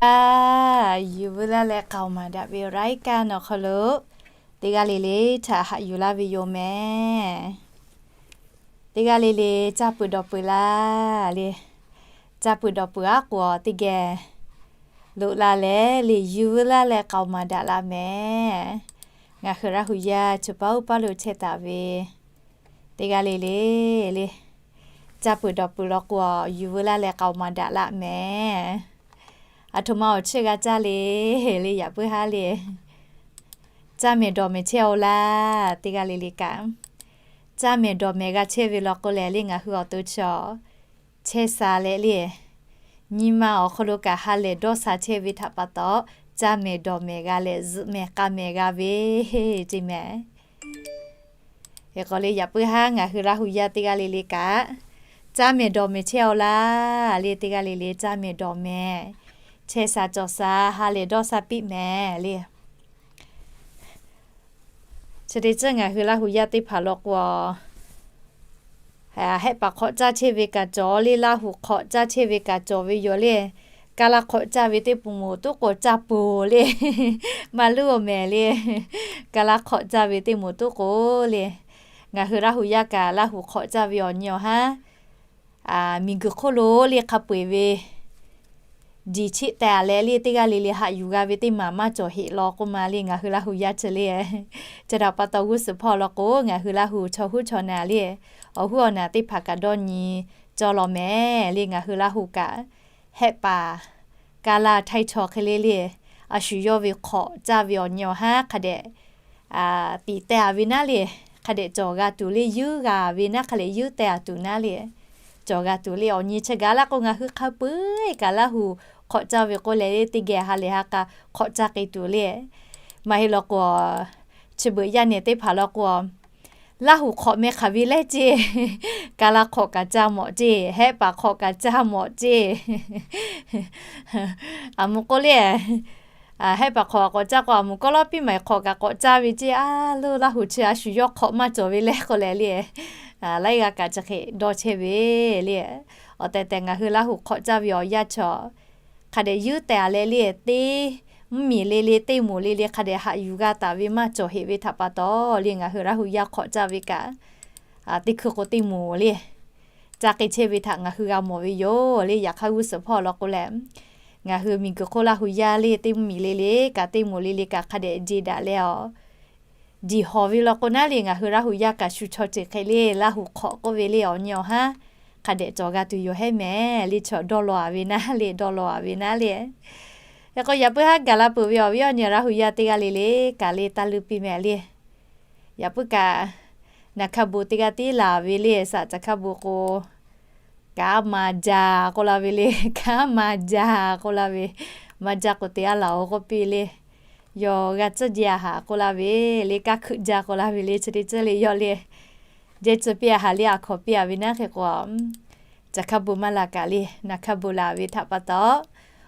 A, yuˬ veu laˇ leh k'aoˍ maˍ daꞈ ve รายการ awˬ hk'aw lo teˇ g'aˇ le le htaꞈ haꞈ yuˬ laˇ ve yoˬ mehˍ. Teˇ g'aˇ le le caˇ peuˬ dawˬ peuˬ laˇ le. Caˇ peuˬ dawˬ peuˬ aˉ k'o teˇ geh loꞈ la leh le yuˬ veu laˇ leh k'aoˍ maˍ daꞈ laˇ mehˍ. Ngaˬ hui Laˇ hu yaˇ chi paˇ uˉ paˇ lo chehˇ taˍ ve teˇ g'aˇ le le le, caˇ peuˬ dawˬ peuˬ law k'o, yuˬ veu laˇ leh k'aoˍ maˍ daꞈ laˇ mehˍ. Aˬ htoꞈ ma awˬ chiˇ g'a caˇ le le, yaꞈ puiˉ haˉ le. Caˇ mehˍ dawˬ mehˍ chehˇ-oˆ laˇ, teˇ g'aˇ le le kaꞈ. Caˇ mehˍ dawˬ mehˍ g'a chehˇ ve law k'o lehˬ le, ngaˬ hui awˬ to chi chehˇ sha leh le, nyi ma awˬ hk'aw lo kaꞈ ha lehˬ dawˇ sha chehˇ ve htaꞈ pa taw, caˇ mehˍ dawˬ mehˍ g'a leh zuhꞈ mehˍ k'a mehˍ g'a ve ceˇ mehˍ. Hk'e k'o le, yaꞈ puiˉ haˉ ngaˬ hui Laˇ hu yaˇ teˇ g'aˇ le le kaꞈ, caˇ mehˍ dawˬ mehˍ chehˇ-oˆ laˇ le, teˇ g'aˇ le le caˇ mehˍ dawˬ mehˍ chehˇ sha cawˬ sha ha lehˬ dawˇ sha piˇ mehˍ le. Chi te tcuhˉ ngaˬ hui Laˇ hu yaˇ teˇ hpaˍ law k'o, hehˆ paˍ hk'awꞈ caˇ chehˇ ve kaꞈ cawˬ le, Laˇ hu hk'awꞈ caˇ chehˇ ve kaꞈ cawˬ ve yoˬ le. Ka laˇ hk'awꞈ caˇ ve teˇ moˍ moˍ toˉ k'o caˇ peuˬ le. Maˇ luˉ-oˬ mehˍ le. Ka laˇ hk'awꞈ caˇ ve teˇ moˍ toˉ k'o le, ngaˬ hui Laˇ hu yaˇ kaꞈ Laˇ hu hk'awꞈ caˇ ve awˬ nyi awˬ haˉ miˬguiˬ hk'oˆ lo le hk'a peu-eˬ ve diˬ cheˆ teh-a leh le, teˇ g'aˇ le le haꞈ yuˬ g'a ve teˇ maˬ maˇ cawˬ heˆ law k'oˆ ma le, ngaˬ hui Laˇ hu yaˇ chi le. Chi htaꞈ pa taw g'uˇ suhˍ hpawˇ law k'o, ngaˬ hui Laˇ hu chaw huˉ chaw naˍ le, awˬ huˉ awˬ naˍ teˇ hpaˍ kaꞈ dawˇ nyi cawˇ law mehˍ le. Ngaˬ hui Laˇ hu kaꞈ hehˆ paˍ ka laˇ htaiˇ chaw hk'e le le, a shu yawˇ ve hk'awꞈ caˇ ve awˬ nyi awˬ haˉ hk'a dehꞈ tiꞈ teh-a ve naˉ le, hk'a dehꞈ cawˬ g'a tuˬ le, yuˉ g'a ve naˉ, hk'a dehꞈ yuˉ teh-a tuˬ naˉ le, cawˬ g'a tuˬ le. Awˬ nyi chi gaˬ laˇ k'o, ngaˬ hui hk'a peu-eˬ kaꞈ Laˇ hu hk'awꞈ caˇ ve k'oˆ leh le, teˇ geh ha lehˬ ha k'a hk'awꞈ caˇ k'ai tuˬ le. Maˇ heˆ law k'o, chi beuꞈ yaˇ nehˬ teˇ hpaˍ law k'o, Laˇ hu hk'awꞈ meh hk'aˬ ve lehˬ ceˇ, ka laˇ hk'awꞈ kaꞈ caˇ mawꞈ ceˇ, hehˆ paˍ hk'awꞈ kaꞈ caˇ mawꞈ ceˇ. Aˬ moˍ k'oˆ le, hehˆ paˍ hk'awꞈ k'awꞈ caˇ k'o, aˬ moˍ kawˇ lawˉ piˇ maˬ hk'awꞈ kaꞈ k'awꞈ caˇ ve ceˇ. A lo, Laˇ hu chi a shu yawˇ hk'awꞈ maˇ cawˬ ve lehˬ k'oˆ leh le, laiˉ g'aˇ kaꞈ chi hk'e dawˇ chehˇ ve le. Awˬ tehˬ tehˬ ngaˬ hui Laˇ hu hk'awꞈ caˇ ve awˬ yanˇ chaw hk'a dehꞈ yuˉ teh-a leh le, teˇ mvuhˇmiˬ le le, teˇ moˍ le le hk'a dehꞈ haꞈ yuˬ g'a taˍ ve maˇ cawˬ heˆ ve htaꞈ pa taw le, ngaˬ hui Laˇ hu yaˇ hk'awꞈ caˇ ve kaꞈ, teˇ hkui k'o teˇ moˍ le, caˇ k'ai chehˇ ve htaꞈ ngaˬ hui g'a mawˬ ve yoˬ le. Yaꞈ hk'aˇ g'uˇ suhˍ hpawˇ law k'o lehˬ, ngaˬ hui miˬguiˬ hk'oˆ Laˇ hu yaˇ le, teˇ mvuhˇmiˬ le le kaꞈ teˇ moˍ le le kaꞈ hk'a dehꞈ jeˬ daꞈ leh awˬ diˬ hawˬ ve law k'o naˉ le, ngaˬ hui Laˇ hu yaˇ kaꞈ shu chaw ceuˬ hk'e le, Laˇ hu hk'awꞈ k'oˆ ve le awˬ nyi awˬ haˉ hk'a dehꞈ cawˬ g'a tuˬ yoˬ hehˉ mehˍ le. Chaw dawˇ law-a ve naˉ le, dawˇ law-a ve naˉ le. Hk'e k'o, yaꞈ puiˉ haˉ gaˬ la peuˬ ve awˬ viˉ awˬ nyi Laˇ hu yaˇ teˇ g'aˇ le le kaꞈ le taˇ luˇ piˇ mehˍ le. Yaꞈ puiˉ kaꞈ, naˍ hkaˇ bon teˇ g'aˇ tiˉ laˬ ve le, saꞈ caˬ hkaˇ bon k'o, kaꞈ maˇ jaˇ k'oˆ laˇ ve le, kaꞈ maˇ jaˇ k'oˆ laˇ ve, maˇ jaˇ k'o te a laˬ-oˬ k'oˆ piˇ le. Yawˬ g'a tcuhˉ jaˇ haꞈ k'oˆ laˇ ve le, kaˇ hkeuꞈ jaˇ k'oˆ laˇ ve le, chi teˇ ceuˬ le yawˇ le. Jehˇ tcuh piˇ-a haꞈ le, a hkawnˍ piˇ-a ve naˉ hk'e k'o, caˬ hkaˇ bon maˇ laˬ kaꞈ le, naˍ hkaˇ bon laˬ ve htaꞈ pa taw,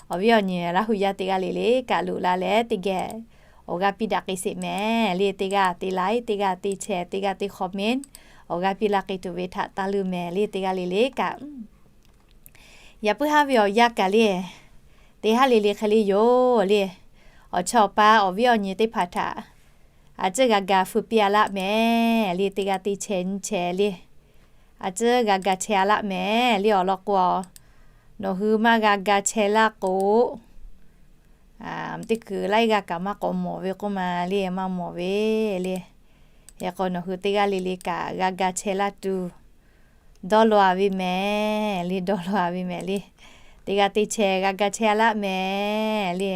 awˬ viˉ awˬ nyi Laˇ hu yaˇ teˇ g'aˇ le le kaꞈ loꞈ la leh teˇ geh awˬ g'aˇ piˇ daꞈ k'ai sheˍ mehˍ le. Teˇ g'aˇ te like, teˇ g'aˇ te share, teˇ g'aˇ te comment, awˬ g'aˇ piˇ laˇ k'ai tuˬ ve htaꞈ taˇ luˇ mehˍ le, teˇ g'aˇ le le kaꞈ. Yaꞈ puiˉ haˉ ve awˬ yanˇ kaꞈ le, teˇ haˉ le le hk'e le yoˬ le. Awˬ chawˇ awˬ paˇ awˬ viˉ awˬ nyi teˇ hpaˍ htaꞈ a ciˉ g'a ga feu piˇ-a laˆ mehˍ le, teˇ g'aˇ te share nyi share le. A ciˉ g'a ga share-a laˆ mehˍ le. Awˬ lawn k'o, nawˬ hui maˇ g'a ga share laˇ k'o, teˇ kuiˬ laiˉ g'aˇ kaꞈ maˇ k'awꞈ mawˬ ve k'oˆ ma le, maˇ mawˬ ve le. Hk'e k'o, nawˬ hui teˇ g'aˇ le le kaꞈ g'a ga share laˇ tuˬ dawˇ law-a ve mehˍ le, dawˇ law-a ve mehˍ le. Teˇ g'aˇ te share g'a ga share-a laˆ mehˍ le.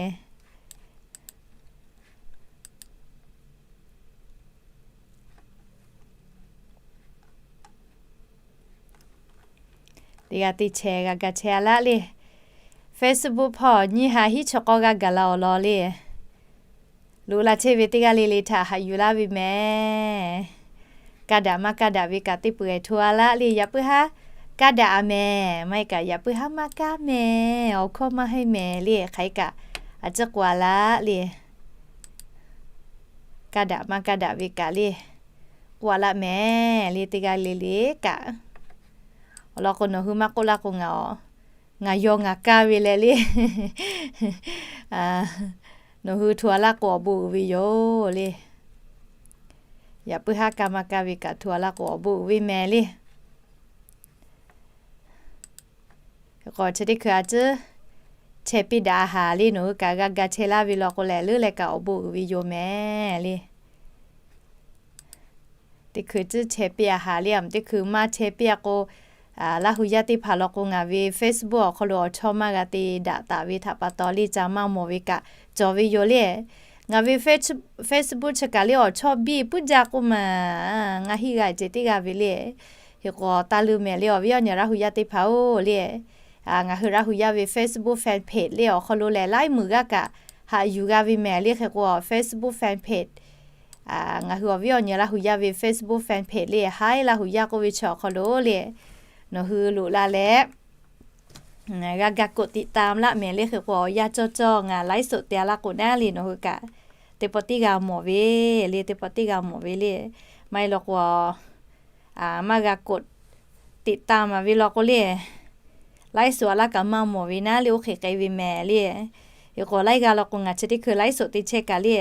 Teˇ g'aˇ te share g'a ga share-a laˆ le. Facebook hpawˇ nyiˇ ha hiˉ chaw k'awˇ g'aˇ gaˬ la awˬ lawn le. Loꞈ la chehˇ ve teˇ g'aˇ le le htaꞈ haꞈ yuˬ laˇ ve mehˍ. Kaˇ daꞈ maˇ kaˇ daꞈ ve kaꞈ teˇ peuˬ-eˬ hto-a laˆ le. Yaꞈ puiˉ haˉ kaˇ daꞈ-a mehˍ, maˇ heˆ kaꞈ yaꞈ puiˉ haˉ maˇ kaˇ mehˍ, awˬ hkawˇ maˇ heˆ mehˍ le. Hk'aˬ hk'e kaꞈ a ciˉ k'oˆ-a laˆ le. Kaˇ daꞈ maˇ kaˇ daꞈ ve kaꞈ le, k'oˆ-a laˆ mehˍ le, teˇ g'aˇ le le kaꞈ. Awˬ lawn k'o, nawˬ hui maˇ k'oˆ laˇ k'o ngaˬ awˬ Ngaˬ yaw ngaˬ kaˇ ve leh le. Nawˬ hui hto a laˇ k'o awˬ bon uiˍ ve yoˬ le. Yaꞈ puiˉ haˉ kaˇ maˇ kaˇ ve kaꞈ hto a laˇ k'o awˬ bon uiˍ ve mehˍ le. K'awꞈ chi teˇ hkui a ciˉ chehˇ piˇ daꞈ a haˍ le, nawˬ hui kaꞈ g'a ga chehˇ laˇ ve law k'o lehˬ, leuˉ leh kaꞈ awˬ bon uiˍ ve yoˬ mehˍ le. Teˇ hkui ciˉ chehˇ piˇ a haˍ le, a teˇ hkui maˇ chehˇ piˇ a k'o, Laˇ hu yaˇ teˇ hpaˍ law k'o ngaˬ ve Facebook awˬ hk'aw lo awˬ chawˇ maˇ g'a te daꞈ taˍ ve htaꞈ pa taw le, ca maˇ mawˬ ve kaꞈ cawˬ ve yoˬ le. Ngaˬ ve Facebook chi kaꞈ le awˬ chawˇ biˇ puiˉ jaˇ k'oˆ ma, ngaˬ hiˆ g'a ceh teˇ g'aˇ ve le. Hk'e k'o taˇ leuˇ mehˍ le, awˬ viˉ awˬ nyi Laˇ hu yaˇ teˇ hpaˍ-oˬ le. Ngaˬ hui Laˇ hu yaˇ ve Facebook fan page le awˬ hk'aw lo lehˬ, laiˉ muiˬ g'aˇ kaꞈ haꞈ yuˬ g'a ve mehˍ le. Hk'e k'o Facebook fan page, ngaˬ hui awˬ viˉ awˬ nyi Laˇ hu yaˇ ve Facebook fan page le, Haiˉ Laˇ hu yaˇ k'oˆ ve chi awˬ hk'aw lo le, nawˬ hui loꞈ la leh g'a ga กดติดตาม laˇ mehˍ le. Hk'e k'o awˬ yanˇ cawˇ cawˇ ngaˬ ไลฟ์สด te a laˇ k'o naˉ le, nawˬ hui kaꞈ teˇ pawˆ tiˉ g'a mawˬ ve le, teˇ pawˆ tiˉ g'a mawˬ ve le. Maˇ heˆ law k'o maˇ g'a กดติดตาม a ve law k'o le, ไลฟ์สด a laˇ kaꞈ maˇ mawˬ ve naˉ le, oˇ hk'e k'ai ve mehˍ le. Hk'e k'o laiˉ g'aˇ law k'o ngaˬ chi teˇ hkui ไลฟ์สด te chehˇ kaꞈ le,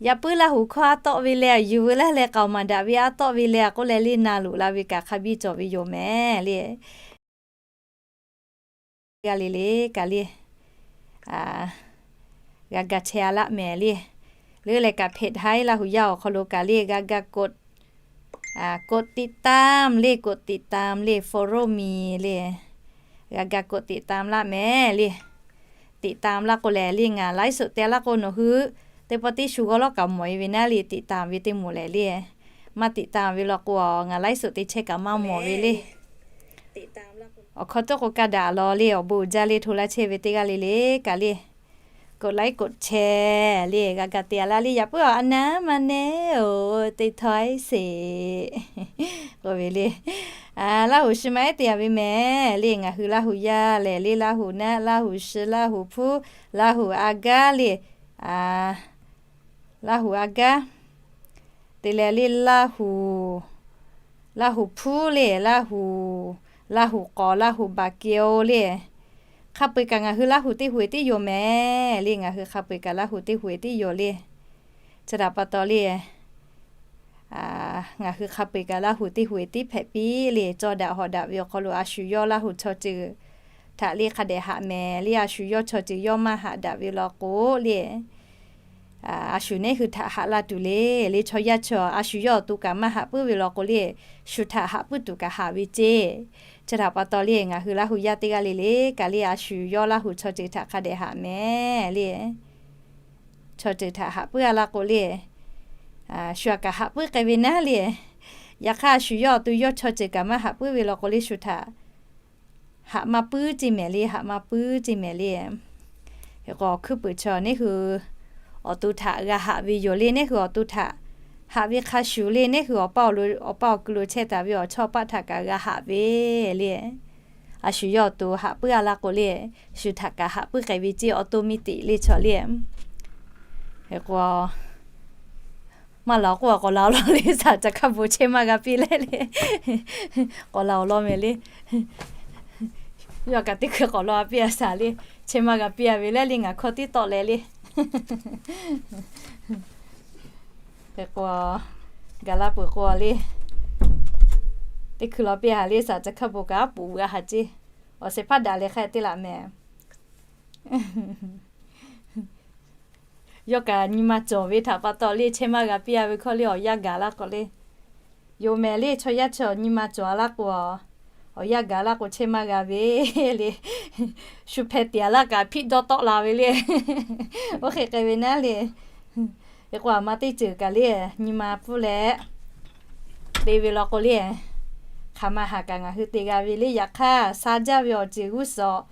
yaꞈ puiˉ Laˇ hu hkawˇ a tawˆ ve leh yuˬ ve laˇ leh k'aoˍ maˍ daꞈ ve a tawˆ ve le a k'oˆ leh le, na loꞈ la ve kaꞈ hk'a biˇ cawˬ ve yoˬ mehˍ le. G'a le le kaꞈ le, g'a ga chehˇ a laˇ mehˍ le. Leuˉ leh kaꞈ เพจ Haiˉ Laˇ hu yaˇ awˬ hk'aw lo kaꞈ le g'a ga กด, กดติดตาม le, กดติดตาม le, follow me le, g'a ga กดติดตาม laˇ mehˍ le. ติดตาม laˇ k'o lehˬ le ngaˬ ไลฟ์สด te a laˇ k'o nawˬ hui teˇ pawˆ tiˉ shu g'awˇ lawˉ kaꞈ mawˬ e ve naˉ le, ติดตาม ve teˇ moˍ lehˬ le. Maˇ ติดตาม ve law k'o ngaˬ ไลฟ์สด te chehˇ kaꞈ maˇ mawˬ ve le. Awˬ hkawˇ tawˇ k'o ka daꞈ lawˬ le, awˬ bon uiˍ jaˇ le, hto laˇ chehˇ ve teˇ g'aˇ le le kaꞈ le, กดไลค์ กดแชร์ le g'a ga te a laˇ le. Yaꞈ puiˉ awˬ a naˉ maˇ nehˉ-oˬ, teˇ htawˇ-e sheˍ k'oˆ ve le. Laˇ hu shi maˇ ehˉ te a ve mehˍ le, ngaˬ hui Laˇ hu yaˇ lehˬ le, Laˇ hu naˆ, Laˇ hu shi, Laˇ hu hpuˉ, Laˇ hu a gaˇ le, Laˇ hu a gaˇ te leh le, Laˇ hu, Laˇ hu hpuˉ le, Laˇ hu, Laˇ hu k'awˍ, Laˇ hu baˬ keu le. Hk'a peu-eˬ kaꞈ ngaˬ hui Laˇ hu teˇ hu-eˬ tiˉ yoˬ mehˍ le, ngaˬ hui hk'a peu-eˬ kaꞈ Laˇ hu teˇ hu-eˬ tiˉ yoˬ le. Chi htaꞈ pa taw le, ngaˬ hui hk'a peu-eˬ kaꞈ Laˇ hu teˇ hu-eˬ tiˉ hpehꞈ piˇ le. Cawˇ daꞈ hawꞈ daꞈ ve awˬ hk'aw lo a shu yawˇ Laˇ hu chaw ceuˬ htaꞈ le hk'a dehꞈ haꞈ mehˍ le. A shu yawˇ chaw ceuˬ yawˇ maˇ haꞈ daꞈ ve law k'o le, a shu neˉ hui htaꞈ haꞈ la tuˬ le. Le chaw yaˇ chaw a shu yawˇ awˬ to kaꞈ maˇ haꞈ puiˉ ve law k'o le, shu htaꞈ haꞈ puiˉ tuˬ kaꞈ haꞈ ve ceˇ. Chi htaꞈ pa taw le, ngaˬ hui Laˇ hu yaˇ teˇ g'aˇ le le kaꞈ le, a shu yawˇ Laˇ hu chaw ceuˬ htaꞈ hk'a dehꞈ haꞈ mehˍ le. Chaw ceuˬ htaꞈ haꞈ puiˉ a laˇ k'o le, shu htaꞈ kaꞈ haꞈ puiˉ k'ai ve naˉ le. Yaꞈ hk'aˇ a shu yawˇ awˬ to yawˇ chaw ceuˬ kaꞈ maˇ haꞈ puiˉ ve law k'o le, shu htaꞈ haꞈ maˇ puiˉ ceˇ mehˍ le, haꞈ maˇ puiˉ ceˇ mehˍ le. Hk'e k'o hkuiˉ puiˍ chaw neˉ hui awˬ to htaꞈ g'a haꞈ ve yoˬ le. Neˉ hui awˬ to htaꞈ haꞈ ve hk'a shuˍ le, neˉ hui awˬ paˇ awˬ lo, awˬ paˇ awˬ kuiˬ lo chehˇ taˍ ve awˬ chawˇ paˆ htaꞈ kaꞈ g'a haꞈ ve le. A shu yawˇ awˬ to haꞈ puiˉ a laˇ k'o le, shu htaꞈ kaꞈ haꞈ puiˉ k'ai ve ceˇ, awˬ to mi teꞈ le chaw le. Hk'e k'o maˇ laˬ k'oˆ a k'awꞈ laˬ-oˬ law le, saˍ caˍ hkaˇ bon chehˇ maˇ g'a piˇ leh le, k'awꞈ laˬ-oˬ law mehˍ le. Yawˇ kaꞈ teˇ hkui k'awꞈ law a piˇ a saˍ le, chehˇ maˇ g'a piˇ a ve leh le, ngaˬ hkawˇ tiˉ tawˆ leh le. Hk'e k'o, gaˬ la peuˬ k'o le, teˇ hkui law piˇ a le, saˍ caˍ hkaˇ bon kaꞈ a poꞈ g'a haˍ ceˇ. Awˬ shehˍ hpaˇ daꞈ leh hk'e te laꞈ mehˍ. Yawˇ kaꞈ nyi ma cawˬ ve htaꞈ pa taw le, chehˇ maˇ g'a piˇ a ve hkawˇ le, awˬ yanˇ gaˬ laˇ k'o le. Yoˬ mehˍ le, chaw yaˇ chaw nyi ma cawˬ a laˇ k'o, awˬ yanˇ gaˬ laˇ k'o chehˇ maˇ g'a ve le. Shu hpeh tiꞈ a laˇ kaꞈ hpiˆ dawˇ tawˆ la ve le. Oˇ hk'e k'ai ve naˉ le. Hk'e k'o a ma teˇ ceuˬ kaꞈ le, nyi ma pfuhˇ leh te ve law k'o le, hk'aˬ ma haˍ kaꞈ ngaˬ hui te g'a ve le. Yaꞈ hk'aˇ sha jaˇ ve awˬ ceuˬ g'uˇ suhˍ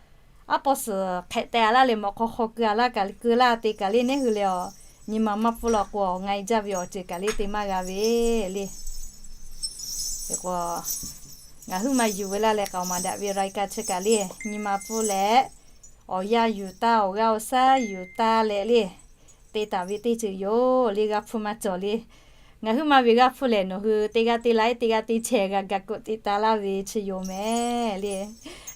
aˉ pawˇ suhˍ hk'ehꞈ teh a laˇ leh mawꞈ hk'aw hk'aw keu a laˇ kaꞈ keu laˇ te kaꞈ le, neˉ hui leh awˬ nyi ma maˇ pfuhˇ law k'o, awˬ nga e jaˇ ve awˬ ceuˬ kaꞈ le te maˇ g'a ve le. Hk'e k'o, ngaˬ huiˉ ma yuˬ ve laˇ leh k'aoˍ maˍ daꞈ ve รายการ chi kaꞈ le, nyi ma pfuhˇ leh awˬ yanˇ yuˬ taˇ, awˬ g'aˇ awˬ shaˉ yuˬ taˇ leh le, te taˍ ve teˇ ceuˬ yoˬ le. G'a hpuˇ maˇ cawˬ le. Ngaˬ huiˉ ma ve g'a hpuˇ lehˬ, nawˬ hui teˇ g'aˇ teˇ laiˉ, teˇ g'aˇ teˇ chehˇ g'a ga กดติดตาม laˇ ve chi yoˬ mehˍ le.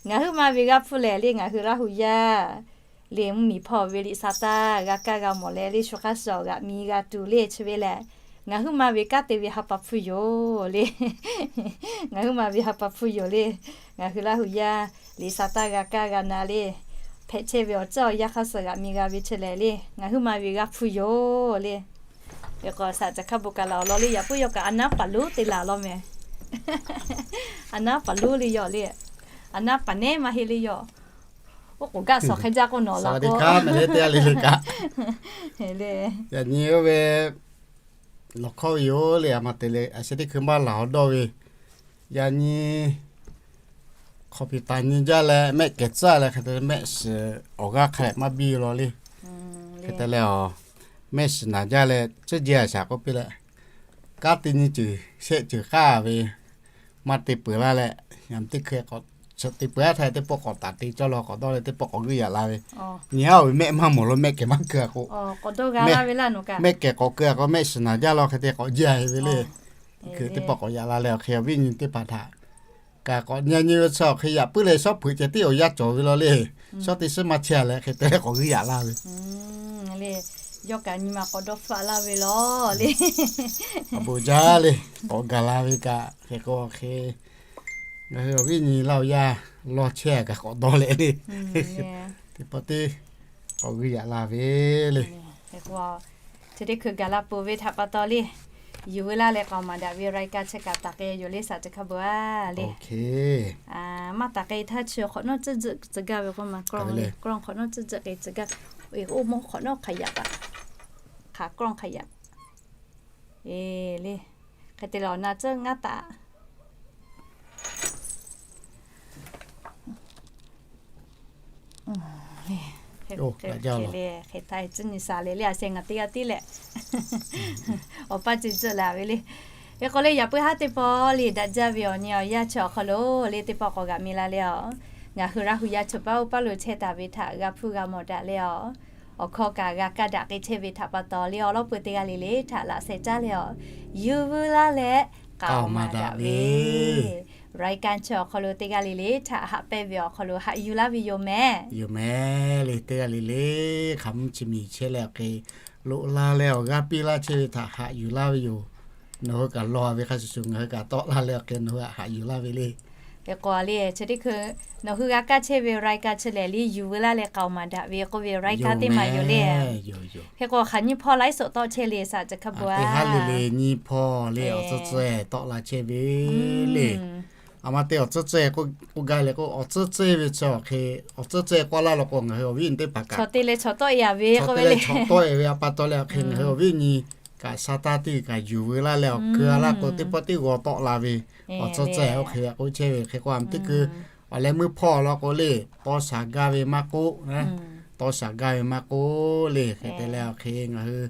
Ngaˬ huiˉ ma ve g'a hpuˇ lehˬ le, ngaˬ hui Laˇ huˍ yaˇ le, mvuhˇmiˬ hpawˇ ve liꞈ sa taˇ g'a kaˇ g'a mawˬ leh le, shu hk'aˇ suh awˬ g'aꞈ mi g'a tuˬ le chi ve lehˬ, ngaˬ huiˉ ma ve kanˉ te ve ha pa hpuˇ yoˬ le. Ngaˬ huiˉ ma ve ha pa hpuˇ yoˬ le. Ngaˬ hui Laˇ huˍ yaˇ liꞈ sa taˇ g'a kaˇ g'a na le, hpehꞈ chehˇ ve awˬ ceuˬ awˬ yanˇ hk'aˇ suh g'aꞈ mi g'a ve chi lehˬ le, ngaˬ huiˉ ma ve g'a hpuˇ yoˬ le. Hk'e k'o, saˍ caˬ hkaˇ bon kaꞈ laˬ awˬ lawn le, yaꞈ puiˉ yawˇ kaꞈ a naˉ paˍ lonˉ te laˬ law mehˍ. A naˉ paˍ lonˉ le yawˇ le. A naˉ paˍ nehˉ maˇ heˆ le yawˇ. Oˇ k'oˍ gaˆ suhˍ hk'e jaˇ k'o nawˬ laˬ k'o le. Yaꞈ nyi oˇ ve lawˬ hkawˇ ve yoˬ le, a ma te le, a sheh teˇ hkui maˇ laˬ awˬ dawˇ ve. Yaꞈ nyi hk'awꞈ piˍ taˍ nyi jaˇ leh mehˆ kehˬ tcuhˉ leh hk'e te leh mehˆ shiˍ awˬ g'aˇ hk'a lehˬ maˇ biˇ law le. Hk'e te leh, mehˆ shiˍ naˍ jaˇ leh cuˇ jehˇ a shaˍ k'oˆ piˇ leh, kanˉ te nyi ceuˬ shehˆ ceuˬ k'aˇ ve maˇ te peuˬ laˇ leh, yaꞈ teˇ hkui k'awꞈ te peuˬ aˉ htaˇ teˇ pawˆ k'awꞈ taˍ te cawˇ law k'awꞈ dawˇ leh teˇ pawˆ k'awꞈ g'uiˇ yaꞈ la ve. Nyi aˉ oˬ ve mehˆ maˇ mawˬ lo mehˆ kehˬ maˇ keu a k'o, mehˆ kehˬ k'awꞈ keu a k'o mehˆ shiˍ naˍ jaˇ law hk'e te k'awꞈ jehˇ a ve le. Teˇ pawˆ k'awꞈ yaꞈ la leh awˬ hk'e awˬ viˉ nyi teˇ hpaˍ htaꞈ kaꞈ k'awꞈ nyi nyi ve chi awˬ hk'e yaꞈ puiˉ leh shawˉ hpeuꞈ ceh tiˉ awˬ yanˇ cawˬ ve law le. Shawˉ teˇ shiˉ maˇ chehˇ a leh hk'e te leh k'awꞈ g'uiˇ yaꞈ la ve. Yawˇ kaꞈ nyi ma k'awꞈ dawˇ hpfuhˆ laˇ ve law le. Awˬ bon jaˇ le, k'awꞈ gaˬ la ve kaꞈ hk'e k'o hk'e, ngaˬ hui awˬ viˉ nyi Laˇ huˍ yaˇ lawˇ chehˇ a kaꞈ k'awꞈ dawˇ leh le. Teˇ pawˆ teˇ k'awꞈ g'uiˇ yaꞈ la ve le. Chi teˇ hkui gaˬ la peuˬ ve htaꞈ pa taw le, yuˬ veu laˇ leh k'aoˍ maˍ daꞈ ve รายการ chi kaꞈ taˍ k'ai yoˬ le saˍ caˬ hkaˇ bon a le. Maˇ taˍ k'ai htaˇ chi hk'awꞈ nawˉ tcuhˉ tcuhˉ tcuh gaˇ ve k'oˆ ma, กล้อง hk'awꞈ nawˉ tcuhˉ tcuhˉ k'ai tcuh gaˇ. Oˇ mawˇ hk'awꞈ nawˉ hk'a yaꞈ taˍ, hk'aˬ กล้อง hk'a yaꞈ. E le, hk'e te leh awˬ na tcuhˉ ngaˇ taˍ. Hk'e te le, hk'e htaˇ tcuhˉ nyi shaˍ le le, a sheh ngaˬ teˇ g'aˇ tiˉ leh awˬ paˇ ceh tcuhˉ la ve le. Hk'e k'o le, yaꞈ puiˉ haˉ teˇ pawˆ le daꞈ jaˇ ve awˬ nyi awˬ yanˇ chi awˬ hk'aw lo le teˇ pawˆ k'awꞈ g'aꞈ mi la le a. Ngaˬ hui Laˇ huˍ yaˇ chaw paˉ oˇ paˉ lo chehˇ taˍ ve htaꞈ g'a hpuˇ g'a mawˬ daꞈ le a. Awˬ hkawˇ kaꞈ g'a kaˇ daꞈ k'ai chehˇ ve htaꞈ pa taw le awˬ lawn peuˬ teˇ g'aˇ le le htaꞈ laꞈ sheh caˉ leh a, yuˬ veu laˇ leh k'aoˍ maˍ daꞈ ve รายการ chi awˬ hk'aw lo teˇ g'aˇ le le htaꞈ haꞈ pehnˇ ve awˬ hk'aw lo haꞈ yuˬ laˇ ve yoˬ mehˍ. Yoˬ mehˍ le, teˇ g'aˇ le le hk'aˬ mvuhˇ chi miˬ chehˇ leh awˬ hk'e loꞈ la leh awˬ g'aˇ piˇ laˇ chehˇ ve htaꞈ haꞈ yuˬ laˇ ve yoˬ. Nawˬ hui kaꞈ lawˬ ve hk'a shuˍ shuˍ ngaˬ hui kaꞈ tawˆ la leh awˬ hk'e nawˬ hui haꞈ yuˬ laˇ ve le. Hk'e k'o le, chi teˇ hkui nawˬ hui g'a kaˇ chehˇ ve รายการ chi lehˬ le, yuˬ veu laˇ leh k'aoˍ maˍ daꞈ ve k'oˆ ve รายการ teˇ maˬ yoˬ le. Hk'e k'o hk'aˬ nyiˇ hpawˇ ไลฟ์สด tawˆ chehˇ le saˍ caˬ hkaˇ bon a. Teˇ haˉ le le nyiˇ hpawˇ le awˬ tcuhˉ tcuhˉ tawˆ la chehˇ ve le. A ma te awˬ tcuhˉ tcuhˉ k'oˆ gaˇ leh k'o, awˬ tcuhˉ tcuhˉ ve chi awˬ hk'e, awˬ tcuhˉ tcuhˉ k'oˆ laˇ law k'o ngaˬ hui awˬ viˉ nyi teˇ hpaˍ kaꞈ chaw te leh chaw tawˆ e ve k'oˆ ve le, chaw tawˆ e ve a pa taw leh awˬ hk'e ngaˬ hui awˬ viˉ nyi kaꞈ sha taˇ teˇ kaꞈ yuˬ veu laˇ leh awˬ keu a laˇ k'o teˇ pawˆ teˇ g'aw tawˆ la ve awˬ tcuhˉ tcuhˉ oˇ hk'e k'oˆ chehˇ ve hk'e k'o, a ma teˇ keu awˬ leh meuˇ hpawˇ law k'o le, tawˇ shaˍ gaˇ ve maˇ k'oˆ, tawˇ shaˍ gaˇ ve maˇ k'oˆ le, hk'e te leh awˬ hk'e ngaˬ hui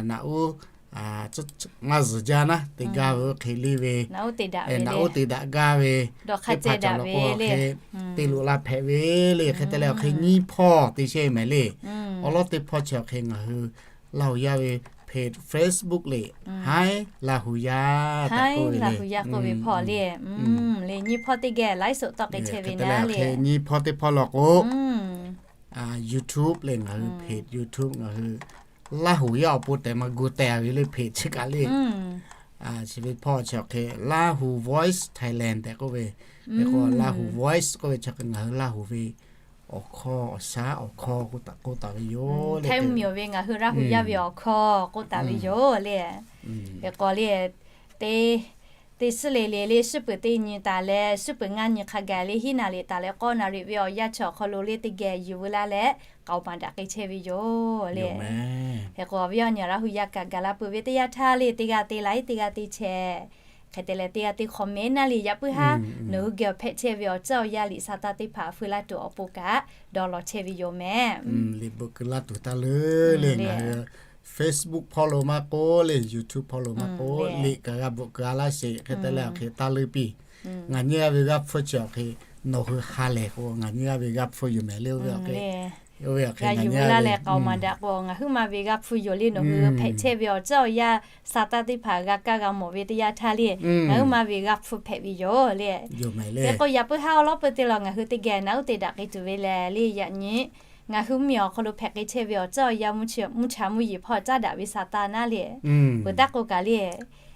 naꞈ uˉ maˇ zuhˬ jaˇ naˉ te gaˇ ve oˇ hk'e le ve, naꞈ uˉ te daꞈ gaˇ ve teˇ hpaˍ cawˬ law k'o hk'e te loꞈ la hpehꞈ ve le. Hk'e te leh awˬ hk'e nyiˇ hpawˇ te chehˇ mehˍ le. Awˬ lawn teˇ hpawˇ chi awˬ hk'e ngaˬ hui Laˇ huˍ yaˇ ve เพจ Facebook le, Haiˉ Laˇ huˍ yaˇ tehꞈ k'oˆ ve le, Haiˉ Laˇ huˍ yaˇ k'oˆ ve hpawˇ le, le nyiˇ hpawˇ teˇ geh ไลฟ์สด tawˆ k'ai chehˇ ve naˉ le. Nyiˇ hpawˇ teˇ hpawˇ law k'o YouTube le ngaˬ hui เพจ YouTube ngaˬ hui Laˇ huˍ yaˇ awˬ pon tehꞈ maˇ gu teh ve le เพจ chi kaꞈ le. Chi ve hpawˇ chi awˬ hk'e Laˇ huˍ Voice Thailand tehꞈ k'oˆ ve, hk'e k'o Laˇ huˍ Voice k'oˆ ve chi hk'e ngaˬ hui Laˇ huˍ ve awˬ hkawˇ awˬ shaˉ awˬ hkawˇ k'oˆ taˍ k'oˆ taˍ ve yoˬ le. Htaiˇ mvuhˇmiˬ ve ngaˬ hui Laˇ huˍ yaˇ ve awˬ hkawˇ k'oˆ taˍ ve yoˬ le. Hk'e k'o le, teˇ teˇ suhˉ le le le, suhˉ peuˬ teˇ nyi taˍ leh suhˉ peuˬ ngaˇ nyi hk'a gaˬ le hiˉ naˍ riˍ taˍ leh k'awˇ naˍ riˍ ve awˬ yanˇ chi awˬ hk'aw lo le teˇ geh yuˬ veu laˇ leh k'aoˍ maˍ daꞈ k'ai chehˇ ve yoˬ le. Hk'e k'o awˬ viˉ awˬ nyi Laˇ huˍ yaˇ kaꞈ gaˬ la peuˬ ve teˇ yanˇ htaˇ le teˇ g'aˇ te laiˉ teˇ g'aˇ te chehˇ, hk'e te leh teˇ g'aˇ te comment naˉ le, yaꞈ puiˉ haˉ nawˬ hui geh awˬ hpehꞈ chehˇ ve awˬ ceuˬ awˬ yanˇ liꞈ sa taˇ teˇ hpaˍ feu laˇ tuˬ awˬ pon kaꞈ dawˇ law chehˇ ve yoˬ mehˍ. Liꞈ bvuhꞈ keu laˇ tuˬ taˇ leuˉ le ngaˬ hui Facebook hpawˇ lo maˇ k'oˆ le, YouTube hpawˇ lo maˇ k'oˆ, liꞈ kaꞈ g'a bvuhꞈ keu a laˇ sheˍ. Hk'e te leh awˬ hk'e taˇ leuˉ piˇ. Ngaˬ nyiˇ g'aˇ ve g'aˇ hpfuhˇ chi awˬ hk'e nawˬ hui ha lehˬ k'o ngaˬ nyiˇ g'aˇ ve g'aˇ hpfuhˇ yoˬ mehˍ le oˇ ve awˬ hk'e. G'a yuˬ ve laˇ leh k'aoˍ maˍ daꞈ k'o, ngaˬ huiˉ ma ve g'a hpu yoˬ le. Nawˬ hui hpehꞈ chehˇ ve awˬ ceuˬ awˬ yanˇ, sa taˇ teˇ hpaˍ g'a kaˇ g'a mawˬ ve teˇ yanˇ htaˇ le, ngaˬ huiˉ ma ve g'a hpu hpehꞈ ve yoˬ le. Hk'e k'o, yaꞈ puiˉ haˉ awˬ lawˉ peuˬ teˇ lawˬ ngaˬ hui teˇ geh naˉ uˉ te daꞈ k'ai tuˬ ve lehˬ le, yaꞈ nyi ngaˬ hui mvuhˇmiˬ awˬ hk'aw lo hpehꞈ k'ai chehˇ ve awˬ ceuˬ awˬ yanˇ, mvuhˇ cha mvuhˇ yeˬ hpawˇ caˉ daꞈ ve sa taˇ naˉ le, peuˬ taˇ k'o kaꞈ le,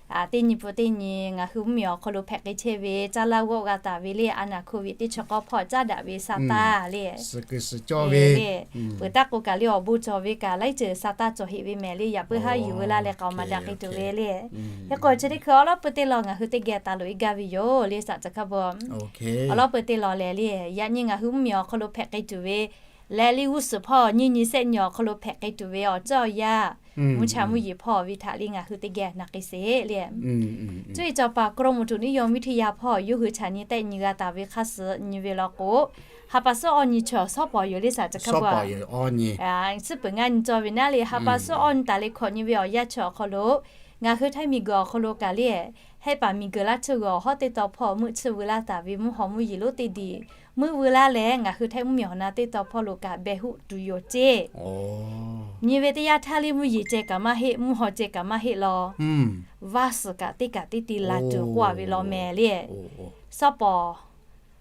teˇ nyi pun teˇ nyi ngaˬ hui mvuhˇmiˬ awˬ hk'aw lo hpehꞈ k'ai chehˇ ve caˇ laˇ g'awˆ g'a taˍ ve le, a naˍ hkoˍ viꞈ teˇ chi k'awˇ hpawˇ caˇ daꞈ ve sa taˇ le, le, peuˬ taˇ k'o kaꞈ le awˬ bon cawˬ ve kaꞈ laiˉ ceuˬ sa taˇ cawˬ heꞈ ve mehˍ le, yaꞈ puiˉ haˉ yuˬ ve laˇ leh k'aoˍ maˍ daꞈ k'ai tuˬ ve le. Hk'e k'o, chi teˇ hkui awˬ lawˉ peuˬ teˇ lawˬ ngaˬ hui teˇ geh taˍ loꞈ e gaˇ ve yoˬ le, saꞈ ca hkaˇ bon. Awˬ lawˉ peuˬ teˇ lawˬ lehˬ le, yaꞈ nyi ngaˬ hui mvuhˇmiˬ awˬ hk'aw lo hpehꞈ k'ai tuˬ ve leh le, g'uˇ suhˍ hpawˇ nyiˇ nyi sehˆ nyi awˬ hk'aw lo hpehꞈ k'ai tuˬ ve awˬ ceuˬ awˬ yanˇ, mvuhˇ cha mvuhˇ yeˬ hpawˇ ve htaꞈ le ngaˬ hui teˇ geh na k'ai sheˍ le. Cuˇ yiˍ cawˬ paˍ กรมอุตุนิยมวิทยา hpawˇ yawˇ hui chaꞈ nyi tehˆ nyi g'a taˍ ve hk'a suhˍ nyi ve law k'o, ha pa suhˉ awˇ nyi chaw shawˉ pawˍ yoˬ le, saꞈ ca hkaˇ bon. Suhˉ peuˬ ngaˇ nyi cawˬ ve naˉ le, ha pa suhˉ awˇ nyi taˍ leh hkawꞈ nyi ve awˬ yanˇ chi awˬ hk'aw lo ngaˬ hui htaiˇ miˬguiˬ awˬ hk'aw lo kaꞈ le, hehˆ paˍ miˬguiˬ laˇ tsuhˇ g'uiˬ awˬ hawˉ teˇ taw hpawˇ meuˆ tsuhˇ veu laˇ taˍ ve mvuhˇ haw mvuhˇ yeˬ lonˉ teˇ diˬ meuˆ veu laˇ leh, ngaˬ hui htaiˇ mvuhˇmiˬ awˬ na teˇ taw hpawˇ lo kaꞈ behˬ huˆ tuˬ yoˬ ceˇ. Nyi ve teˇ yanˇ htaˇ le mvuhˇ yeˬ ceh kaꞈ maˇ heˆ, mvuhˇ haw ceh kaꞈ maˇ heˆ law, vaˇ suhˍ kaꞈ teˇ kaꞈ teˇ te la tuˬ k'oˆ a ve law mehˍ le. Shawˉ pawˍ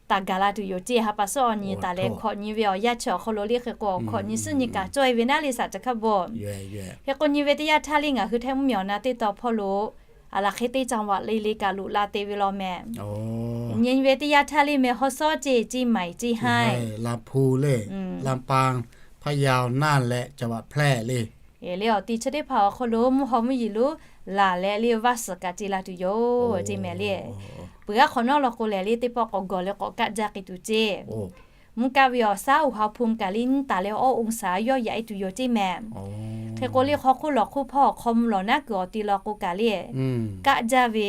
taˍ gaˬ la tuˬ yoˬ ceˇ. Ha pa suhˉ awˇ nyi taˍ leh hkawꞈ nyi ve awˬ yanˇ chi awˬ hk'aw lo le hk'e k'o, hkawꞈ nyi suhˉ nyi kaꞈ cawˇ e ve naˉ le, saꞈ ca hkaˇ bon. Hk'e k'o, nyi ve teˇ yanˇ htaˇ le ngaˬ hui htaiˇ mvuhˇmiˬ awˬ na teˇ taw hpawˇ lo a laˬ hk'e teˇ จังหวัด le le kaꞈ loꞈ la te ve law mehˍ. Nyi ve teˇ yanˇ htaˇ le meh hawˉ sawˉ ceˇ, ceˇ maiˍ ceˇ haiˇ, Laˇ hpu le, Laˇ paˇ, Hpaˇ yaˇ naˇ leh จังหวัดแพร่ le. Le awˬ ti chi teˇ hpaˍ awˬ hk'aw lo mvuhˇ haw mvuhˇ yeˬ lonˉ laˬ leh le vaˇ suhˍ kaꞈ te la tuˬ yoˬ ceˇ mehˍ le. Peuˬ g'aˇ hk'awꞈ nawˉ law k'o lehˬ le, teˇ pawˆ k'awꞈ gawˬ leh k'awꞈ kaˆ jaˇ k'ai tuˬ ceˇ. Mvuhˇ kaˆ ve awˬ shaˉ อุณหภูมิ kaꞈ le nyiˇ taˍ leh awˇ องศา yawˇ yaꞈ e tuˬ yoˬ ceˇ mehˍ. Hk'e k'o le hk'aw hk'oˆ lawˬ hk'oˆ hpawˇ hk'aw mvuh lawˬ naˉ kuiˬ awˬ ti law k'o kaꞈ le, kaˆ jaˇ ve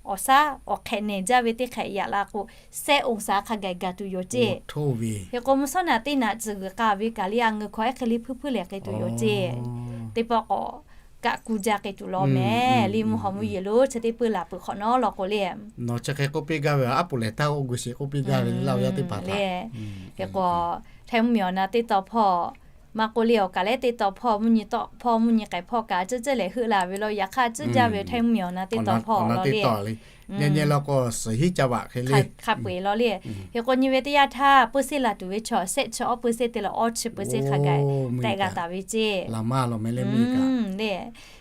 awˬ shaˉ awˬ hk'ehꞈ nehˬ jaˇ ve teˇ hk'ehꞈ yaꞈ la k'o, แปดองศา hk'a gaˬ gaˬ tuˬ yoˬ ceˇ. Hk'e k'o mvuhˇ shawˉ naꞈ teˇ naꞈ tcuhˬ g'uiˬ k'a ve kaꞈ le, a ngeuˬ hkawꞈ ehˉ hk'e le hpuiˇ hpuiˇ lehˬ k'ai tuˬ yoˬ ceˇ. Teˇ pawˆ k'awꞈ kaˆ kuˇ jaˇ k'ai tuˬ law mehˍ le. Mvuhˇ haw mvuhˇ yeˬ lonˉ chi teˇ peuˬ laˬ peuˬ hk'awꞈ nawˉ law k'o le, nawˬ chi hk'e k'oˆ piˇ gaˇ ve, aˉ poꞈ lehˬ htaˇ oˇ gu sheˍ k'oˆ piˇ gaˇ ve le, Laˇ huˍ yaˇ teˇ hpaˍ htaꞈ. Hk'e k'o, htaiˇ mvuhˇmiˬ awˬ na teˇ taw hpawˇ maˇ k'oˆ le, awˬ kaˬ lehˉ teˇ taw hpawˇ, mvuhˇ nyi tawˆ hpawˇ, mvuhˇ nyi k'ai hpawˇ kaꞈ ceuˬ ceuˬ lehˬ heuˆ la ve law, yaꞈ hk'aˇ tcuhˉ jaˇ ve htaiˇ mvuhˇmiˬ awˬ na teˇ taw hpawˇ law le. Nyi nyi law k'o, suhˍ hiˉ ca vaꞈ hk'e le hk'a peu eˬ law le. Hk'e k'o nyi ve teˇ yanˇ htaˇ peuˬ seˇ laˬ tuˬ ve chaw shehˆ chi awˇ peuˬ seˇ te leh awˇ chi peuˬ seˇ hk'a gaˬ tehꞈ g'a taˍ ve ceˇ. Le,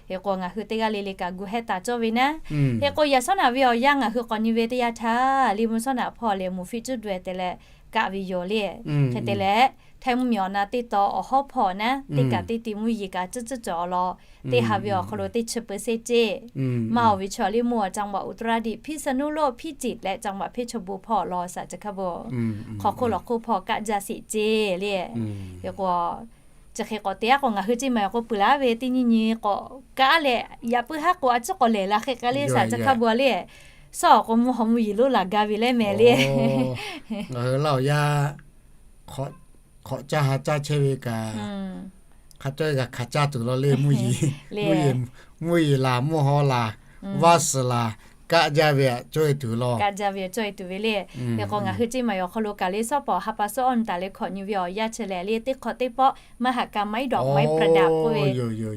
hk'e k'o ngaˬ hui teˇ g'aˇ le le kaꞈ gu hehˉ taˍ cawˇ ve naˉ. Hk'e k'o yaꞈ shawˉ naꞈ ve awˬ yanˇ ngaˬ hui k'awꞈ nyi ve teˇ yanˇ htaˇ le, mvuhˇ shawˉ naꞈ hpawˇ lehˬ mvuhˇ fiˇ cuˉ daweh te leh kaˆ ve yoˬ le. Hk'e te leh, htaiˇ mvuhˇmiˬ awˬ na teˇ taw awˬ hawˉ hpawˇ naˉ teˇ kaꞈ teˇ ti mvuhˇ yeˬ kaꞈ cuhˇ cuhˇ cawˬ law, teˇ ha ve awˬ hk'aw lo teˇ chi peuˬ seˇ ceˇ. Maˇ awˬ ve chaw le mvuhˇ awˬ จังหวัดอุตรดิตถ์ พิษณุโลก พิจิตร leh จังหวัดเพชรบูรณ์ hpawˇ law saˍ ceˬ hkaˇ bon. Hk'aw hk'oˆ lawˬ hk'oˆ hpawˇ kaˆ jaˇ sheˍ ceˇ le. Hk'e k'o, chi hk'e k'awꞈ te aˉ k'o ngaˬ hui ceˇ maˬ awˬ k'o peuˬ laˇ ve teˇ nyi nyi k'awꞈ kaˆ leh, yaꞈ puiˉ haˉ k'o a ciˉ k'awꞈ lehˬ la hk'e k'ai le saˍ ceˬ hk'a bon le. Shawˉ awˬ k'o mvuhˇ haw mvuhˇ yeˬ lonˉ laˬ gaˇ ve leh mehˍ le. Ngaˬ hui Laˇ huˍ yaˇ hk'awꞈ caˇ ha caˇ chehˇ ve kaꞈ, hk'a cawˇ g'a hkanˍ caˇ tuˬ law le. Mvuhˇ yeˬ laˬ, mvuhˇ haw laˬ, vaˇ suhˍ laˬ, kaˆ jaˇ ve aꞈ cawˇ e tuˬ law. Kaˆ jaˇ ve cawˇ e tuˬ ve le. Hk'e k'o ngaˬ hui ceˇ maˬ awˬ hk'aw lo kaꞈ le, shawˉ pawˍ ha pa suhˉ awˇ nyi taˍ leh hkawꞈ nyi ve awˬ yanˇ chi lehˬ le, teˇ hk'awꞈ teˇ pawˆ maˇ haꞈ ka maˇ iˉ dawꞈ maˇ iˉ pra daꞈ k'oˆ ve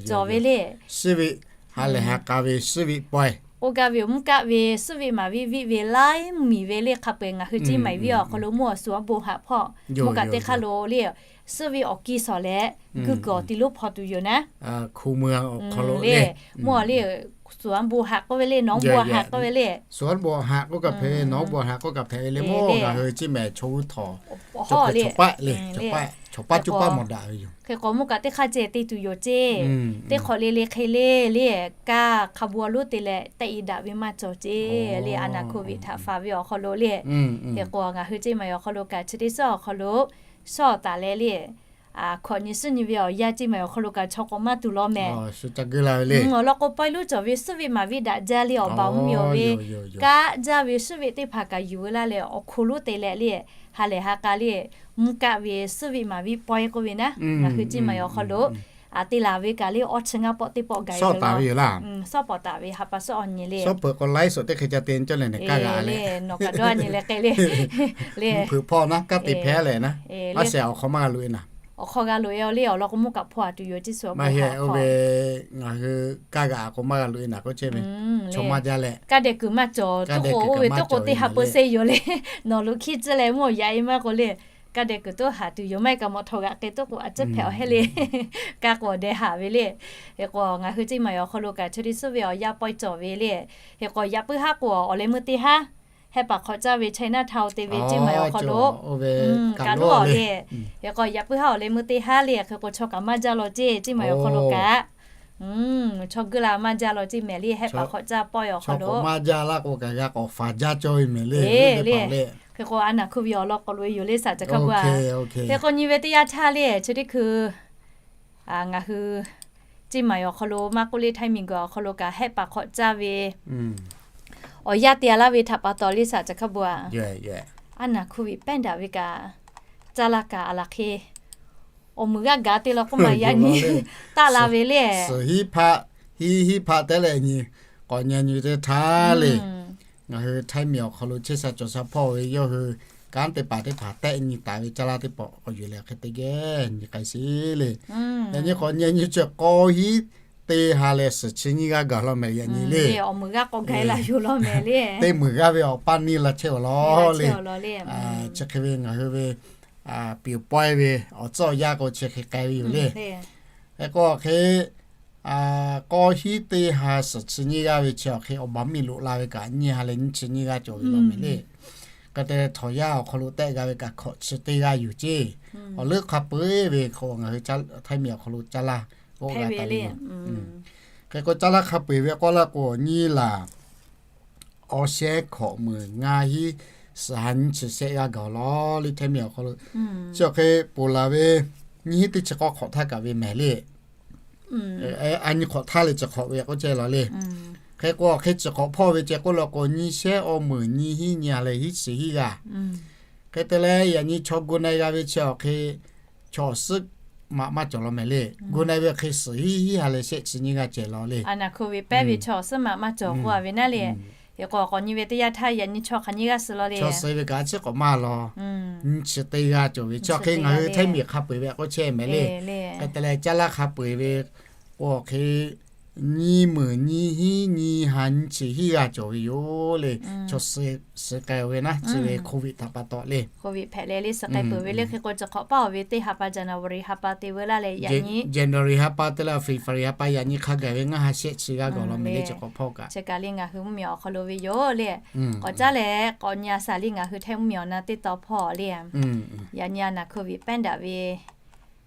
cawˬ ve le. Suhˉ ve ha lehˬ ha k'a ve suhˉ ve pawehˇ k'oˆ gaˇ ve yoˬ. Mvuhˇ kaˆ ve suhˉ ve maˍ viˆ viˆ ve laiˉ miˬ ve le. Hk'a peu eˬ ngaˬ hui ceˇ maˬ viˉ awˬ hk'aw lo mvuhˇ awˬ suhˍ awˇ bon haꞈ hpawˇ, mvuhˇ kaꞈ teˇ hk'aˇ lo le, suhˉ ve awˬ kiˇ shawˍ leh guˇ kuiˬ awˬ ti lonˉ hpaw tuˬ yoˬ naˉ. Hk'u mui awˬ hk'aw lo le, mvuhˇ awˬ le, suhˍ awˇ bon haꞈ k'oˆ ve le, nawˬ bon haꞈ k'oˆ ve le, suhˍ awˇ bon haꞈ k'oˆ kaꞈ hpehꞈ ve, nawˬ bon haꞈ k'oˆ kaꞈ hpehꞈ ve le. Mvuhˇ ngaˬ hui ceˇ maˬ chaw g'uˇ htawˍ, chaw hpaˇ le, chaw hpaˇ cuˇ paˆ mawˬ daꞈ ve yoˬ. Hk'e k'o mvuhˇ kaꞈ teˇ hk'aˇ ceh te tuˬ yoˬ ceˇ. Teˇ hk'awꞈ le le hk'e le le, kaˇ hk'a bon lonˉ te leh tehˆ e daꞈ ve maˇ cawˬ ceˇ le. A naˍ hkoˍ viˆ htaꞈ faˍ ve awˬ hk'aw lo le. Hk'e k'o ngaˬ hui ceˇ maˬ awˬ hk'aw lo kaꞈ chi teˇ suhˉ awˬ hk'aw lo shawˉ taˍ leh le, hkawꞈ nyi suhˉ nyi ve awˬ yanˇ ceˇ maˬ awˬ hk'aw lo kaꞈ chaw k'awꞈ maˇ tuˬ law mehˍ. Awˬ lawn k'o pawehˇ lonˉ cawˬ ve suhˉ ve maˍ viˆ daꞈ jaˇ le, awˬ baˬ mvuhˇ miˬ awˬ ve kaˆ jaˇ ve suhˉ ve teˇ hpaˍ kaꞈ yuˬ veu laˇ leh awˬ hk'oˍ lonˉ te leh le, ha lehˬ ha k'a le, mvuhˇ kaˆ ve suhˉ ve maˍ viˆ pawehˇ k'oˆ ve naˉ, ngaˬ hui ceˇ maˬ awˬ hk'aw lo te laˬ ve kaꞈ le, awˇ chi ngaˇ pawˆ teˇ pawˆ gaˬ e ve law. Shawˉ pawˍ taˍ ve ha pa suhˉ awˬ nyi le, shawˉ peuˬ k'o laiˉ suhˍ teˇ hk'e ca te cawˇ leh ne kaˇ g'a le, nawˬ kaꞈ dawˇ nyi leh k'ai le, le hpeuꞈ hpawˇ naˉ kaˇ te hpehˇ leh naˉ, a shehˍ awˬ hk'aw maˇ g'a loꞈ e naˉ. awˬ hk'aw g'a loꞈ e aw le, awˬ lawn k'o mvuhˇ kaꞈ hpawˇ a tuˬ yoˬ ceˇ suh a k'o, ngaˬ hui kaˇ g'aꞈ k'o maˇ g'a loꞈ e naˍ k'oˆ chehˇ ve, chaw maˇ jaˇ leh, kaˇ dehꞈ kuiˬ maˇ cawˬ, tuˉ k'o oˇ ve tuˉ k'o teˇ ha peu se yoˬ le. Nawˬ lo hkiˇ tcuhˇ leh mvuhˇ awˬ yaꞈ e maˇ k'o le, kaˇ dehꞈ kuiˬ tuˉ haˍ tuˬ yoˬ, maˇ heˆ kaꞈ mawˬ htawˇ g'aꞈ k'e tuˉ k'o a ciˉ hpehꞈ awˬ hehˉ le. Kaˇ k'o awˬ dehꞈ haˍ ve le. Hk'e k'o ngaˬ hui Ceˇ maˬ awˬ hk'aw lo kaꞈ chaw teˇ suhˉ ve awˬ yanˇ pawehˇ cawˬ ve le. Hk'e k'o yaꞈ puiˉ haˉ k'o awˬ leh meuˇ teˇ haˉ hehˆ paˍ hk'awꞈ caˇ ve China Town te ve Ceˇ maˬ awˬ hk'aw lo kaꞈ lo le. Hk'e k'o yaꞈ puiˉ haˉ awˬ leh meuˇ teˇ haˉ le. Hk'e k'o chaw kaꞈ maˇ jaˇ law ceˇ, Ceˇ maˬ awˬ hk'aw lo kaꞈ chaw guˇ la maˇ jaˇ law ceˇ mehˍ le, hehˆ paˍ hk'awꞈ caˇ pawehˇ awˬ hk'aw lo. Maˇ jaˇ laˇ k'o kaꞈ g'a k'awꞈ faˍ jaˇ cawˇ ve mehˍ le, le. Hk'e k'o a naˬ hkuˇ ve awˬ lawn k'awꞈ loꞈ e yoˬ le saˍ caˬ hk'a bu a. Hk'e k'o nyi ve teˇ yanˇ htaˇ le, chi teˇ hkui ngaˬ hui Ceˇ maˬ awˬ hk'aw lo maˇ k'oˆ le, Htaiˇ miˬ guiˬ awˬ hk'aw lo kaꞈ hehˆ paˍ hk'awꞈ caˇ ve awˬ yanˇ te a laˇ ve htaꞈ pa taw le saˍ caˬ hk'a bu a. A naˬ hkuˇ ve pehˉ daꞈ ve kaꞈ, caˇ laˇ kaꞈ a laˬ hk'e awˬ muiˬ g'aˇ gaˬ te la k'oˆ ma yaꞈ nyi taˆ la ve le. Suhˍ hiˉ hpaˆ, hiˉ hiˉ hpaˆ tehˉ leh nyi k'awꞈ nyi nyi teˇ htaˇ le. Ngaˬ hui Htaiˇ miˬ awˬ hk'aw lo chehˇ sha cawˬ sha hpawˇ ve yawˇ hui kanˉ te paˍ teˇ hpaˍ tehˆ nyi taˍ ve caˇ laˇ teˇ pawˆ k'awꞈ yuˬ leh hk'e te geh nyi k'ai sheˍ le. Yaꞈ nyi k'awꞈ nyi nyi chi k'awˇ hiˉ teˇ ha leh suhˍ chi nyiˇ g'aˇ gaˬ law mehˍ yaꞈ nyi le. Teˇ muiˬ g'aˇ ve awˬ paˇ neˇ la chehˇ awˬ lawn le. Chi hk'e ve ngaˬ hui ve piˍ pawehˇ ve awˬ tcuhˉ awˬ yanˇ k'o chi hk'e k'ai ve yoˬ le. Hk'e k'o awˬ hk'e k'awˇ hiˉ teˇ ha suhˍ chi nyiˇ g'aˇ ve chi awˬ hk'e awˬ baˬ miˇ loꞈ la ve kaꞈ nyiˇ ha leh nyiˇ chi nyiˇ g'aˇ cawˬ ve law mehˍ le. Hk'e te leh htawnˍ yaˇ awˬ hk'aw lo tehˆ g'a ve kaꞈ hkawꞈ chi teˇ g'aˇ yoˬ ceˇ. Awˬ leuˉ hk'a peu-eˬ ve hk'e ngaˬ hui Htaiˇ miˬ awˬ hk'aw lo caˇ laˇ k'oˆ g'a taˍ ve yoˬ. Hk'e k'o caˇ laˇ hk'a peu-eˬ ve k'oˆ laˇ k'o nyiˇ laˬ awˇ shehˉ hkawꞈ meuˍ ngaˇ hiˉ suhˍ ha nyiˇ chi shehˆ g'aˇ gaˬ law le Htaiˇ miˬ awˬ hk'aw lo. Chi awˬ hk'e ponˬ laˬ ve nyiˇ hiˉ teˇ chi k'awˇ hk'awꞈ htaˇ kaꞈ ve mehˍ le. A nyi hk'awꞈ htaˇ leh chi hk'awꞈ ve k'oˆ ceh law le. Hk'e k'o awˬ hk'e chi hk'awꞈ hpawˇ ve ceh k'oˆ law k'o nyiˇ shehˉ awˇ meuˍ nyiˇ hiˉ nyi ha leh hiˉ chi hiˉ g'aˇ. Hk'e te leh yaꞈ nyi chaw gu na-e g'a ve chi awˬ hk'e chaw awˬ suhˉ maꞈ maˇ cawˬ law mehˍ le. Gu na-e ve hk'e suhˍ hiˉ hiˉ ha leh shehˆ chi nyiˇ g'aˇ ceh law le. A naˬ hkuˇ ve pehˉ ve chaw awˬ suhˉ maꞈ maˇ cawˬ k'oˆ a ve naˉ le. Hk'e k'o k'awꞈ nyi ve teˇ yanˇ htaˇ yaꞈ nyi chaw hk'aˬ nyiˇ g'aˇ suh law le. Chaw suh ve kaꞈ a ciˉ k'awꞈ maˇ law. Nyiˇ chi teˇ g'aˇ cawˬ ve chi awˬ hk'e ngaˬ hui Htaiˇ miˬ hk'a peu-eˬ ve k'oˆ chehˇ mehˍ le. Hk'e te leh caˇ laˇ hk'a peu-eˬ ve k'o awˬ hk'e nyiˇ meuˍ nyiˇ hiˉ nyiˇ ha nyiˇ chi hiˉ g'aˇ cawˬ ve yoˬ le. Chaw suh k'ai ve naˉ chi ve Covid htaꞈ pa taw le. Covid hpehꞈ leh le suh k'ai peuˬ ve le. Hk'e k'o chi hk'awꞈ paˇ awˬ ve teˇ ha pa January ha pa te veu laˇ leh yaꞈ nyi January ha pa te leh February ha pa yaꞈ nyi hk'a gaˬ ve ngaˇ ha shehˆ chi g'aˇ gaˬ law mehˍ le chi hk'awꞈ hpawˇ kaꞈ. Chi kaꞈ le ngaˬ hui mvuhˇ miˬ awˬ hk'aw lo ve yoˬ le. K'awꞈ caˉ leh k'awꞈ nyi a shaˍ le ngaˬ hui Htaiˇ mvuhˇ miˬ awˬ na teˇ tawn hpawˇ le. Yaꞈ nyi a naˬ Covid pehˉ daꞈ ve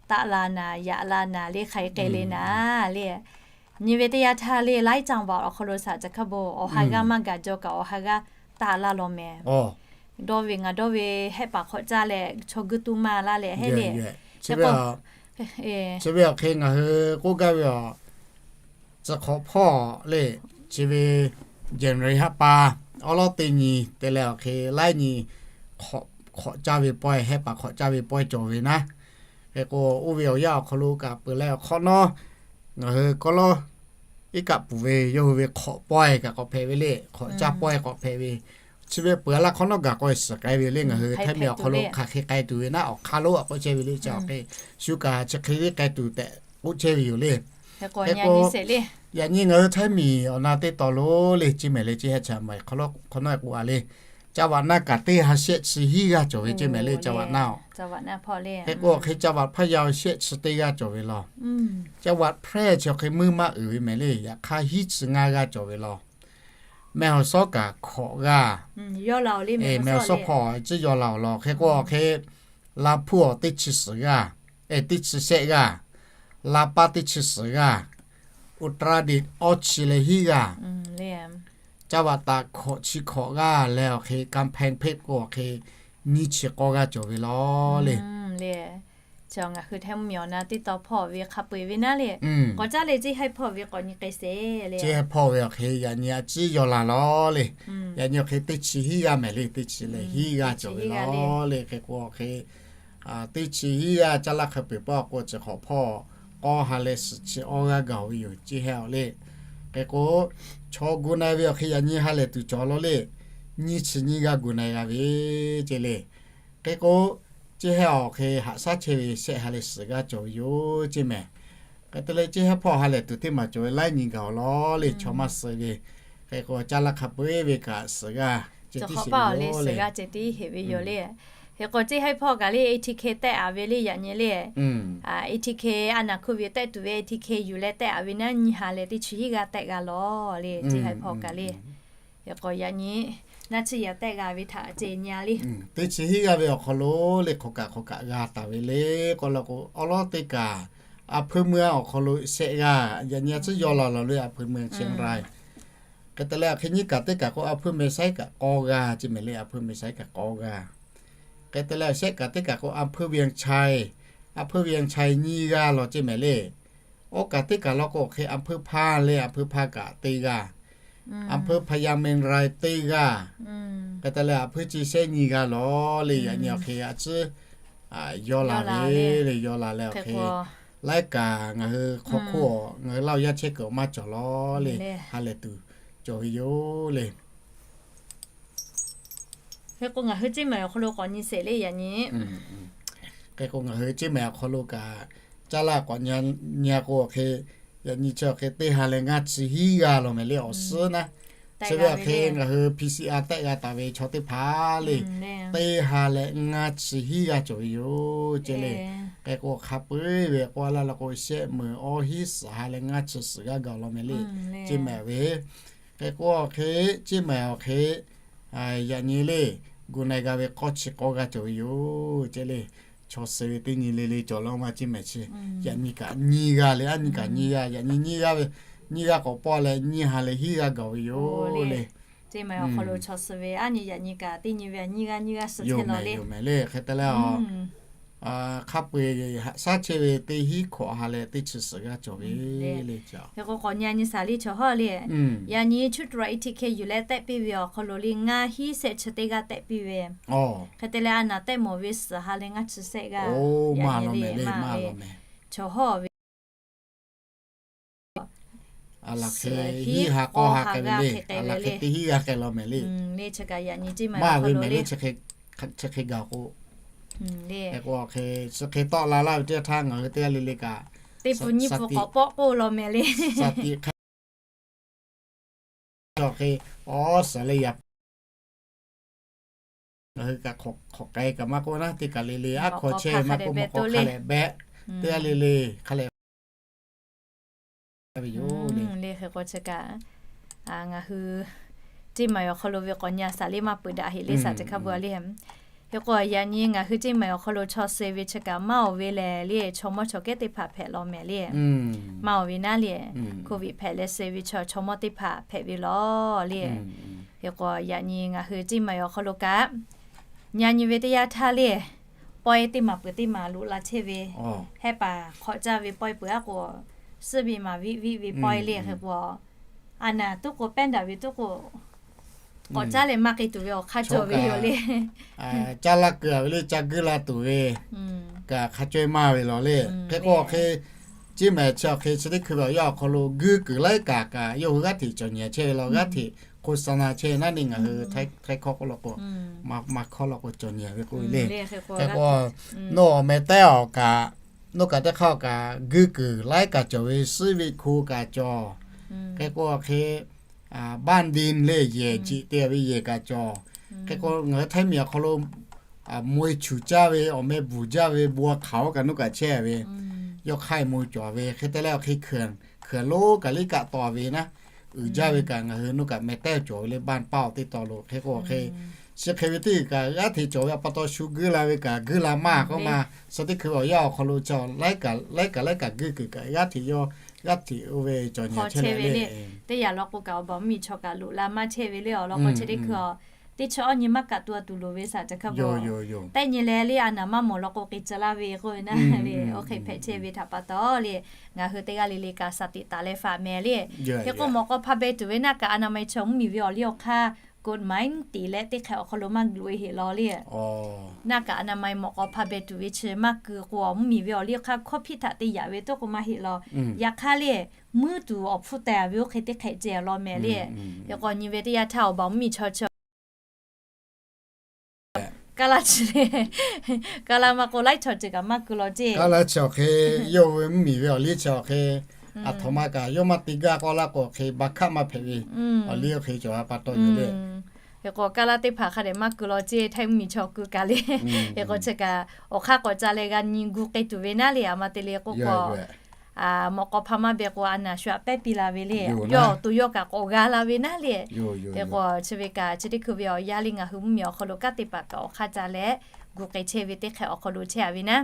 taˆ la naˍ, yaꞈ la naˍ le, hk'aˬ hk'e le naˍ le. Nyi ve teˇ yanˇ htaˇ le laiˉ caˇ vaꞈ awˬ hk'aw lo saˍ caˬ hk'a bo awˬ ha g'aˇ maˇ gaˬ jaw kaꞈ awˬ ha g'aˇ taˆ laˇ law mehˍ. Dawˇ ve ngaˬ dawˇ ve hehˆ paˍ hk'awꞈ caˇ leh chaw guˇ tuˇ maˇ laˇ leh hehˆ le. Chi ve awˬ hk'e ngaˬ hui k'oˆ gaˇ ve awˬ chi hk'awꞈ hpawˇ le, chi ve January ha pa awˉ lawˉ teˇ nyi te leh awˬ hk'e laiˉ nyi hk'awꞈ caˇ ve pawehˇ, hehˆ paˍ hk'awꞈ caˇ ve pawehˇ cawˬ ve naˉ. Hk'e k'o oˇ ve awˬ yanˇ awˬ hk'aw lo kaꞈ peuˬ leh awˬ hk'awꞈ nawˉ ngaˬ hui k'awꞈ lawˉ iˉ kaˆ puˍ ve yawˇ hui ve hk'awꞈ pawehˇ kaꞈ k'awꞈ hpehꞈ ve le, hk'awꞈ caˇ pawehˇ k'awꞈ hpehꞈ ve. Chi ve peuˬ a laˇ hk'awꞈ nawˉ gaˬ k'awehˇ suhˍ k'ai ve le ngaˬ hui Htaiˇ miˬ awˬ hk'aw lo hk'aˬ hk'e k'ai tuˬ ve naˉ awˬ hk'aˇ lo a k'oˆ chehˇ ve le chi awˬ hk'e shu kaꞈ chi hk'e le k'ai tuˬ tehꞈ k'oˆ chehˇ ve yoˬ le. Hk'e k'o yaꞈ nyi ngaˬ hui Htaiˇ miˬ awˬ na teˇ tawn lo le chi mehˍ le chi heh chaꞈ maˬ hk'awꞈ nawˉ k'oˆ a le. Caˇ vaꞈ naˇ kaꞈ teˇ ha shehˆ chi hiˉ g'aˇ cawˬ ve chi mehˍ le caˇ vaꞈ naˇ-oˬ. Hk'e k'o awˬ hk'e caˇ vaꞈ hpaˇ yaˇ shehˆ chi teˇ g'aˇ cawˬ ve law. Caˇ vaꞈ hpehˇ chi awˬ hk'e meuˇ maˇ uiˍ ve mehˍ le yaꞈ hk'aˇ hiˉ chi ngaˇ g'aˇ cawˬ ve law. Meh awˬ sawˉ kaꞈ hk'awꞈ g'aˇ, meh awˬ sawˉ hpawˇ ciˉ yaw la awˬ lawn hk'e k'o awˬ hk'e, Laˇ hpuˇ awˬ teˇ chi suhˍ g'aˇ, teˇ chi shehˆ g'aˇ, Laˇ paˇ teˇ chi suhˍ g'aˇ, Uttarakhand awˇ chi leh hiˉ g'aˇ, caˇ vaꞈ taꞈ hkawꞈ chi hkawꞈ g'aˇ leh awˬ hk'e Kanpheng hpehˇ k'o awˬ hk'e nyiˇ chi k'awˇ g'aˇ cawˬ ve law le. Ngaˬ hui Htaiˇ mvuhˇ miˬ awˬ na teˇ tawn hpawˇ ve hk'a peu-eˬ ve naˉ le. K'awꞈ caˉ leh ciˉ haiˇ hpawˇ ve k'awꞈ nyi k'ai sheˍ le. Ciˉ haiˇ hpawˇ ve awˬ hk'e yaꞈ nyi a ciˉ yaw la law le. Yaꞈ nyi awˬ hk'e teˇ chi hiˉ g'aˇ mehˍ le, teˇ chi leh hiˉ g'aˇ cawˬ ve law le. Hk'e k'o awˬ hk'e teˇ chi hiˉ g'aˇ caˇ laˇ hk'a peu-eˬ pawˆ k'o chi hk'awꞈ hpawˇ k'awˇ ha leh suhˍ chi awˇ g'aˇ gaˬ ve yoˬ ciˉ haiˇ awˬ le. Hk'e k'o chaw gu na-e ve awˬ hk'e yaꞈ nyi ha lehˬ tuˬ cawˬ law le. Nyiˇ chi nyiˇ g'aˇ gu na-e g'a ve ceˇ le. Hk'e k'o Ceˇ hehˉ awˬ hk'e haꞈ shaˉ chehˇ ve shehˆ ha leh suhˍ g'aˇ cawˬ ve yoˬ ceˇ mehˍ. Hk'e te leh, ceˇ hehˉ hpawˇ ha lehˬ tuˬ teˇ maˬ cawˬ ve laiˉ nyi gaˬ awˬ lawn le, chaw maˇ suh ve. Hk'e k'o, caˇ laˇ hk'a peu-eˬ ve kaꞈ suhˍ g'aˇ ceh tiˉ sheˍ ve yoˬ le. Hk'e k'o, ceˇ hehˉ hpawˇ kaꞈ le, A T K tehˆ a ve le yaꞈ nyi le. A T K a naˬ hkuˇ ve tehˆ tuˬ ve A T K yuˬ leh tehˆ a ve naˉ nyi ha leh teˇ chi hiˉ g'aˇ tehˆ g'a lawˬ le, ceˇ hehˉ hpawˇ kaꞈ le. Hk'e k'o, yaꞈ nyi naˉ chi yaꞈ tehˆ g'a ve htaꞈ ceˇ nyi a le. Teˇ chi hiˉ g'aˇ ve awˬ hk'aw lo le hk'awꞈ kaꞈ hk'awꞈ kaꞈ g'a taˍ ve le k'oˆ la k'o, awˉ lawˉ teˇ kaꞈ, a hpui mui awˬ hk'aw lo shehˆ g'aˇ, yaꞈ nyi a tcuhˉ yaw la lawˬ le, a hpui mui Chiang Rai. Hk'e te leh, a hk'e nyiˇ kaꞈ teˇ kaꞈ k'o, a hpui mui saiˉ kaꞈ k'awˇ g'aˇ ceˇ mehˍ le, a hpui mui saiˉ kaꞈ k'awˇ g'aˇ. Hk'e te leh, shehˆ kaꞈ teˇ kaꞈ k'o, a hpui Vientiane, a hpui Vientiane nyiˇ g'aˇ lawˬ ceˇ mehˍ le. Oˇ kaꞈ teˇ kaꞈ law k'o, hk'e a hpui hpaˇ le, a hpui hpaˇ kaꞈ teˇ g'aˇ, a hpui hpaˇ yaˇ mehˍ rai teˇ g'aˇ. Hk'e te leh, a hpui chi shehˆ nyiˇ g'aˇ lawˬ le, yaꞈ nyi awˬ hk'e a tcuhˉ yaw la ve le, yaw la leh awˬ hk'e laiˉ kaꞈ ngaˬ hui hk'aw hk'oˆ a ngaˬ hui Laˇ huˍ yaˇ chehˇ kuiˬ awˬ maˇ cawˬ lawˬ le, ha lehˬ tuˬ cawˬ ve yoˬ le. Hk'e k'o, ngaˬ hui ceˇ mehˍ awˬ hk'aw lo k'awꞈ nyi sheˍ le yaꞈ nyi. Hk'e k'o, ngaˬ hui ceˇ mehˍ awˬ hk'aw lo kaꞈ, caˇ laˇ k'awꞈ nyi a k'o, awˬ hk'e yaꞈ nyi chi awˬ hk'e teˇ ha leh ngaˇ chi hiˉ g'aˇ lawˬ mehˍ le, awˬ suhˉ naˉ. Chi ve awˬ hk'e ngaˬ hui P C R tehˆ g'a taˍ ve chaw teˇ hpaˍ le, teˇ ha leh ngaˇ chi hiˉ g'aˇ cawˬ ve yoˬ ceˇ le. Hk'e k'o, hk'a peu-eˬ ve k'oˆ laˇ la k'o, shehˆ meuˍ awˇ hiˉ suhˍ ha leh ngaˇ chi suhˍ g'aˇ gaˬ lawˬ mehˍ le, ceˇ mehˍ ve. Hk'e k'o, awˬ hk'e ceˇ mehˍ awˬ hk'e yaꞈ nyi le, gu na g'a ve k'awˇ chi k'awˇ g'aˇ cawˬ ve yoˬ ceˇ le. Chaw suh ve teˇ nyi le le cawˬ laˇ ma ceˇ mehˍ chi. Yaꞈ nyi kaꞈ nyiˇ g'aˇ le, aˉ nyi kaꞈ nyiˇ g'aˇ, yaꞈ nyi nyiˇ g'aˇ ve, nyiˇ g'aˇ k'awꞈ pawˆ leh nyiˇ ha leh hiˉ g'aˇ gaˬ ve yoˬ le. Ceˇ mehˍ awˬ hk'aw lo chaw suh ve aˉ nyi yaꞈ nyi kaꞈ teˇ nyi ve nyiˇ g'aˇ nyiˇ g'aˇ suh chehˇ law le. Yoˬ mehˍ le. Hk'e te leh, hk'a peu-eˬ haꞈ shaˉ chehˇ ve teˇ hiˉ hkawꞈ ha leh teˇ chi suhˍ g'aˇ cawˬ ve le. Hk'e k'o, k'awꞈ nyi a nyi shaˍ le chaw hawˉ le. Yaꞈ nyi chuˇ tu ra A T K yuˬ leh tehˆ piˇ ve awˬ hk'aw lo le ngaˇ hiˉ shehˆ chi teˇ g'aˇ tehˆ piˇ ve. Hk'e te leh, a naˬ tehˆ mawˬ ve suhˍ ha leh ngaˇ chi shehˆ g'aˇ yaꞈ nyi le maˇ le. Chaw hawˉ ve a la hk'e hiˉ ha k'awˇ ha k'ai ve le, a la hk'e teˇ hiˉ g'aˇ k'ai law mehˍ le. Maˇ ve mehˍ le, chi hk'e gaˬ k'o, hk'e k'o, hk'e chi hk'e tawˆ la laˇ ve teˇ htaˇ ngaˬ hui teˇ g'aˇ le le kaꞈ, teˇ pfuhˍ nyiˇ pfuhˍ k'awꞈ pawˆ k'oˆ law mehˍ le. Shaˍ tiꞈ hk'e, awˬ hk'e awˉ suhˍ leh yaꞈ ngaˬ hui kaꞈ hk'awꞈ k'ai kaꞈ maˇ k'oˆ naˉ, teˇ kaˬ le le aˉ hk'aw chehˇ maˇ k'oˆ, mawꞈ k'aw hk'a leh behˆ, teˇ g'aˇ le le hk'a leh ve yoˬ le. Hk'e k'o, chi kaꞈ ngaˬ hui ceˇ mehˍ awˬ hk'aw lo ve k'awꞈ nyi a shaˍ le maˇ peuˬ daꞈ heˆ le, shaˍ teˇ hk'a bvuhꞈ le. Hk'e k'o, yaꞈ nyi ngaˬ hui ceˇ mehˍ awˬ hk'aw lo chaw suh ve chi kaꞈ maˇ oˬ ve lehˬ le, chaw mawˇ chaw kehˉ teˇ hpaˍ hpehꞈ law mehˍ le. Maˇ oˬ ve naˉ le, Covid hpehꞈ leh suh ve chaw, chaw mawˇ teˇ hpaˍ hpehꞈ ve law le. Hk'e k'o, yaꞈ nyi ngaˬ hui ceˇ mehˍ awˬ hk'aw lo kaꞈ, nyi a nyi ve teˇ yanˇ htaˇ le, pawehˇ teˇ maˬ peuˬ teˇ maˬ loꞈ la chehˇ ve, hehˉ paˍ hk'awꞈ caˇ ve pawehˇ peuˬ aˉ k'o, suhˉ ve maˍ viˆ viˆ ve pawehˇ le. Hk'e k'o, a naˬ tuˉ k'o, pehˉ daꞈ ve tuˉ k'o, k'awꞈ caˉ leh maˇ k'ai tuˬ ve awˬ hk'aˇ cawˬ ve yoˬ le. Caˇ laˇ kuiˬ a ve le, caˇ guiˇ la tuˬ ve kaꞈ hk'a cawehˇ maˇ ve law le. Hk'e k'o, awˬ hk'e ceˇ mehˍ chi awˬ hk'e chi teˇ hkui ve awˬ yanˇ awˬ hk'aw lo guiˇ kuiˬ laiˉ kaꞈ kaꞈ yawˇ hui g'aˇ hteꞈ cawˬ nyi chehˇ ve law, g'aˇ hteꞈ hk'o sa na chehˇ ve naˉ le, ngaˬ hui htaiˇ hkawˇ k'oˆ law k'o, maˇ hkawˇ law k'o cawˬ nyi ve k'oˆ ve le. Hk'e k'o, nawˬ awˬ meh tehˉ awˬ kaꞈ, nawˬ kaꞈ teˇ hk'aˇ awˬ kaꞈ guiˇ kuiˬ laiˉ kaꞈ cawˬ ve, suhˉ ve hko kaꞈ cawˬ. Hk'e k'o, awˬ hk'e บ้านดิน le, yehˬ jiꞈ te ve yehˬ kaꞈ cawˬ. Hk'e k'o, ngaˬ hui Htaiˇ miˬ awˬ hk'aw lo มวย chuˬ caˇ ve, awˬ meh bvuhˬ jaˇ ve บัวขาว kaꞈ nawˬ kaꞈ chehˇ ve, yawˇ hk'aiˇ มวย cawˬ ve. Hk'e te leh, awˬ hk'e hkuiˬ lonˉ kaꞈ liˇ kaˆ taw ve naˉ, uiˍ jaˇ ve kaꞈ ngaˬ hui nawˬ kaꞈ meh tehˉ cawˬ ve le, บ้านเป้า teˇ taw lo. Hk'e k'o, awˬ hk'e chi hk'e ve teˇ g'uiˬ kaꞈ g'aˇ hteꞈ cawˬ ve, a pa taw shu guiˇ la ve kaꞈ guiˇ la maˇ k'oˆ ma, suh teˇ hkui ve awˬ yanˇ awˬ hk'aw lo chaw laiˉ kaꞈ laiˉ kaꞈ laiˉ kaꞈ guiˇ kuiˬ kaꞈ g'aˇ hteꞈ yawˇ g'aˇ hteꞈ oˇ ve cawˬ nyi chehˇ ve le. Teˇ yanˇ law k'o kaꞈ, awˬ baˬ mvuhˇmiˬ chaw kaꞈ loꞈ la maˇ chehˇ ve le. Awˬ lawn k'o, chi teˇ hkui a teˇ chi awˇ nyi maˇ kaꞈ tu a tuˬ loˍ ve shaˍ teˇ hk'a bvuhꞈ. Teˇ nyi leh le, a naˬ maˇ mawˬ law k'o, k'e tcuh laˇ ve k'oˆ ve naˉ le, oˇ hk'e hpehꞈ chehˇ ve htaꞈ pa taw le, ngaˬ hui teˇ g'aˇ le le kaꞈ shaˍ tiꞈ taˍ leh faˍ mehˍ le. Hk'e k'o, mawꞈ k'aw hpa beh tuˬ ve naˆ kaꞈ อนามัย chaw mvuhˇmiˬ ve awˬ liˇ awˬ hk'aˇ กฎหมาย tiˍ leh teˇ hk'e awˬ hk'aw lo maˇ loꞈ e heˆ law le. Naˆ kaꞈ อนามัย mawꞈ k'aw hpa beh tuˬ ve chi maˇ keu k'o, mvuhˇmiˬ ve awˬ liˇ awˬ hk'aˇ hkawˇ hpiˇ htaꞈ te yaꞈ ve toˆ k'o maˇ heˆ law. Yaꞈ hk'aˇ le, muiˉ tuˬ awˬ hpfuhˇ teh ve oˇ hk'e teˇ hk'e ceh law mehˍ le. Hk'e k'o, nyi ve teˇ yanˇ htaˇ awˬ baˬ mvuhˇmiˬ chaw chi Kaˇ laˇ chi le, kaˇ laˇ maˇ k'oˆ, laiˉ chaw ceuˬ kaꞈ maˇ keu law ceˇ. Kaˇ laˇ chi awˬ hk'e, yawˇ hui mvuhˇmiˬ ve awˬ liˇ chi awˬ hk'e, aˬ htoꞈ ma kaꞈ yawˇ maˇ te gaˇ k'aw laˇ k'o awˬ hk'e, ba hkaˆ maˇ hpehꞈ ve awˬ liˇ awˬ hk'e cawˬ a pa taw yoˬ le. Hk'e k'o, kaˇ laˇ teˇ hpaˍ hk'a dehꞈ maˇ keu law ceˇ, htaiˇ mvuhˇmiˬ chaw keu kaꞈ le. Hk'e k'o, chi kaꞈ awˬ hk'aˇ k'awꞈ ca leh g'a nyi gu k'ai tuˬ ve naˉ le, aˬ ma te le k'oˆ k'o, mawꞈ k'aw hpa maˇ beh k'o, a naˍ shu aꞈ pehˉ piˇ la ve le. Yawˇ awˬ to yawˇ kaꞈ k'awꞈ g'a la ve naˉ le. Hk'e k'o, chi ve kaꞈ chi teˇ hkui ve awˬ yaˇ le, ngaˬ hui mvuhˇmiˬ awˬ hk'aw lo kanˉ teˇ hpaˍ kaꞈ awˬ hk'aˇ ca leh gu k'ai chehˇ ve teˇ hk'e awˬ hk'aw lo chehˇ a ve naˉ.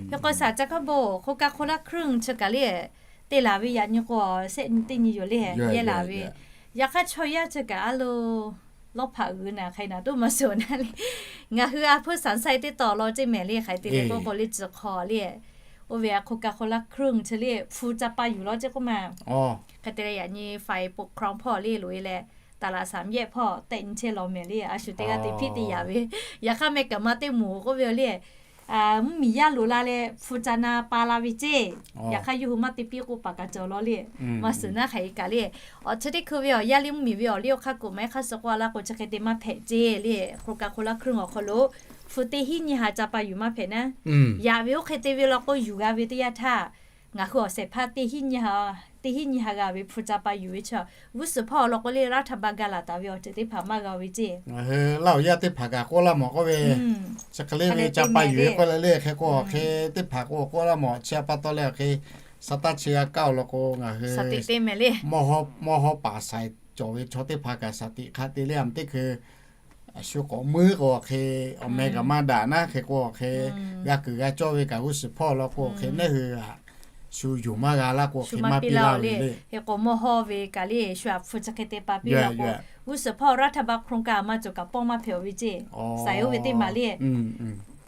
Hk'e k'o, saˍ ca hk'a bon Coca-Cola เครื่อง chi kaꞈ le, te laˬ ve yaꞈ nyi k'o, sehˆ nyi teˇ nyi yoˬ le, yehˇ laˬ ve. Yaꞈ hk'aˇ chaw yaˇ chi kaꞈ a lo lawˇ hpaꞈ g'uiˬ naˍ hk'ai naˍ toˆ maˇ suhˍ naˉ le. Ngaˬ hui a hpuiˇ saˍ saiˇ teˇ taw law ceˇ mehˍ le, hk'ai te le k'oˆ k'o le, tcuh hk'aw le, oˇ ve a Coca-Cola เครื่อง chi le hpu ca pa yuˬ law ceˇ k'oˆ ma. Hk'e te leh yaꞈ nyi ฝ่ายปกครอง hpawˇ le loꞈ e leh, ตลาดสามแยก hpawˇ tehˆ nyi chehˇ law mehˍ le, a shu teˇ g'aˇ te hpiˆ te yaꞈ ve. Yaꞈ hk'aˇ meh kaꞈ maˇ teˇ moˍ k'oˆ ve le, mvuhˇmiˬ yaˇ loꞈ la leh hpu ca na pa la ve ceˇ. Yaꞈ hk'aˇ yawˇ hui maˇ te piˇ k'oˆ paˍ kaꞈ cawˬ law le. Maˇ suhˍ naˉ hk'ai kaꞈ le, awˬ chi teˇ hkui ve awˬ yaˇ le mvuhˇmiˬ ve awˬ liˇ awˬ hk'aˇ k'oꞈ maˇ hk'aˇ suh k'oˆ a laˇ k'o, chi hk'e te maˇ hpehꞈ ceˇ le. Coca-Cola เครื่อง awˬ hk'aw lo hpu teˇ hinˉ nyi ha ca pa yuˬ maˇ hpehꞈ naˉ. Yaꞈ ve oˇ hk'e te ve law k'o, yuˬ g'a ve teˇ yanˇ htaˇ, ngaˬ hui awˬ shehˍ hpaˇ teˇ hinˉ nyi ha, teˇ hinˉ nyi ha g'a ve hpu ca pa yuˬ ve chi, g'uˇ suhˍ hpawˇ awˬ lawn k'o le, รัฐบาล gaˬ laˬ taˍ ve awˬ ceuˬ teˇ hpaˍ maˇ g'a ve ceˇ. Ngaˬ hui Laˇ huˍ yaˇ teˇ hpaˍ kaꞈ k'oˆ laˇ mawˬ k'oˆ ve, chi hk'e le ve ca pa yuˬ ve k'oˆ leh le, hk'e k'o awˬ hk'e teˇ hpaˍ k'o k'oˆ laˇ mawˬ. Chi a pa taw leh awˬ hk'e, sa taˇ chi g'a kaˇ awˬ lawn k'o, ngaˬ hui mawˇ hawˉ paˍ saiˍ cawˬ ve chaw teˇ hpaˍ kaꞈ shaˍ tiꞈ hk'a te le, a teˇ hkui shu k'awꞈ muiˉ k'o awˬ hk'e, awˬ meh kaꞈ maˇ daꞈ naˉ. Hk'e k'o awˬ hk'e, g'a kuiˬ g'a cawˇ ve kaꞈ g'uˇ suhˍ hpawˇ law k'o awˬ hk'e, neˉ hui shu yuˬ maˇ g'a laˇ k'o awˬ hk'e maˇ piˇ laˇ ve le. Hk'e k'o mawˇ hawˉ ve kaꞈ le, shu aꞈ hpu chi hk'e te pa piˇ law k'o, g'uˇ suhˍ hpawˇ รัฐบาล โครงการ maˇ cawˬ kaꞈ pawˇ maˇ hpehꞈ awˬ ve ceˇ. Saiˍ oˇ ve teˇ maˬ le,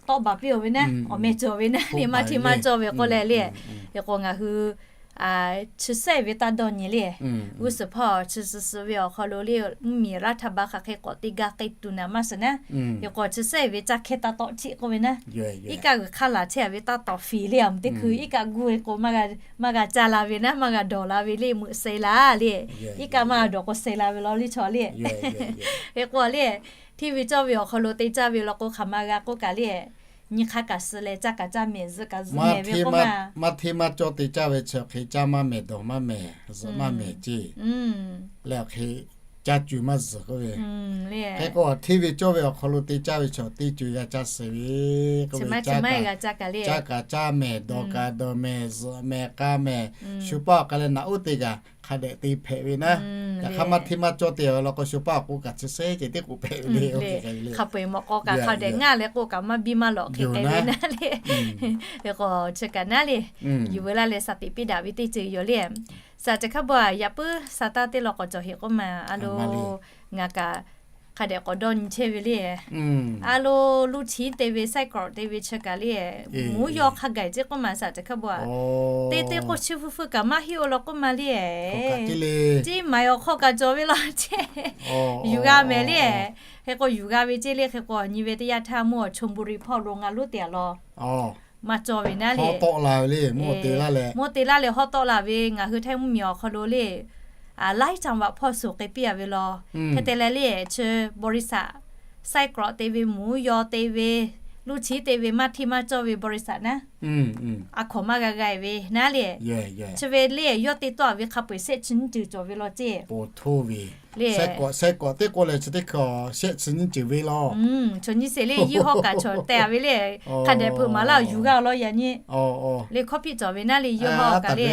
tawˆ baˬ piˇ awˬ ve naˉ, awˬ meh cawˬ ve naˉ le, maˇ hteˇ maˇ cawˇ ve k'oˆ leh le. Hk'e k'o ngaˬ hui chi sehˉ ve taˇ dawˇ nyi le. G'uˇ suhˍ hpawˇ chi suhˍ suhˍ ve awˬ hk'aw lo le, mvuhˇmiˬ รัฐบาล hk'aˬ hk'e k'awꞈ te gaˇ k'ai tuˬ naˍ maˇ suhˍ naˉ. Hk'e k'o chi sehˉ ve caˇ hkehˇ taˇ tawˆ htiˆ k'oˆ ve naˉ. Iˉ kaˆ g'uiˬ hk'aˇ laˬ chehˇ a ve taˇ tawˍ fiˍ le, a mvuhˇ teˇ hkui iˉ kaˆ guˇ ve k'o, maˇ g'a caˇ la ve naˉ, maˇ g'a dawˬ la ve le, meuꞈ seh la le. Iˉ kaˆ maˇ g'a dawˬ k'o seh la ve law le chaw le. Hk'e k'o le, hteˇ ve cawˇ ve awˬ hk'aw lo te caˇ ve law k'o, hk'aˬ ma g'a k'oˆ kaꞈ le, nyi hk'aˇ kaꞈ suh leh caˇ kaꞈ caˇ mehˍ, zuhꞈ kaꞈ zuhꞈ mehˍ ve k'oˆ ma. Maˇ hteˇ maˇ cawˇ te caˇ ve chi awˬ hk'e caˇ maˇ mehˍ, dawˬ maˇ mehˍ, zuhꞈ maˇ mehˍ ceˇ. Leh awˬ hk'e caˇ cuˬ maˇ zuhˬ k'oˆ ve. Hk'e k'o hteˇ ve cawˇ ve awˬ hk'aw lo te caˇ ve chaw teˇ co g'a caˇ suh ve k'oˆ ve, caˇ kaꞈ caˇ mehˍ, dawˬ kaꞈ dawˬ mehˍ, zuhꞈ mehˍ, k'a mehˍ, shu paˇ awˬ k'a leh naꞈ uˉ te kaꞈ hk'a dehꞈ te hpehꞈ ve naˉ. Yaꞈ hk'aˇ maˇ hteˇ maˇ cawˇ te law k'o, shu paˇ awˬ k'o kaꞈ chi sehˉ ceh teˇ k'oꞈ hpehꞈ ve le. Hk'a peu-eˬ mawꞈ k'aw kaꞈ hk'a dehꞈ ngaˇ leh k'oˆ kaꞈ maˇ biˇ maˇ lawꞈ hk'e k'ai ve naˉ le. Hk'e k'o chi kaꞈ naˉ le, yuˬ veu laˇ leh shaˍ tiꞈ piˇ daꞈ ve teˇ ceuˬ yoˬ le. Saˍ ceh hk'a bon a, yaꞈ puiˉ sa taˇ teˇ law k'awꞈ cawˬ heꞈ k'oˆ ma. A lo, ngaˬ kaꞈ hk'a dehꞈ k'awꞈ dawˇ nyi chehˇ ve le. A lo, ลูกชิ้น te ve, ไส้กรอก te ve chi kaꞈ le, mvuhˇ yaw hk'a gaˬ ceˇ k'oˆ ma saˍ ceh hk'a bon a. Te te k'o chi fuiˉ fuiˉ kaꞈ maˇ heˆ-o law k'oˆ ma le. Ceˇ maˍ awˬ hk'aw kaꞈ cawˬ ve law ceˇ. Yuˬ g'a mehˍ le. Hk'e k'o yuˬ g'a ve ceˇ le. Hk'e k'o nyi ve teˇ yanˇ htaˇ mvuhˇ awˬ ชลบุรี hpawˇ lo ngaˬ lonˉ te a law maˇ cawˇ ve naˉ le. Mvuhˇ te laˇ leh hawˉ tawˆ la ve ngaˬ hui htaiˇ mvuhˇmiˬ awˬ hk'aw lo le, laiˉ จังหวัด hpawˇ suhˍ k'ai piˇ a ve law. Hk'e te leh le, chi บริษัท ไส้กรอก te ve, mvuhˇ yaw te ve, ลูกชิ้น te ve maˇ hteˇ maˇ cawˇ ve บริษัท naˉ, a hkawnˍ maˇ g'a g'a ve naˉ le. Chi ve le yawˇ te tawˆ a ve hk'a peu-eˬ shehˆ chi nyiˇ ceuˬ cawˬ ve law ceˇ. Le, ไส้กรอก teˇ k'oˆ leh chi teˇ hkui shehˆ chi nyiˇ ceuˬ ve law. Chaw nyiˇ sheˍ le, yawˇ hawˉ kaꞈ chaw teh a ve le. Hk'a dehꞈ hpeuꞈ maˍ laˇ yuˬ g'a law yaꞈ nyi. Le hkawˇ hpiˆ cawˬ ve naˉ le, yawˇ hawˉ kaꞈ le.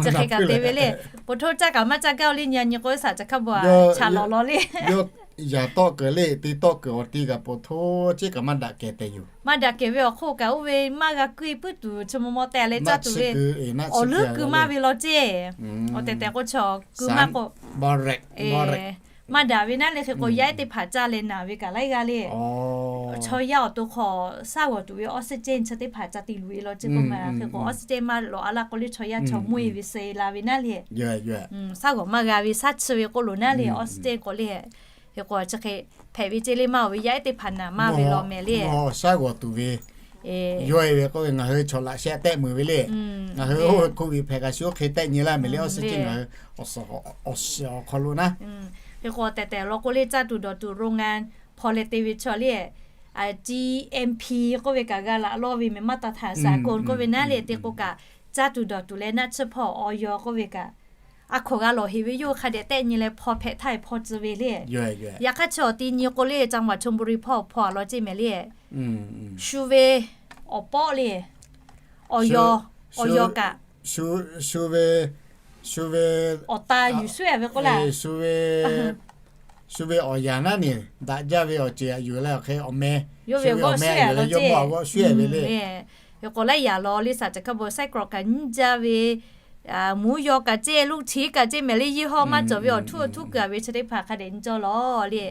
Chi hk'e kaꞈ te ve le. Poˬ htoˇ caˇ kaꞈ maˇ caˇ gaˇ le, nyi a nyi k'o saˍ ceh hk'a bon a, chaꞈ lawˬ law le. Yawˇ yaꞈ tawˆ keu le, te tawˆ keu awˬ ti kaꞈ poˬ htoˇ ceˇ kaꞈ maˇ daꞈ kehˬ tehꞈ yoˬ. Maˇ daꞈ kehˬ ve awˬ hk'oˆ kaꞈ oˇ ve maˇ g'a kuˇ e puiˉ tuˬ chi maw maw teh leh caˇ tuˬ ve, awˬ leuˉ keu maˇ ve law ceˇ. Awˬ tehˬ tehˬ k'o chaw keu maˇ k'o maˇ daꞈ ve naˉ le. Hk'e k'o yaˇ ehˉ teˇ hpaˍ caˇ leh naˬ ve kaꞈ laiˉ g'aˇ le. Chaw yaˇ awˬ to hk'aw shaˉ g'awˬ tuˬ ve ออกซิเจน chi teˇ hpaˍ ca te luˬ e law ceˇ k'oˆ ma. Hk'e k'o ออกซิเจน maˇ lawꞈ a laˇ k'o le chaw yaˇ chaw mvuhˇ e ve suh e la ve naˉ le. Shaˉ g'awˬ maˇ g'a ve shaˉ chi ve k'oˆ loˬ naˉ le, ออกซิเจน k'o le. Hk'e k'o chi hk'e hpehꞈ ve ceˇ le, maˇ oˬ ve yaˇ ehˉ teˇ hpaˍ naˬ maˇ ve law mehˍ le. Shaˉ g'awˬ tuˬ ve yawˇ e ve k'oˆ ve ngaˬ hui chaw laꞈ sheh tehˆ meuˬ ve le. Ngaˬ hui oˇ ve โควิด hpehꞈ kaꞈ shu oˇ hk'e tehˆ nyi laˇ mehˍ le, ออกซิเจน ngaˬ hui awˬ shiˍ awˬ hk'aw lo naˉ. Hk'e k'o tehˬ tehˬ law k'o le caˇ tuˬ dawˬ tuˬ โรงงาน hpaw leh te ve chaw le, GMP k'oˆ ve kaꞈ g'a laꞈ lawˇ ve mehˍ maˇ taˍ htaꞈ saˍ kon k'oˆ ve naˉ le te k'o kaꞈ, caˇ tuˬ dawˬ tuˬ leh naˆ tsuhˇ hpawˇ awˬ yaw k'oˆ ve kaꞈ, a hkawnˍ g'a lawˬ heˍ ve yoˬ. Hk'a dehꞈ tehˆ nyi leh hpaw hpehꞈ htaˇ hpaw tcuh ve le. Yaꞈ hk'aˇ chi awˬ ti nyi k'o le, จังหวัดชลบุรี hpawˇ hpaw a law ceˇ mehˍ le. Shu ve awˬ pawˆ le, awˬ yaw, awˬ yaw kaꞈ, shu ve, shu ve awˬ ta yuˬ shu ve k'oˆ laˇ, shu ve awˬ yanˍ naˉ neˬ daꞈ jaˇ ve awˬ ceuˬ aꞈ yuˬ leh awˬ hk'e awˬ meh, yawˇ ve awˬ g'awˇ shu ve le. Hk'e k'o laiˉ yaꞈ law le สารจังหวัด bawˬ ไส้กรอก kaꞈ nyiˇ jaˇ ve, muˍ yaw kaꞈ ceˇ, ลูกชิ้น kaꞈ ceˇ mehˍ le. Yehˇ hawˇ maˇ cawˬ ve awˬ htuˉ awˬ htuˉ kuiˬ a ve chi teˇ hpaˍ hk'a dehꞈ nyi cawˇ lawˬ le.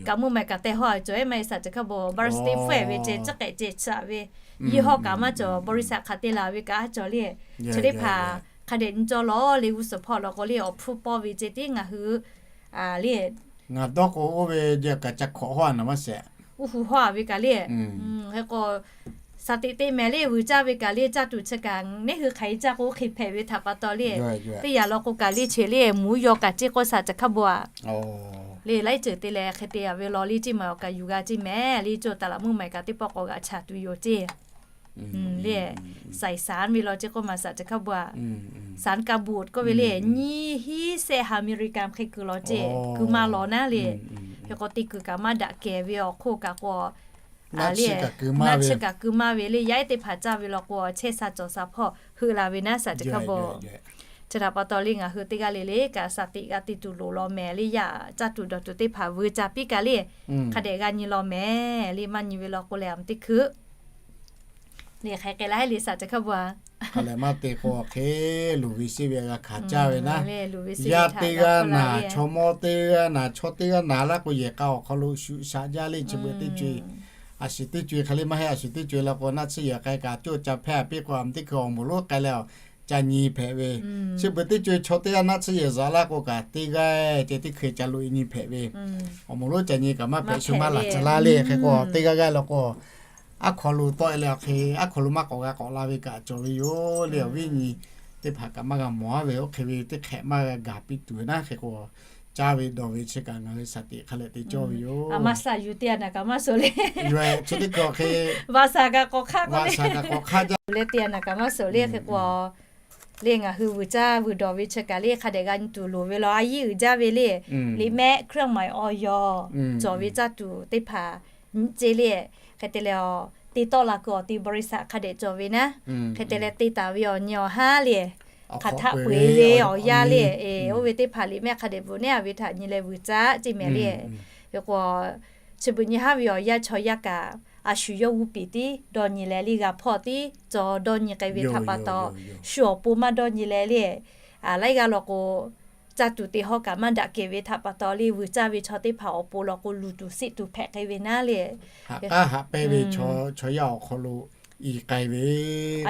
Kaꞈ mvuhˇ maˬ kaꞈ tehˬ hawˇ a cawˬ ehˉ maˇ heˆ สารจังหวัด bawˬ บางที fuˉ ehˍ ve ceh, ciˇ k'ehꞈ ceh chi a ve, yehˇ hawˇ kaꞈ maˇ cawˬ, บริษัท hk'aˬ te laˬ ve kaꞈ a cawˬ le. Chi teˇ hpaˍ hk'a dehꞈ nyi cawˇ lawˬ le. G'uˇ suhˍ hpawˇ law k'o le awˬ hpfuhˇ pawˇ ve ceh tiˉ ngaˬ hui le, ngaˬ dawˇ k'o oˇ ve jaˇ kaꞈ ca hkawꞈ hawˇ a naˍ maˇ sheˍ. Uˇ hu hawˇ a ve kaꞈ le. Hk'e k'o, shaˍ tiꞈ te mehˍ le vuiˬ caˇ ve kaꞈ le, caˇ tuˬ chi kaꞈ neˉ hui hk'aˬ hk'e caˇ k'o hk'e hpehꞈ ve htaꞈ pa taw le, teˇ yaꞈ law k'o kaꞈ le chi le muˍ yaw kaꞈ ceˇ k'oˆ สารจังหวัด a le laiˉ ceuˬ te leh hk'e te a ve law le ceˇ maˬ awˬ kaꞈ yuˬ g'a ceˇ mehˍ le. Cawˇ taˍ laꞈ mvuhˇ maˬ kaꞈ teˇ pawˆ k'awꞈ g'aꞈ chaˍ tuˬ yoˬ ceˇ le. Saiˍ saˍ ve law ceˇ k'oˆ maˬ สารจังหวัด a, สารกันบูด k'oˆ ve le, nyiˇ hiˉ sehˆ ha อเมริกัน hk'e kuiˬ law ceˇ, kuiˬ maˇ law naˉ le. Hk'e k'o te kuiˬ kaꞈ maˇ daꞈ kehˬ ve awˬ hk'oˆ kaꞈ k'o, naˆ tsuhˇ kaꞈ kuiˬ maˇ ve le. Yaˇ ehˉ teˇ hpaˍ caˇ ve law k'o chehˇ sha cawˬ sha hpawˇ heuˆ la ve naˉ สารจังหวัด a. Chi htaꞈ pa taw le ngaˬ hui teˇ g'aˇ le le kaꞈ shaˍ tiꞈ g'a te tuˬ loˍ law mehˍ le. Yaˇ caˇ tuˬ dawˬ tuˬ teˇ hpaˍ vuiˬ caˇ piˇ kaꞈ le, hk'a dehꞈ g'a nyi law mehˍ le. Maˇ nyi ve law k'o leh a teˇ hkui le hk'e k'ai la le สารจังหวัด a. Hk'a lehˬ maˇ te k'o hk'e loˍ ve sheˆ ve g'a hkanˍ caˇ ve naˉ. Yaˇ teˇ g'aˇ naˬ, chaw mawˇ teˇ g'aˇ naˬ, chaw teˇ g'aˇ naˬ laˇ k'o yehˬ k'a awˬ hk'aw lo shuˍ shaꞈ jaˇ le. Chi beuꞈ teˇ co-e, a shuˍ teˇ co-e hk'e le maˇ heˆ. A shuˍ teˇ co-e law k'o naˆ tsuhˇ yehˬ k'ai kaꞈ coˇ ca hpehˇ a piˇ k'o a teˇ hkui awˬ moˍ lonˉ k'ai leh a ca nyi hpehꞈ ve. Chi beuꞈ teˇ co-e chaw teˇ g'aˇ naˆ tsuhˇ yehˬ zuhꞈ laˇ k'o kaꞈ teˇ g'aˇ ceh teˇ hkui ca loꞈ e nyi hpehꞈ ve. Awˬ moˍ lonˉ ca nyi kaꞈ maˇ hpehꞈ shu maˇ laˬ tcuh laˇ le. Hk'e k'o teˇ g'aˇ g'aˇ law k'o aˉ hkaw lo tawˆ e leh awˬ hk'e aˉ hkaw lo maˇ k'awꞈ g'a k'awꞈ la ve kaꞈ cawˬ ve yoˬ le. Awˬ viˉ nyi teˇ hpaˍ kaꞈ maˇ g'a mawˬ a ve oˇ hk'e ve teˇ hk'ehꞈ maˇ g'a gaˬ piˇ tuˬ ve naˉ. Hk'e k'o caˇ ve dawˬ ve chi kaꞈ ngaˬ hui shaˍ tiꞈ hk'a leh te cawˇ ve yoˬ. Maˇ shaˍ yuˬ te a naˬ kaꞈ maˇ suhˍ le. Chi teˇ hkui awˬ hk'e vaꞈ shaˍ kaꞈ k'awꞈ hk'aˆ k'oˆ le, te a naˬ kaꞈ maˇ suhˍ le. Hk'e k'o le ngaˬ hui vuiˬ caˇ vuiˬ dawˬ ve chi kaꞈ le hk'a dehꞈ g'a nyi tuˬ loˍ ve law. A yiˉ uiˍ jaˇ ve le, liꞈ mehˆ เครื่องหมาย ออย cawˬ ve caˇ tuˬ teˇ hpaˍ nyi ceˇ le. Hk'e te leh a te tawˆ la kuiˬ awˬ ti บริษัท hk'a dehꞈ cawˬ ve naˉ. Hk'e te leh te taˍ ve awˬ nyi awˬ haˉ le, hk'aˬ htaˆ peu-eˬ ve awˬ yanˇ le, oˇ ve teˇ hpaˍ liꞈ mehˆ hk'a dehꞈ bvuhꞈ neˉ a ve htaꞈ nyi leh vuiˬ caˇ ceˇ mehˍ le. Hk'e k'o chi beuꞈ nyi haˉ ve awˬ yanˇ chaw yaˇ kaꞈ a shu yawˇ g'uˇ piˍ tiˉ dawˇ nyi leh le g'a hpawˇ tiˉ cawˬ dawˇ nyi k'ai ve htaꞈ pa taw, shu awˬ pon maˇ dawˇ nyi leh le, laiˉ g'aˇ law k'o caˇ tuˬ te hawˇ kaꞈ maˇ daꞈ kehˬ ve htaꞈ pa taw le vuiˬ caˇ ve chaw teˇ hpaˍ awˬ pon law k'o luˬ tuˬ siˆ tuˬ hpehꞈ k'ai ve naˉ le. Haꞈ k'aˉ haꞈ pehnˇ ve chaw yaˇ awˬ hk'aw lo i k'ai ve,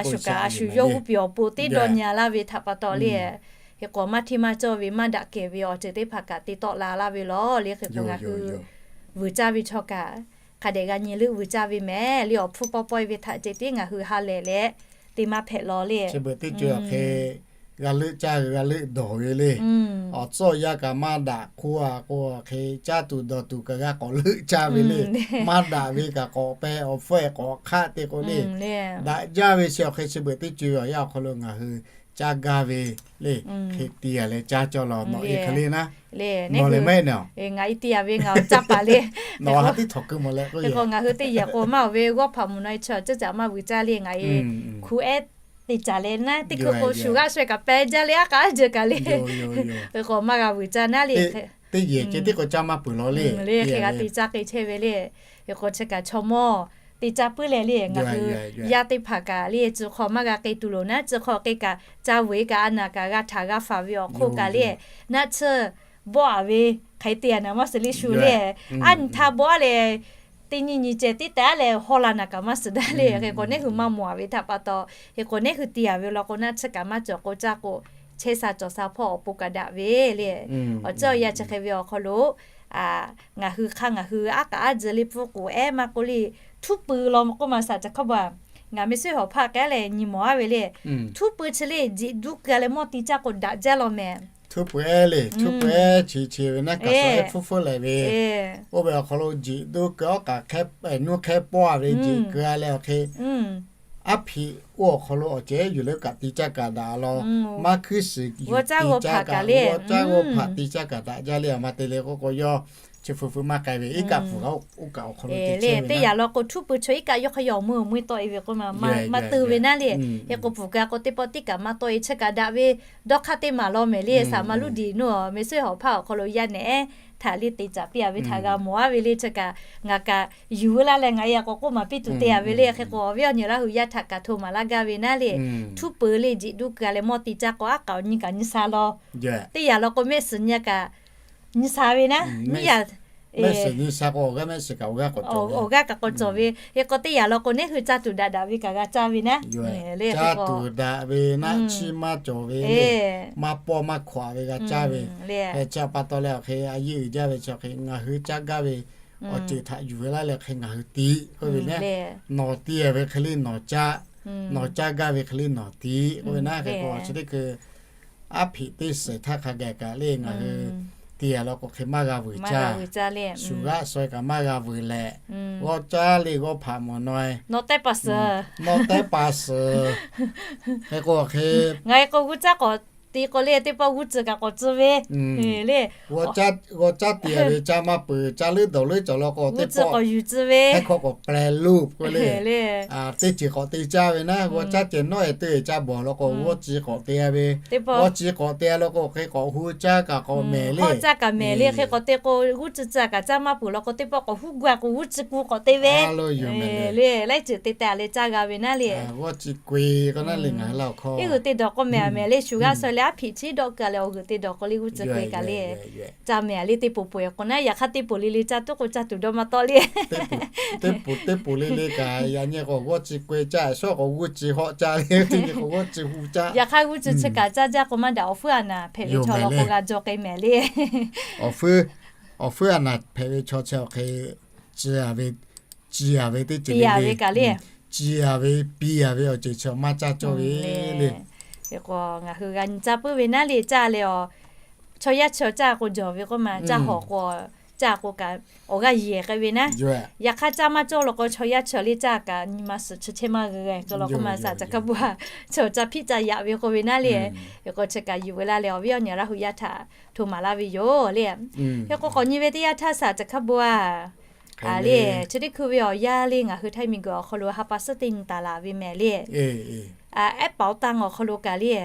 a shu kaꞈ a shu yawˇ g'uˇ piˍ awˬ pon teˇ dawˇ nyi a laˇ ve htaꞈ pa taw le, hk'e k'o maˇ hteˇ maˇ cawˇ ve maˇ daꞈ kehˬ ve awˬ ceuˬ teˇ hpaˍ kaꞈ te tawˆ la laˇ ve law le. Hk'e k'o ngaˬ hui vuiˬ caˇ ve chaw kaꞈ hk'a dehꞈ g'a nyi leuˆ vuiˬ caˇ ve mehˍ le. Awˬ hpfuhˇ pawˇ pawehˇ ve htaꞈ ceh tiˉ ngaˬ hui ha lehˬ leh te maˇ hpehꞈ law le. Chi beuꞈ teˇ co-e awˬ hk'e g'a leuˆ caˇ g'a leuˆ dawˬ ve le. Awˬ tcuhˉ awˬ yanˇ kaꞈ maˇ daꞈ hk'oˆ a k'o hk'e caˇ tuˬ dawˬ tuˬ kaꞈ g'a k'awꞈ leuˆ caˇ ve le. Maˇ daꞈ ve kaꞈ k'awꞈ peh awˬ hpfuhˇ ehˍ k'awꞈ hk'aˆ te k'o le, daꞈ jaˇ ve chi awˬ hk'e chi beuꞈ teˇ co-e awˬ yanˇ awˬ hk'aw lo ngaˬ hui caˇ gaˇ ve le. Hk'e te a leh caˇ cawˇ law nawˬ e hk'e le naˉ. Nawˬ lehˬ maˇ heˆ naˬ. Ngaˬ e te a ve ngaˬ awˬ caˇ paˍ le. Nawˬ ha tiˉ htawnˍ keu mawˬ leh k'oˆ ve k'o ngaˬ hui teˇ yehˬ k'o maˇ oˬ ve g'awˇ hpaꞈ mvuhˬ naw e chaw ceuˇ caꞈ maˇ vuiˬ caˇ le. Ngaˬ e hku ehˉ te caˍ leh naˉ teˇ hkui k'o shu g'aˇ sha kaꞈ peh jaˇ le aˉ k'aˉ jeuˬ kaꞈ le. Hk'e k'o maˇ g'a vuiˬ caˇ naˉ le. Teˇ yehˬ ceh tiˉ k'o caˇ maˇ peuˬ law le. Le hk'e g'a te caˇ k'e chehˇ ve le. Hk'e k'o chi kaꞈ chaw mawˇ te caˇ puiˉ leh le ngaˬ hui yaˇ teˇ hpaˍ kaꞈ le tcuh hk'aw maˇ g'a k'e tuˬ loˍ naˉ. Tcuh hk'aw k'e kaꞈ ca vuiˬ kaꞈ a naˬ kaꞈ g'a htaꞈ g'a faˍ ve awˬ hk'oˆ kaꞈ le naˆ tsuhˇ bawˆ a ve hk'aˬ hk'e te a naˬ maˇ suhˍ le shu le. Aˉ nyi htaˇ bawˆ a leh teˇ nyi nyi ceh tiˉ tehꞈ a leh hawˇ la naˬ kaꞈ maˇ suhˍ daꞈ le. Hk'e k'o neˉ hui maˇ mawˬ a ve htaꞈ pa taw, hk'e k'o neˉ hui te a ve law k'o naˆ tsuhˇ kaꞈ maˇ cawˬ k'o caˇ k'o chehˇ sha cawˬ sha hpawˇ awˬ pon kaꞈ daꞈ ve le. Awˬ tcuhˉ awˬ yanˇ chi hk'e ve awˬ hk'aw lo ngaˬ hui hk'aˇ ngaˬ hui aˉ k'aˉ a jeuˬ le pfuhˇ k'oˍ ehˉ maˇ k'oˆ le, htuˉ pui law k'oˆ maˬ สารจังหวัด a. Ngaˬ meh suhˉ hawˬ hpaˆ k'ai leh nyi mawˬ a ve le. Htuˉ pui chi le jeꞈ duˇ keu a leh mawˇ te caˇ k'o daꞈ jaˇ law mehˍ. Cuˇ peuˬ ehˉ le, cuˇ peuˬ ehˉ chi chi ve naˉ kaꞈ suh ehˉ hpfuhˇ hpfuhˇ leh ve, oˇ ve awˬ hk'aw lo jeꞈ duˇ keu awˉ kaꞈ hk'e, nuˇ hk'ehˇ pawˆ a ve jeꞈ keu a leh awˬ hk'e, aˉ hpiꞈ oˇ awˬ hk'aw lo awˬ ceuˬ yuˬ leh kaꞈ te caˇ kaꞈ daꞈ law. Maˇ hkuiˇ shiˍ yuˬ te caˇ kaꞈ, g'aw caˇ g'aw hpaꞈ te caˇ kaꞈ daꞈ jaˇ le. Aˬ ma te le k'oˆ k'o, yawˇ chi hpfuhˇ hpfuhˇ maˇ k'ai ve, iˉ kaˆ pfuhˍ g'a oˇ kaꞈ awˬ hk'aw lo te le. Teˇ yanˇ law k'o, htuˉ pui chaw iˉ kaˆ yawˇ hk'aˇ yawˇ awˬ meuˇ awˬ meuˇ tawˆ e ve k'oˆ ma, maˇ teuˬ ve naˉ le. Hk'e k'o, pfuhˍ ka k'o teˇ pawˆ tiˉ kaꞈ maˇ tawˆ e, chi kaꞈ daꞈ ve dawˇ hk'aˇ teˇ maˬ law mehˍ le. Saˍ maˍ luˇ diˬ nuˇ a, meh suhˉ hawˍ hpaˇ awˬ hk'aw lo yaˇ nehˬ ehˉ htaꞈ le te caˍ piˇ a ve htaꞈ g'a mawˬ a ve le. Chi kaꞈ ngaˬ kaꞈ yuˬ ve laˇ leh ngaˬ e a k'awꞈ k'oˆ maˍ piˇ tuˬ te a ve le. Hk'e k'o, awˬ viˉ awˬ nyi Laˇ hu yaˇ htaꞈ kaꞈ hto maˍ laˇ gaˇ ve naˉ le. Htuˉ pui le jeꞈ duˇ keu a leh mawˇ te caˇ k'o, aˉ k'aꞈ awˬ nyi kaꞈ nyi sha law. Teˇ yanˇ law k'o, mehˆ suhˍ nyi kaꞈ nyi sha ve naˉ, nyi a, mehˆ suhˍ nyi sha k'o, awˬ g'aˇ mehˆ suhˍ kaꞈ awˬ g'aˇ kaꞈ k'awꞈ cawˬ ve. Hk'e k'o, teˇ yanˇ law k'o, neˉ hui caˇ tuˬ daꞈ daꞈ ve kaꞈ g'a caˇ ve naˉ, caˇ tuˬ daꞈ ve naˉ, chiˇ maˇ cawˬ ve le, maˇ pawˆ maˇ hkawꞈ ve g'a caˇ ve. Hk'e chi pa taw leh awˬ hk'e a yeˇ uiˍ jaˇ ve chi hk'e ngaˬ hui caˇ gaˇ ve awˬ ceuˬ htaꞈ yuˬ ve laˇ leh hk'e ngaˬ hui tiꞈ k'oˆ ve le. Nawˬ te ve hk'e le nawˬ caˇ, nawˬ caˇ gaˇ ve hk'e le nawˬ tiꞈ k'oˆ ve naˉ. Hk'e k'o chi teˇ hkui aˉ hpiꞈ teˇ suhˍ htaˇ hk'a gaˬ kaꞈ le ngaˬ hui te a law k'o hk'e maˇ g'a vuiˬ caˇ, shu g'aˆ saweh kaꞈ maˇ g'a vuiˬ leh, g'awˇ caˇ le g'awˇ hpaꞈ mawˬ naweh, nawˬ teh pa suhˍ, nawˬ teh pa suhˍ. Hk'e k'o hk'e ngaˬ e k'o g'uˇ caˇ k'awꞈ te k'o le, teˇ pawˆ g'uˇ tcuh kaꞈ k'awꞈ tcuh ve le. G'awˇ caˇ te ve caˇ maˇ peuˬ, caˇ leuˉ dawˬ leuˉ cawˬ law k'o, teˇ pawˆ hk'aw yuˬ tcuh ve, hk'e hk'aw k'awꞈ pleh loˇ k'oˆ le. Teˇ ceuˬ k'awꞈ te caˇ ve naˉ, g'awˇ caˇ ceh nawˉ e te caˇ bawˬ law k'o, g'awˇ ci k'awꞈ te ve, g'awˇ ci k'awꞈ te law k'o, hk'e k'awꞈ hu caˇ kaꞈ k'awꞈ mehˍ le. Hawˇ caˇ kaꞈ mehˍ le. Hk'e k'awꞈ te k'o, g'uˇ tcuh caˇ kaꞈ caˇ maˇ peuˬ law k'o, teˇ pawˆ k'awꞈ huˉ gu a k'o, g'uˇ ci ku k'awꞈ te ve le. Laiˉ ceuˬ te te a leh caˇ g'a ve naˉ le. Iˉ g'uiˬ te dawˬ k'o mehˍ a mehˍ le, shu g'aˆ saweh leh aˉ hpiꞈ chi dawˆ keu a leh awˬ g'uiˬ te dawˬ k'o le g'uˇ ci k'o e kaꞈ le. Caˇ mehˍ a le teˇ poˬ poˬ e k'o naˉ, yaꞈ hk'aˇ teˇ poˬ le le caˇ tuˉ k'o caˇ tuˬ dawˇ maˇ tawˆ le. Teˇ poˬ teˇ poˬ le le kaꞈ yaꞈ nyi k'o g'awˇ ci k'o e caˇ shawˉ k'o g'uˇ ci hawˆ caˇ le, teˇ nyi k'o g'awˇ ci hu caˇ. Yaꞈ hk'aˇ g'uˇ ci chi kaꞈ caˇ jaˇ k'o maˇ daꞈ, awˬ fuiˉ a naˍ hpehꞈ ve chaw law k'o g'a jaw k'ai mehˍ le. Awˬ fuiˉ a naˍ hpehꞈ ve chaw chi awˬ hk'e ci a ve, ci a ve teˇ ceuˬ le le, ci a ve piˇ a ve awˬ ceuˬ chi maˇ caˇ cawˇ ve le. Hk'e k'o ngaˬ hui g'a nyi caˇ puiˉ ve naˉ le, caˇ leh awˬ chaw yaˇ chi caˇ k'o jawˬ ve k'oˆ ma, caˇ hawˬ k'o caˇ k'o kaꞈ awˬ g'aˇ yehˬ k'ai ve naˉ. Yaꞈ hk'aˇ caˇ maˇ cawˇ law k'o chaw yaˇ chi le caˇ kaꞈ nyi ma suhˍ chi chehˇ maˇ g'a k'o law k'oˆ ma, saˍ caˬ hkaˇ bon a chi awˬ caˇ hpiˆ caˇ yaꞈ ve k'oˆ ve naˉ le. Hk'e k'o chi kaꞈ yuˬ ve laˇ leh awˬ viˉ awˬ nyi Laˇ hu yaˇ htaꞈ hto maˍ laˇ ve yoˬ le. Hk'e k'o k'awꞈ nyi ve teˇ yanˇ htaˇ saˍ caˬ hkaˇ bon a le, chi teˇ hkui ve awˬ yanˇ le ngaˬ hui htaiˇ miˬ guiˬ awˬ hk'aw lo ha pa suhˉ teˇ nyi taˍ laˬ ve mehˍ le. Ehˉ paoˍ taˇ awˬ hk'aw lo kaꞈ le,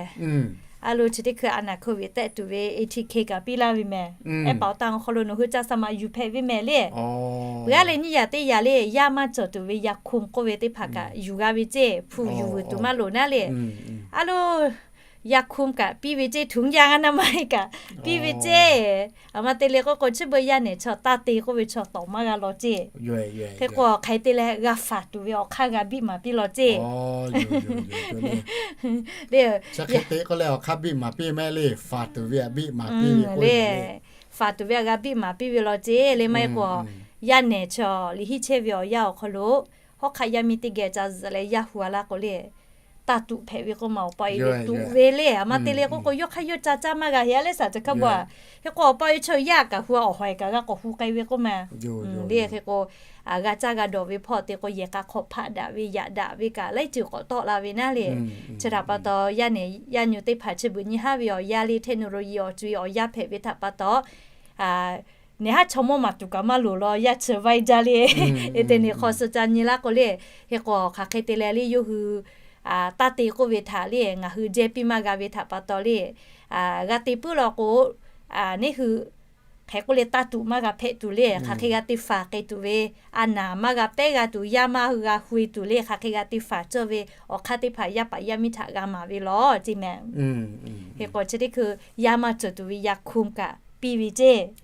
a lo chi teˇ hkui a naˍ hkui ve tehꞈ tuˬ ve A T K kaꞈ piˇ laˇ ve mehˍ. Ehˉ paoˍ taˇ awˬ hk'aw lo nawˬ hui caˇ sa maꞈ yuˬ hpehꞈ ve mehˍ le. Peuˬ a leh nyiˇ yaꞈ teˇ yaꞈ le yaˇ maˇ cawˬ tuˬ ve yaꞈ hkuˆ k'oˆ ve teˇ hpaˍ kaꞈ yuˬ g'a ve ceˇ, hpu yuˬ vuiˬ tuˬ maˇ loˍ naˉ le. A lo yaꞈ hkuˆ kaꞈ piˇ ve ceˇ, ถุงยางอนามัย kaꞈ piˇ ve ceˇ. Aˬ ma te le k'oˆ k'o, chi beuꞈ yaˇ nehˬ chaw taˇ te k'oˆ ve chaw tawˍ maˇ g'a law ceˇ. Hk'e k'o hk'aˬ hk'e te leh g'a faˍ tuˬ ve awˬ hk'aˇ g'a biˇ maˍ piˇ law ceˇ. Chi hk'e te k'oˆ leh awˬ hk'aˇ biˇ maˍ piˇ mehˍ le, faˍ tuˬ ve a biˇ maˍ piˇ ve le. Faˍ tuˬ ve a g'a biˇ maˍ piˇ ve law ceˇ le. Maˇ heˆ k'o, yaˇ nehˬ chaw liꞈ hiˆ chehˇ ve awˬ yanˇ awˬ hk'aw lo hawˉ hk'aˆ yaˇ miˇ teˇ geh ca zuhꞈ leh yaˇ hu a laˇ k'o le, taˇ tuꞈ hpehꞈ ve k'oˆ ma, awˬ pa e ve tuꞈ ve le. Aˬ ma te le k'oˆ k'o, yawˇ hk'aˇ yawˇ ca caˇ maˇ g'a heˆ a leh saˍ caˬ hkaˇ bon a. Hk'e k'o awˬ pa e chaw yaˇ kaꞈ hu a, awˬ hawˍ e kaꞈ g'a k'awꞈ hu k'ai ve k'oˆ ma. Le hk'e k'o, g'a caˇ g'a dawˬ ve hpawˇ te k'o yehˬ k'a hk'awꞈ hpaˆ daꞈ ve yaꞈ daꞈ ve kaꞈ laiˉ ceuˬ k'awꞈ tawˆ la ve naˉ le. Chi htaꞈ pa taw yaˇ nehˬ yaˇ nyu teˇ hpaˍ chi beuꞈ nyi haˉ ve awˬ yanˇ le technology awˬ co e awˬ yanˇ hpehꞈ ve htaꞈ pa taw, nehˬ haˉ chaw mawˇ maˍ tuˬ kaꞈ maˇ loˍ law, yaˇ chi vaiˇ jaˇ le. E te nehˬ hk'aw suh ca nyi laˇ k'o le. Hk'e k'o hk'aˬ hk'e te leh le yawˇ hui taˇ te k'oˆ ve htaꞈ le ngaˬ hui jehˇ piˇ maˇ g'a ve htaꞈ pa taw le, g'a te puiˉ law k'o, neˇ hui hk'e k'oˆ leh taˇ tuꞈ maˇ g'a hpehꞈ tuˬ le. Hk'aˬ hk'e g'a te faˍ k'ai tuˬ ve, a naˍ maˇ g'a pehˉ g'a tuˬ, yaˇ maˇ g'a hu e tuˬ le. Hk'aˬ hk'e g'a te faˍ cawˇ ve awˬ hk'aˇ teˇ hpaˍ yaˇ paˍ yaˇ miˇ htaꞈ g'a maˍ ve law ceˇ mehˍ. Hk'e k'o chi teˇ hkui yaˇ maˇ cawˬ tuˬ ve yaꞈ hkuˆ kaꞈ piˇ ve ceˇ.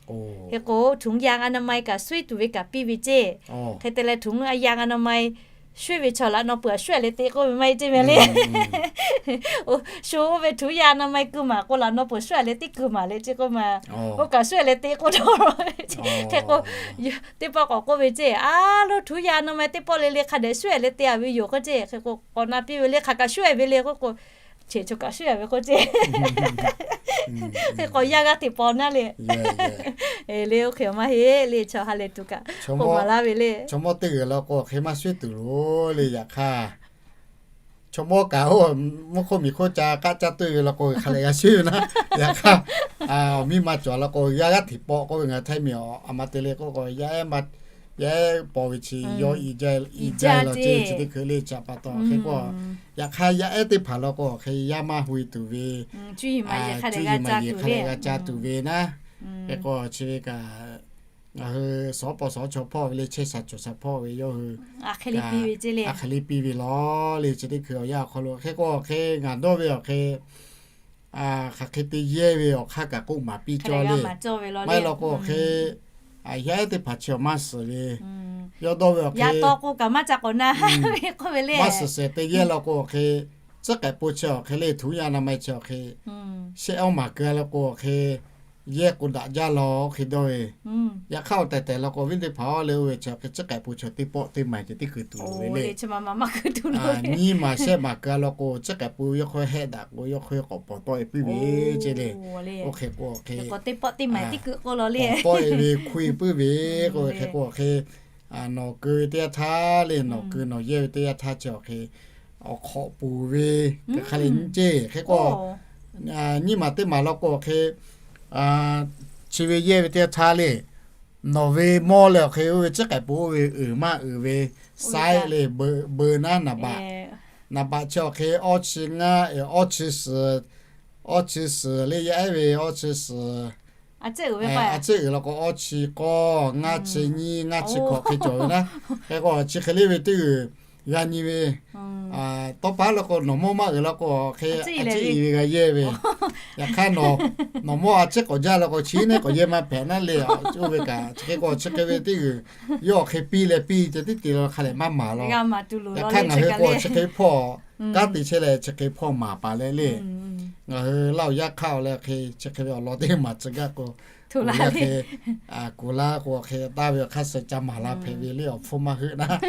Hk'e k'o ถุงยางอนามัย kaꞈ shueˇ tuˬ ve kaꞈ piˇ ve ceˇ. Hk'e te leh ถุงยางอนามัย shueˇ ve chaw laꞈ naw peuˬ a shueˇ leh te k'oˆ ve maˇ heˆ ceˇ mehˍ le. Shu oˇ ve ถุงยางอนามัย keu maˍ k'o laꞈ naw peuˬ shueˇ leh teˇ keu maˍ le ceˇ k'oˆ ma. Oˇ kaꞈ shueˇ leh te k'oˆ dawˇ. Hk'e k'o teˇ pawˆ k'awꞈ k'oˆ ve ceˇ, a lo ถุงยางอนามัย teˇ pawˆ le le hk'a dehꞈ shueˇ leh te a ve yoˬ k'oˆ ceˇ. Hk'e k'o k'awꞈ na piˇ ve le, hk'aˬ kaꞈ shueˇ ve le k'oˆ k'o, cheꞈ chaw kaꞈ shueˇ ve k'oˆ ceˇ. Hk'e k'o yaˇ g'aˇ hteꞈ paw naˉ le. Le oˇ hk'e maˇ heˆ le, chaw ha lehˬ tuˬ kaꞈ k'oˆ maˍ laˇ ve le. Chaw mawˇ teˇ g'uiˬ law k'o hk'e maˇ suhˉ tuˬ loˬ le. Yaꞈ hk'aˇ chaw mawˇ kaꞈ oˇ mvuhˇ hk'oˆ miˬ hk'oˆ ca k'aˆ caˇ tuˬ ve law k'o hk'a lehˬ g'a shuˉ ve naˉ. Yaꞈ hk'aˇ, awˬ miˇ ma cawˬ law k'o yaˇ g'aˇ hteꞈ paw k'oˆ ve ngaˬ htaiˇ miˬ a ma te le k'oˆ k'o, yaˇ ehˉ paw ve chi yawˇ i jaˇ law ceˇ, chi teˇ hkui le. Chi pa taw hk'e k'o, yaꞈ hk'aˇ yaˇ ehˉ teˇ hpaˍ law k'o hk'e yaˇ maˇ hui tuˬ ve, cuˇ yiˍ maˍ yiˍ hk'a lehˬ g'a ca tuˬ ve naˉ. Hk'e k'o chi ve kaꞈ ngaˬ hui suhˉ paw suhˉ chaw hpawˇ ve le, chehˇ sha cawˬ sha hpawˇ ve yawˇ hui a hk'e le piˇ ve lawˬ le. Chi teˇ hkui awˬ yanˇ awˬ hk'aw lo hk'e k'o hk'e ngaˬ dawˇ ve awˬ hk'e hk'aˬ hk'e te yehˇ ve awˬ hk'aˇ kaꞈ k'oˆ maˍ piˇ cawˇ le. Maˇ heˆ law k'o hk'e yaˇ ehˉ teˇ hpaˍ chi awˬ maˇ suhˍ ve, yawˇ dawˇ ve awˬ hk'e maˇ suhˍ shehˍ te yehˇ law k'o awˬ hk'e, tcuhˉ k'ehꞈ po chi awˬ hk'e le, htuˍ yaˇ na ma chi awˬ hk'e shehˆ awˇ maˍ keu law k'o awˬ hk'e yehˇ k'o daꞈ jaˇ law oˇ hk'e dawˇ ve. Yaꞈ hk'aˇ awˬ tehˬ tehˬ law k'o viˉ teˇ hpaˍ a le oˇ ve chi hk'e tcuhˉ k'ehꞈ po chi teˇ pawˆ teˇ maˬ ceh teˇ hkui tuˬ loˍ ve le. Nyiˇ maˬ shehˆ maˬ keu law k'o tcuhˉ k'ehꞈ po yawˇ hk'aw hehˆ daꞈ k'o yawˇ hk'aw k'awꞈ pawˍ tawˆ e puiˉ ve ceˇ le. Oˇ hk'e k'o hk'e teˇ pawˆ teˇ maˬ teˇ hkui k'oˆ law le, k'awꞈ tawˆ e ve hkuˇ e puiˉ ve k'o hk'e k'o hk'e nawˬ keu ve teˇ yanˇ htaˇ le, nawˬ keu nawˬ yehˇ ve teˇ yanˇ htaˇ chi awˬ hk'e awˬ hk'awꞈ ponˬ ve hk'e hk'a lehˬ nyi ceˇ. Hk'e k'o nyiˇ maˬ teˇ maˬ law k'o awˬ hk'e chi ve yehˇ ve teˇ yanˇ htaˇ le, nawˬ ve mawˇ leh awˬ hk'e oˇ ve tcuhˉ k'ehꞈ po oˇ ve uiˍ maˇ uiˍ ve saiˉ le, beu naˉ naˍ baꞈ, naˍ baꞈ chi awˬ hk'e awˇ chi ngaˇ, awˇ chi suhˍ, awˇ chi suhˍ le yaˇ ehˉ ve awˇ chi suhˍ, a ciˉ uiˍ law k'o awˇ chi k'awˇ, ngaˇ chi nyiˇ, ngaˇ chi hkawꞈ hk'e cawˬ ve naˉ. Hk'e k'o chi hk'e le ve teˇ g'uiˬ g'a nyi ve tawˇ paˉ law k'o nawˬ mawˇ maˇ uiˍ law k'o hk'e a ciˉ uiˍ ve g'a yehˇ ve. Yaꞈ hk'aˇ nawˬ mawˇ a ciˉ k'awꞈ jaˇ law k'o chi neˉ k'awꞈ yehˇ maˇ hpehꞈ naˉ le. Oˇ ve kaꞈ chi hk'e k'o chi hk'e ve teˇ g'uiˬ yawˇ awˬ hk'e piˇ leh piˇ ceh tiˉ te la hk'a lehˬ maˇ maˍ law. Yaꞈ hk'aˇ ngaˬ hui k'o chi hk'e hpawˇ kanˉ te chehˇ leh chi hk'e hpawˇ maˍ paˍ leh le. Ngaˬ hui Laˇ huˍ yaˇ hk'aˇ awˬ leh hk'e chi hk'e ve awˬ lawn teˇ maˬ tcuh gaˇ k'o, kuˬ laˇ k'o hk'e taˇ ve awˬ hk'aˇ suh ca maˍ la hpehꞈ ve le awˬ hpfuhˇ maˇ heuˆ naˉ.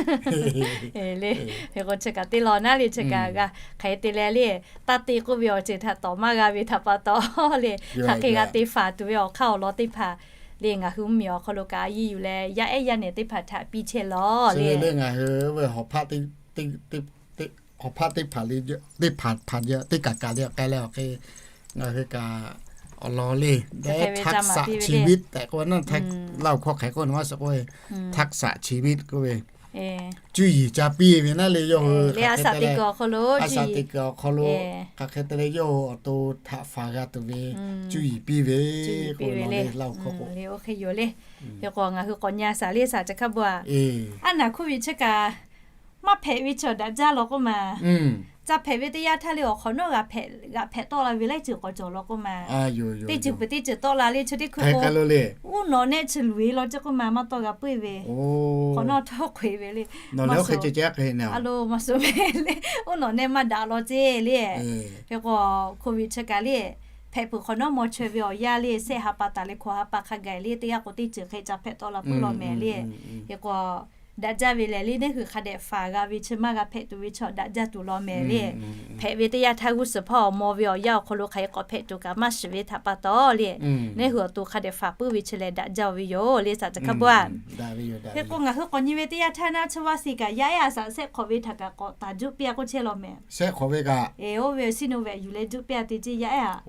Hk'e k'o chi kaꞈ teˇ lawn naˉ le chi kaꞈ g'a hk'e te leh le, taˇ te k'oˆ ve awˬ ceuˬ htaꞈ tawˍ maˇ g'a ve htaꞈ pa taw le, hk'aˬ hk'e g'a te faˍ tuˬ ve awˬ hk'aˇ awˬ lawn teˇ hpaˍ le ngaˬ hui mvuhˇmiˬ awˬ hk'aw lo kaꞈ a yiˇ yuˬ leh yaˇ ehˉ yaˇ nehˬ teˇ hpaˍ htaꞈ piˇ chehˇ lawˬ le. Ngaˬ hui ve awˬ hpaˆ teˇ hpaˍ le, teˇ hpaˍ hpaˍ teˇ kaˬ kaˬ le awˬ k'ai leh awˬ hk'e ngaˬ hui kaꞈ awˬ lawn le, ทักษะชีวิต tehꞈ k'oˆ ve naˉ, Laˇ huˍ hkawˇ hk'e k'oˆ ve naˉ ma suh k'oˆ ve, ทักษะชีวิต k'oˆ ve cuˇ yiˍ ca piˇ ve naˉ le yawˇ hui a shaꞈ teꞈ kuiˬ awˬ hk'aw lo, a shaꞈ teꞈ kuiˬ awˬ hk'aw lo hk'aˬ hk'e te leh yawˇ hui awˬ to htaꞈ faˍ g'a tuˬ ve cuˇ yiˍ piˇ ve k'oˆ ve le Laˇ huˍ hkawˇ k'o le. Oˇ hk'e yoˬ le. Hk'e k'o ngaˬ hui k'awꞈ nyi a shaꞈ le shaꞈ chi hk'a bvuhꞈ a, aˉ naˬ hk'oˆ ve chi kaꞈ maˇ hpehꞈ ve chaw daꞈ jaˇ law k'oˆ ma. Ca hpehꞈ ve teˇ yanˇ htaˇ le awˬ hk'awꞈ nawˉ g'a hpehꞈ tawˆ la ve laiˉ ceuˬ k'awꞈ cawˬ law k'oˆ ma. Teˇ ceuˬ peuˬ teˇ ceuˬ tawˆ la le chi teˇ hkui k'o, uˉ nawꞈ nehˆ chi luˬ e law ceh k'oˆ ma maˇ tawˆ g'a puiˉ ve. Hk'awꞈ nawˉ htawˇ k'oꞈ e ve le. A lo ma suhˍ ve le, uˉ nawꞈ nehˆ maˇ daꞈ law ceh le. Hk'e k'o, โควิด chi kaꞈ le, hpehꞈ peuˬ hk'awꞈ nawˉ maw chaweh ve awˬ yanˇ le, shehˆ ha pa taˍ leh hkawꞈ ha pa hk'a gaˬ le teˇ g'aˇ k'o teˇ ceuˬ hk'e ca hpehꞈ tawˆ la puiˉ law mehˍ le. Hk'e k'o daꞈ jaˇ ve lehˬ le, neˇ hui hk'a dehꞈ faˍ g'a ve chi maˇ g'a hpehꞈ tuˬ ve chaw daꞈ jaˇ tuˬ law mehˍ le. Hpehꞈ ve teˇ yanˇ htaˇ g'uˇ suhˍ hpawˇ awˬ maw ve awˬ yanˇ awˬ hk'aw lo hk'aˬ hk'e k'awꞈ hpehꞈ tuˬ kaꞈ maˇ shiˍ ve htaꞈ pa taw le, neˇ hui awˬ to hk'a dehꞈ faˍ puiˉ ve chi lehˬ daꞈ jaˇ ve yoˬ le shaꞈ chi hk'a bvuhꞈ. Hk'e k'o ngaˬ hui k'awꞈ nyi ve teˇ yanˇ htaˇ naˉ chi vaˇ shiˍ kaꞈ yaˇ ehˉ a shaꞈ shehˆ hk'awꞈ ve htaꞈ kaꞈ k'awꞈ taˍ juˆ piˇ a k'oˆ chehˇ law mehˍ. Oˇ ve Sinovac yuˬ leh juˆ piˇ a te ceˇ yaˇ ehˉ a.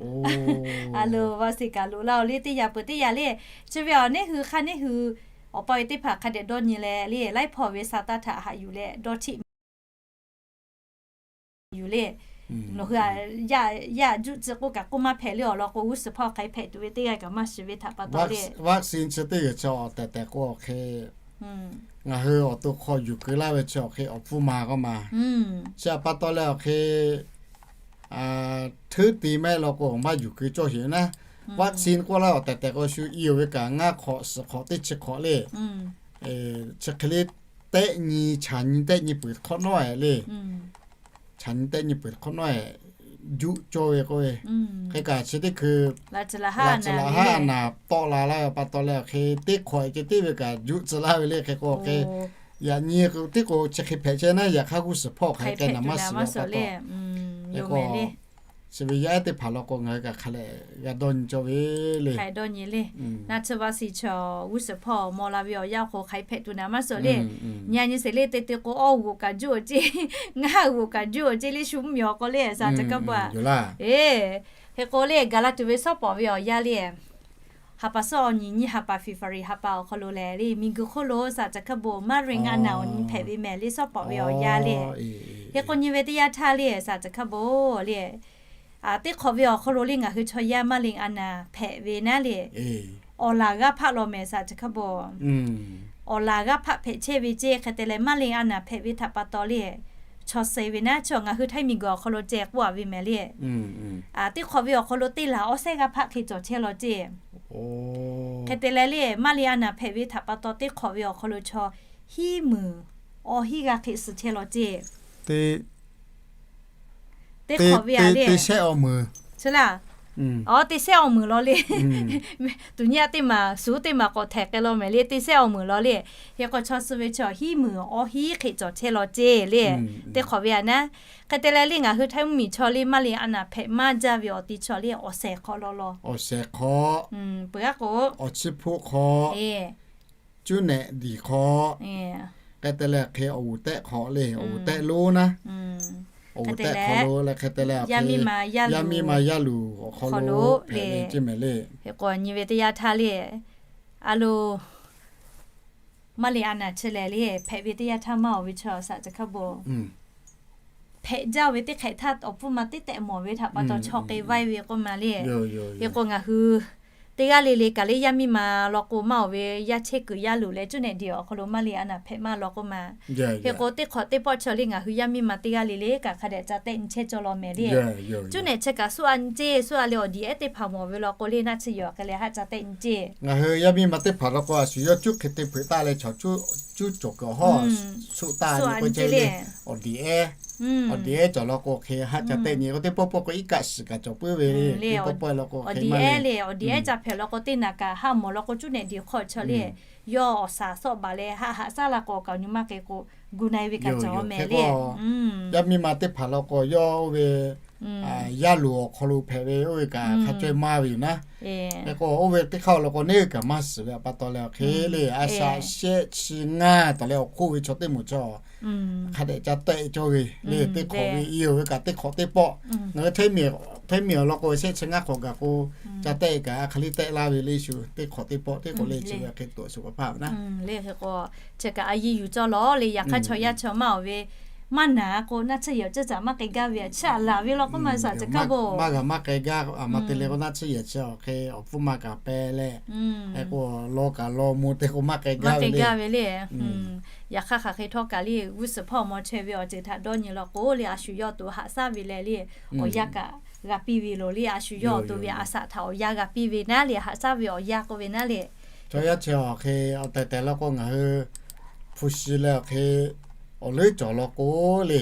A lo vaˇ shiˍ kaꞈ loꞈ laˇ oˬ le teˇ yanˇ peuˬ teˇ yanˇ le. Chi ve awˬ neˇ hui hk'aˇ neˇ hui awˬ pa ve teˇ hpaˍ hk'a dehꞈ dawˇ nyi leh le, laiˉ hpawˇ ve sa taˇ htaꞈ haꞈ yuˬ leh dawˇ htiˆ yuˬ le. Nawˬ hui a, yaˇ juˆ tcuh k'oˆ kaꞈ k'oˆ maˇ hpehꞈ le awˬ lawn k'o g'uˇ suhˍ hpawˇ hk'aˬ hk'e hpehꞈ tuˬ ve teˇ g'aˇ kaꞈ maˇ shiˍ ve htaꞈ pa taw le. Vaccine chi teˇ g'uiˬ chi awˬ tehˬ tehˬ k'o awˬ hk'e ngaˬ hui awˬ to hk'aw yuˬ keu laˇ ve chi awˬ hk'e awˬ pfuhˇ ma k'oˆ ma. Chi htaꞈ pa taw leh awˬ hk'e hteuˉ te maˇ heˆ law k'o maˇ yuˬ keu cawˇ sheˍ ve naˉ. Vaccine k'oˆ laˇ awˬ tehˬ tehˬ k'o shu i oˬ ve kaꞈ ngaˇ hk'awꞈ suhˍ hk'awꞈ teˇ chi hk'awꞈ le. Chi hk'e le tehˆ nyi chaˍ nyi tehˆ nyi peuˬ hk'awꞈ nawˉ e le. Chaˍ nyi tehˆ nyi peuˬ hk'awꞈ nawˉ e juˆ cawˇ ve k'oˆ ve. Hk'e kaꞈ chi teˇ hkui laꞈ tcuh laꞈ haˉ naˍ tawˆ la laˇ ve pa taw leh awˬ hk'e teˇ hk'awꞈ e ceh tiˉ ve kaꞈ juˆ tcuh laˇ ve le. Hk'e k'o hk'e yaꞈ nyi tiˉ k'o chi hk'e hpehꞈ chehˇ naˉ, yaꞈ hk'aˇ g'uˇ suhˍ hpawˇ hk'aˬ hk'e te naˍ maˇ suhˍ ve pa taw le k'o chi ve yaˇ ehˉ teˇ hpaˍ law k'o ngaˬ hui kaꞈ hk'a leh g'a dawˇ nyi cawˇ ve le. Hk'a dawˇ nyi le. Naˆ tsuhˇ vaˇ shiˍ chaw g'uˇ suhˍ hpawˇ maw la ve awˬ yanˇ awˬ hk'aw hk'aˬ hk'e hpehꞈ tuˬ naˍ maˇ suh le. Nyi a nyi sheˍ le, te te k'o awˇ g'oꞈ kaꞈ juˇ awˬ ceˇ, ngaˇ g'oꞈ kaꞈ juˇ awˬ ceˇ le, shu mvuhˇ miˬ awˬ k'aw le, saˍ ca kaˇ pa. Hk'e k'o le, ga la tuˬ ve shawˉ pawˍ ve awˬ yanˇ le, ha pa suhˉ awˬ nyi nyiˇ ha pa February ha pa awˬ hk'aw lo lehˬ le, miˬguiˬ hk'oˆ lo saˍ ca kaˇ bon maˇ riˇ ngaˇ naˬ awˬ nyi hpehꞈ ve mehˍ le, shawˉ pawˍ ve awˬ yanˇ le. Hk'e k'o nyi ve teˇ yanˇ htaˇ le, saˍ ca kaˇ bon le, teˇ hk'awꞈ ve awˬ hk'aw lo le ngaˬ hui chaw yaˇ maˇ le a naˬ hpehꞈ ve naˉ le, awˬ laˬ g'aˇ hpaˆ law mehˍ saˍ ca kaˇ bon. Awˬ laˬ g'aˇ hpaˆ hpehꞈ chehˇ ve ceˇ. Hk'e te leh maˇ le a naˬ hpehꞈ ve htaꞈ pa taw le, chaw suh ve naˉ chaw ngaˬ hui Htaiˇ miˬguiˬ awˬ hk'aw lo ceh k'oˆ a ve mehˍ le. Teˇ hk'awꞈ ve awˬ hk'aw lo teˇ laˬ awˇ sehˉ g'aˇ hpaˆ hk'e cawˬ chehˇ law ceˇ. Hk'e te leh le maˇ le a naˬ hpehꞈ ve htaꞈ pa taw teˇ hk'awꞈ ve awˬ hk'aw lo chaw hiˉ meunˍ awˇ hiˉ g'aˇ hk'e suh chehˇ law ceˇ. Teˇ hk'awꞈ ve a le, teˇ sehˉ awˇ meunˍ, a, teˇ sehˉ awˇ meunˍ law le. Tuˬ nyi a teˇ maˬ suˍ teˇ maˬ k'awꞈ htehꞈ k'ai law mehˍ le, teˇ sehˉ awˇ meunˍ law le. Hk'e k'o chaw suh ve chaw hiˉ meunˍ awˇ hiˉ hk'e cawˬ chehˇ law ceˇ le. Teˇ hk'awꞈ ve a naˉ. Hk'e te leh le ngaˬ hui Htaiˇ mvuhˇ miˬ chaw le maˇ le a naˬ hpehꞈ maˇ jaˇ ve awˬ ti chaw le awˬ shehˍ hk'aw law law. Awˬ shehˍ hk'aw, peuˬ g'aˇ k'o, awˬ chiˇ hpoˆ hk'aw, cuˇ nehꞈ diˬ hk'aw, hk'e te leh hk'e awˬ g'uˬ tehˆ hk'aw le, awˬ g'uˬ tehˆ lonˉ naˉ, awˬ g'uˬ tehˆ hk'aw lo leh hk'e te leh yaˇ miˇ ma yaˇ luˬ awˬ hk'aw lo hpehꞈ ve ceˇ mehˍ le. Hk'e k'o nyi ve teˇ yanˇ htaˇ le, a lo maˇ le a naˬ chi lehˬ le hpehꞈ ve teˇ yanˇ htaˇ maˇ awˬ ve chaw saˍ ca hkaˇ bon hpehꞈ jaˇ ve teˇ hk'ehꞈ htaˇ awˬ pfuhˇ ma teˇ tehꞈ mawˬ ve htaꞈ pa taw chaw k'ai vaiˇ ve k'oˆ ma le. Hk'e k'o ngaˬ hui teˇ g'aˇ le le kaꞈ le yaˇ miˇ ma law k'o maˇ awˬ ve yaˇ chehˇ kuiˬ yaˇ luˬ leh cuˇ nehꞈ diˬ awˬ hk'aw lo maˇ le a naˬ hpehꞈ maˇ law k'oˆ ma. Hk'e k'o teˇ hk'awꞈ teˇ pawˆ chaw le ngaˬ hui yaˇ miˇ ma teˇ g'aˇ le le kaꞈ hk'a dehꞈ ca tehˆ nyi chehˇ cawˇ law mehˍ le. Cuˇ nehꞈ chi kaꞈ suˉ a nyi ceˇ, suˉ a le awˬ diˍ ehˉ teˇ hpaˍ mawˬ ve law k'o le naˆ tsuhˇ yaw hk'e leh haˆ ca tehˆ nyi ceˇ. Ngaˬ hui yaˇ miˇ ma teˇ hpaˍ law k'o a shu yawˇ cuˉ hk'e te hpeuꞈ taˆ leh chaw cuˉ cawˬ kuiˬ awˬ hawˉ suˆ taˆ nyi k'o ceˇ le. Awˬ diˍ ehˉ, awˬ diˍ ehˉ cawˬ law k'o hk'e haˆ ca tehˆ nyi k'o teˇ pawˆ pawˆ k'o iˉ kaˆ shiˍ kaꞈ cawˬ puiˉ ve le. Teˇ pawˆ pawˆ law k'o hk'e maˇ le. Awˬ diˍ ehˉ le, awˬ diˍ ehˉ ca hpehꞈ law k'o teˇ naˬ kaꞈ haˆ mawˬ law k'o cuˇ nehꞈ diˬ hk'aw chaw le, yawˇ awˬ shaˍ sawˆ baˬ leh haˆ haꞈ shaˉ la k'o kaꞈ nyi maˇ k'ai k'o gu na-e ve kaꞈ cawˬ mehˍ le. Yaˇ miˇ ma teˇ hpaˍ law k'o yawˇ oˇ ve yaˇ luˬ awˬ hk'aw lo hpehꞈ ve oˇ ve kaꞈ hk'a caweh maˇ ve yoˬ naˉ. Hk'e k'o oˇ ve teˇ hk'aˇ awˬ lawn k'o neˇ g'uiˬ kaꞈ maˇ shiˍ ve htaꞈ pa taw leh awˬ hk'e le a shaꞈ shehˆ chi ngaˇ taˍ leh awˬ hk'oˆ ve chaw teˇ moˍ chaw hk'a dehꞈ ca tehˆ cawˇ ve le. Teˇ hk'awꞈ ve i-oˬ ve kaꞈ teˇ hk'awꞈ teˇ pawˆ ngaˬ hui Htaiˇ miˬ awˬ lawn k'o shehˆ chi ngaˇ hk'awꞈ gaˬ k'o ca tehˆ kaꞈ a hk'e le tehˆ laˇ ve le shu teˇ hk'awꞈ teˇ pawˆ teˇ k'o le chi ve hk'e tuꞈ suˍ kaꞈ hpaˇ naˉ. Hk'e k'o chi kaꞈ a yiˇ yuˬ cawˇ law le yaꞈ hk'aˇ chaw yaˇ chaw maˇ awˬ ve maˇ naˬ k'o naˆ tsuhˇ yaw ceuˇ caꞈ maˇ k'ai gaˇ ve a chiˇ a laˬ ve law k'oˆ ma saˍ ca hkaˇ bon maˇ g'a maˇ k'ai gaˇ a ma te le k'o naˆ tsuhˇ yaw chi awˬ hk'e awˬ pfuhˇ ma kaꞈ peh leh hk'e k'o law kaꞈ law mvuh te k'o maˇ k'ai gaˇ ve le. Yaꞈ hk'aˇ hk'aˬ hk'e htawˇ kaꞈ le g'uˇ suhˍ hpawˇ maw chaweh ve awˬ ceuˬ htaꞈ dawˇ nyi law k'o le a shu yawˇ awˬ to haꞈ shaˉ ve leh le awˬ yanˇ kaꞈ g'a piˇ ve loˬ le. A shu yawˇ awˬ to ve a shaꞈ htaꞈ awˬ yanˇ g'a piˇ ve naˉ le haꞈ shaˉ ve awˬ yanˇ k'oˆ ve naˉ le. Chaw yaˇ chi awˬ hk'e awˬ tehˬ tehˬ law k'o ngaˬ hui hpu shi leh awˬ hk'e awˬ leuˉ cawˬ law k'o le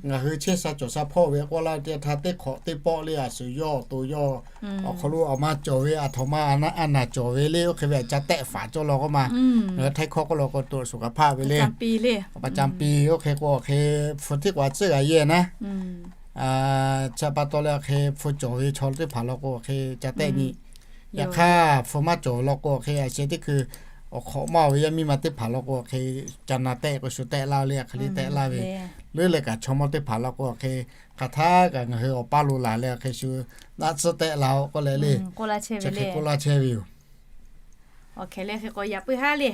ngaˬ hui chehˇ sha cawˬ sha hpawˇ ve k'oˆ laˇ teˇ htaˇ teˇ hk'awꞈ teˇ pawˆ le a shu yawˇ awˬ to yawˇ awˬ hk'aw lo awˬ ma cawˬ ve a htoꞈ ma a naˆ a naˬ cawˬ ve le oˇ hk'e ve a ca tehˆ faˍ cawˇ law k'oˆ ma. Ngaˬ hui Htaiˇ hkawˇ k'oˆ law k'o tuꞈ suˍ kaꞈ hpaˇ ve le. Awˬ pa ca piˇ oˇ hk'e k'o awˬ hk'e hpu teˇ k'o a tcuhˉ g'a yehˇ naˉ. Chi pa taw leh awˬ hk'e hpu cawˬ ve chaw teˇ hpaˍ law k'o awˬ hk'e ca tehˆ nyi. Yaꞈ hk'aˇ hpu maˇ cawˬ law k'o awˬ hk'e a sheh teˇ hkui awˬ hk'awꞈ maˇ awˬ ve yaˇ miˇ ma teˇ hpaˍ law k'o awˬ hk'e ca na tehˆ k'o shu tehˆ laˇ le a hk'e le tehˆ laˇ ve. Leuˉ leh kaꞈ chaw mawˇ teˇ hpaˍ law k'o awˬ hk'e hk'aˬ htaˇ kaꞈ ngaˬ hui awˬ paˇ lo laˬ leh awˬ hk'e shu naˆ tsuhˇ tehˆ la-o k'oˆ leh le. Chi hk'e k'oˆ laˇ chehˇ ve yoˬ. Awˬ hk'e leh hk'e k'o yaꞈ puiˉ haˉ le.